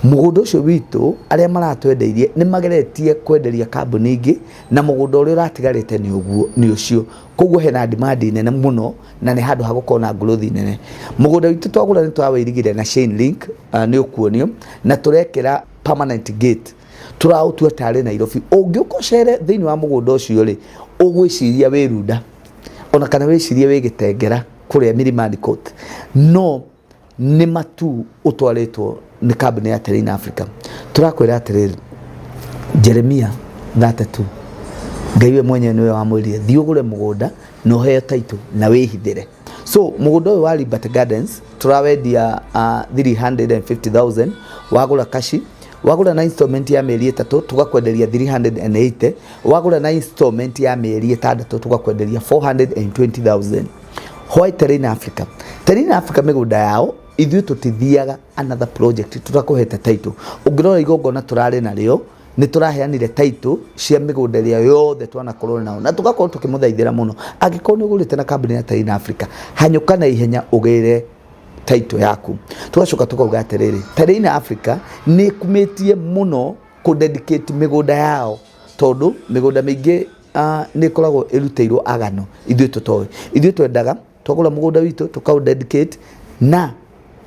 mũgũnda ũcio witũ arĩa maratwendeirie nĩ mageretie kwenderia kambuni ingĩ, na mũgũnda ũrĩa ũratigarĩte nĩ ũguo nĩ ũcio. Koguo hena demand nene mũno na nĩ handũ ha gũkorwo na growth nene. Mũgũnda witũ twagũra nĩ twawĩirigire na chain link, nĩ ũkuonio, na tũrekĩra permanent gate, tũraũtua tarĩ Nairobi. Ũngĩũka ũcere thĩinĩ wa mũgũnda ũcio rĩ, ũgwĩciria wĩ Runda ona kana wĩcirie wĩ Gĩtengera kũrĩa Milimani Court, no nĩ matu ũtwarĩtwo nĩ kambuni ya Terrain Africa. Tũrakwĩra atĩrĩrĩ, Jeremia 32, Ngai we mwenyewe nĩwe wamwĩrire thiĩ ũgũre mũgũnda na ũheo title na wĩhithĩre. So mũgũnda ũyũ wa Liberty Gardens tũrawendia 350,000 wagũra kashi, wagũra na installment ya mĩeri 3 tũgakwenderia 380, wagũra na installment ya mĩeri 6 tũgakwenderia 420,000. Why Terrain Africa? Terrain Africa mĩgũnda yao ithuĩ tũtithiaga another project tũtakũhete title. Ũngĩrora igongona tũrarĩ narĩo nĩ tũraheanire title cia mĩgũnda ĩrĩa yothe twanakorwo nao na tũgakorwo tũkĩmũthaithĩra mũno. Angĩkorwo nĩ ũgũrĩte na kambuni ya Terrain Africa, hanyũka na ihenya ũgĩre title yaku. Tũgacoka tũkauga atĩrĩrĩ, Terrain Africa nĩ ĩkumĩtie mũno kũ dedicate mĩgũnda yao, tondũ mĩgũnda mĩingĩ nĩ ĩkoragwo ĩrutĩirwo agano ithuĩ tũtoĩ. Ithuĩ twendaga twagũra mũgũnda witũ tũkaũ dedicate na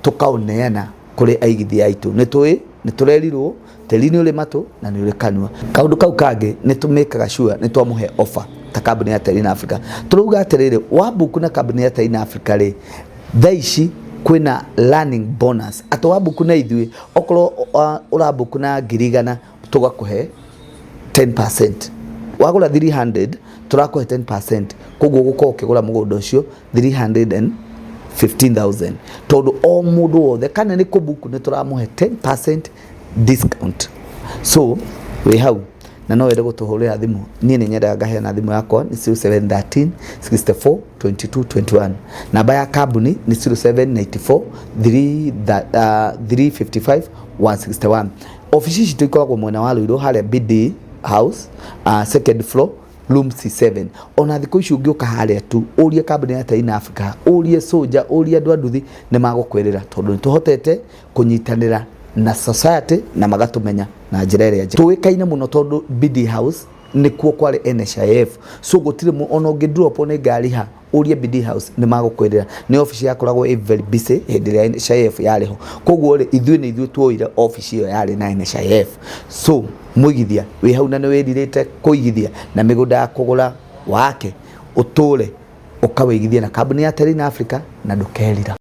tũkaũneana kũrĩ aigithia aitũ. Nĩ tũĩ nĩ tũrerirwo tĩri nĩ ũrĩ matũ na nĩ ũrĩ kanua. Kaũndũ kau kangĩ nĩ tũmĩkaga sure nĩ twamũhe offer ta kambuni ya Terrain Africa. Tũrauga atĩrĩrĩ, wabuku na kambuni ya Terrain Africa rĩ, thaa ici kwĩna learning bonus, atĩ wabuku na ithuĩ okorwo ũrabuku na 100,000 tũgakũhe 10%, wagũra 300 tũrakũhe 10%, koguo ũgũkorwo ũkĩgũra mũgũnda ũcio 315,000, tondũ o mũndũ wothe kana nĩ kũbuku nĩ tũramũhe 10% discount. So wĩ hau na no wende gũtũhũrĩra thimũ, niĩ nĩ nyendaga ngaheana thimũ yakwa nĩ 0713 64 22 21. Namba ya kambuni nĩ 0794 355 161. Obici citũ ikoragwo mwena wa Ruiru harĩa BD House, second floor, room C7. Ona thikũ ici ũngĩũka harĩa tu ũrie kambuni ya Terrain Africa, ũrie Soja, ũrie andũ a nduthi, nĩ magũkwĩrĩra, tondũ nĩ tũhotete kũnyitanĩra na society na magatũmenya na njĩra ĩrĩa njega. Tũĩkaine mũno tondũ BD House nĩkuo kwarĩ NHIF, so gũtirĩ ona ũngĩ drop nĩ ngari ha, ũrie BD House nĩ magũkwĩrĩra. Nĩ obici yakoragwo ĩ very busy hĩndĩ ĩrĩa NHIF yarĩ ho, koguo rĩ ithuĩ nĩ ithuĩ tuoire obici ĩyo yarĩ na NHIF. So mũigithia wĩ hau na nĩ wĩrirĩte kũigithia na mĩgũnda ya kũgũra wake ũtũre ũkawĩigithia na kambuni ya Terrain Africa na ndũkerira.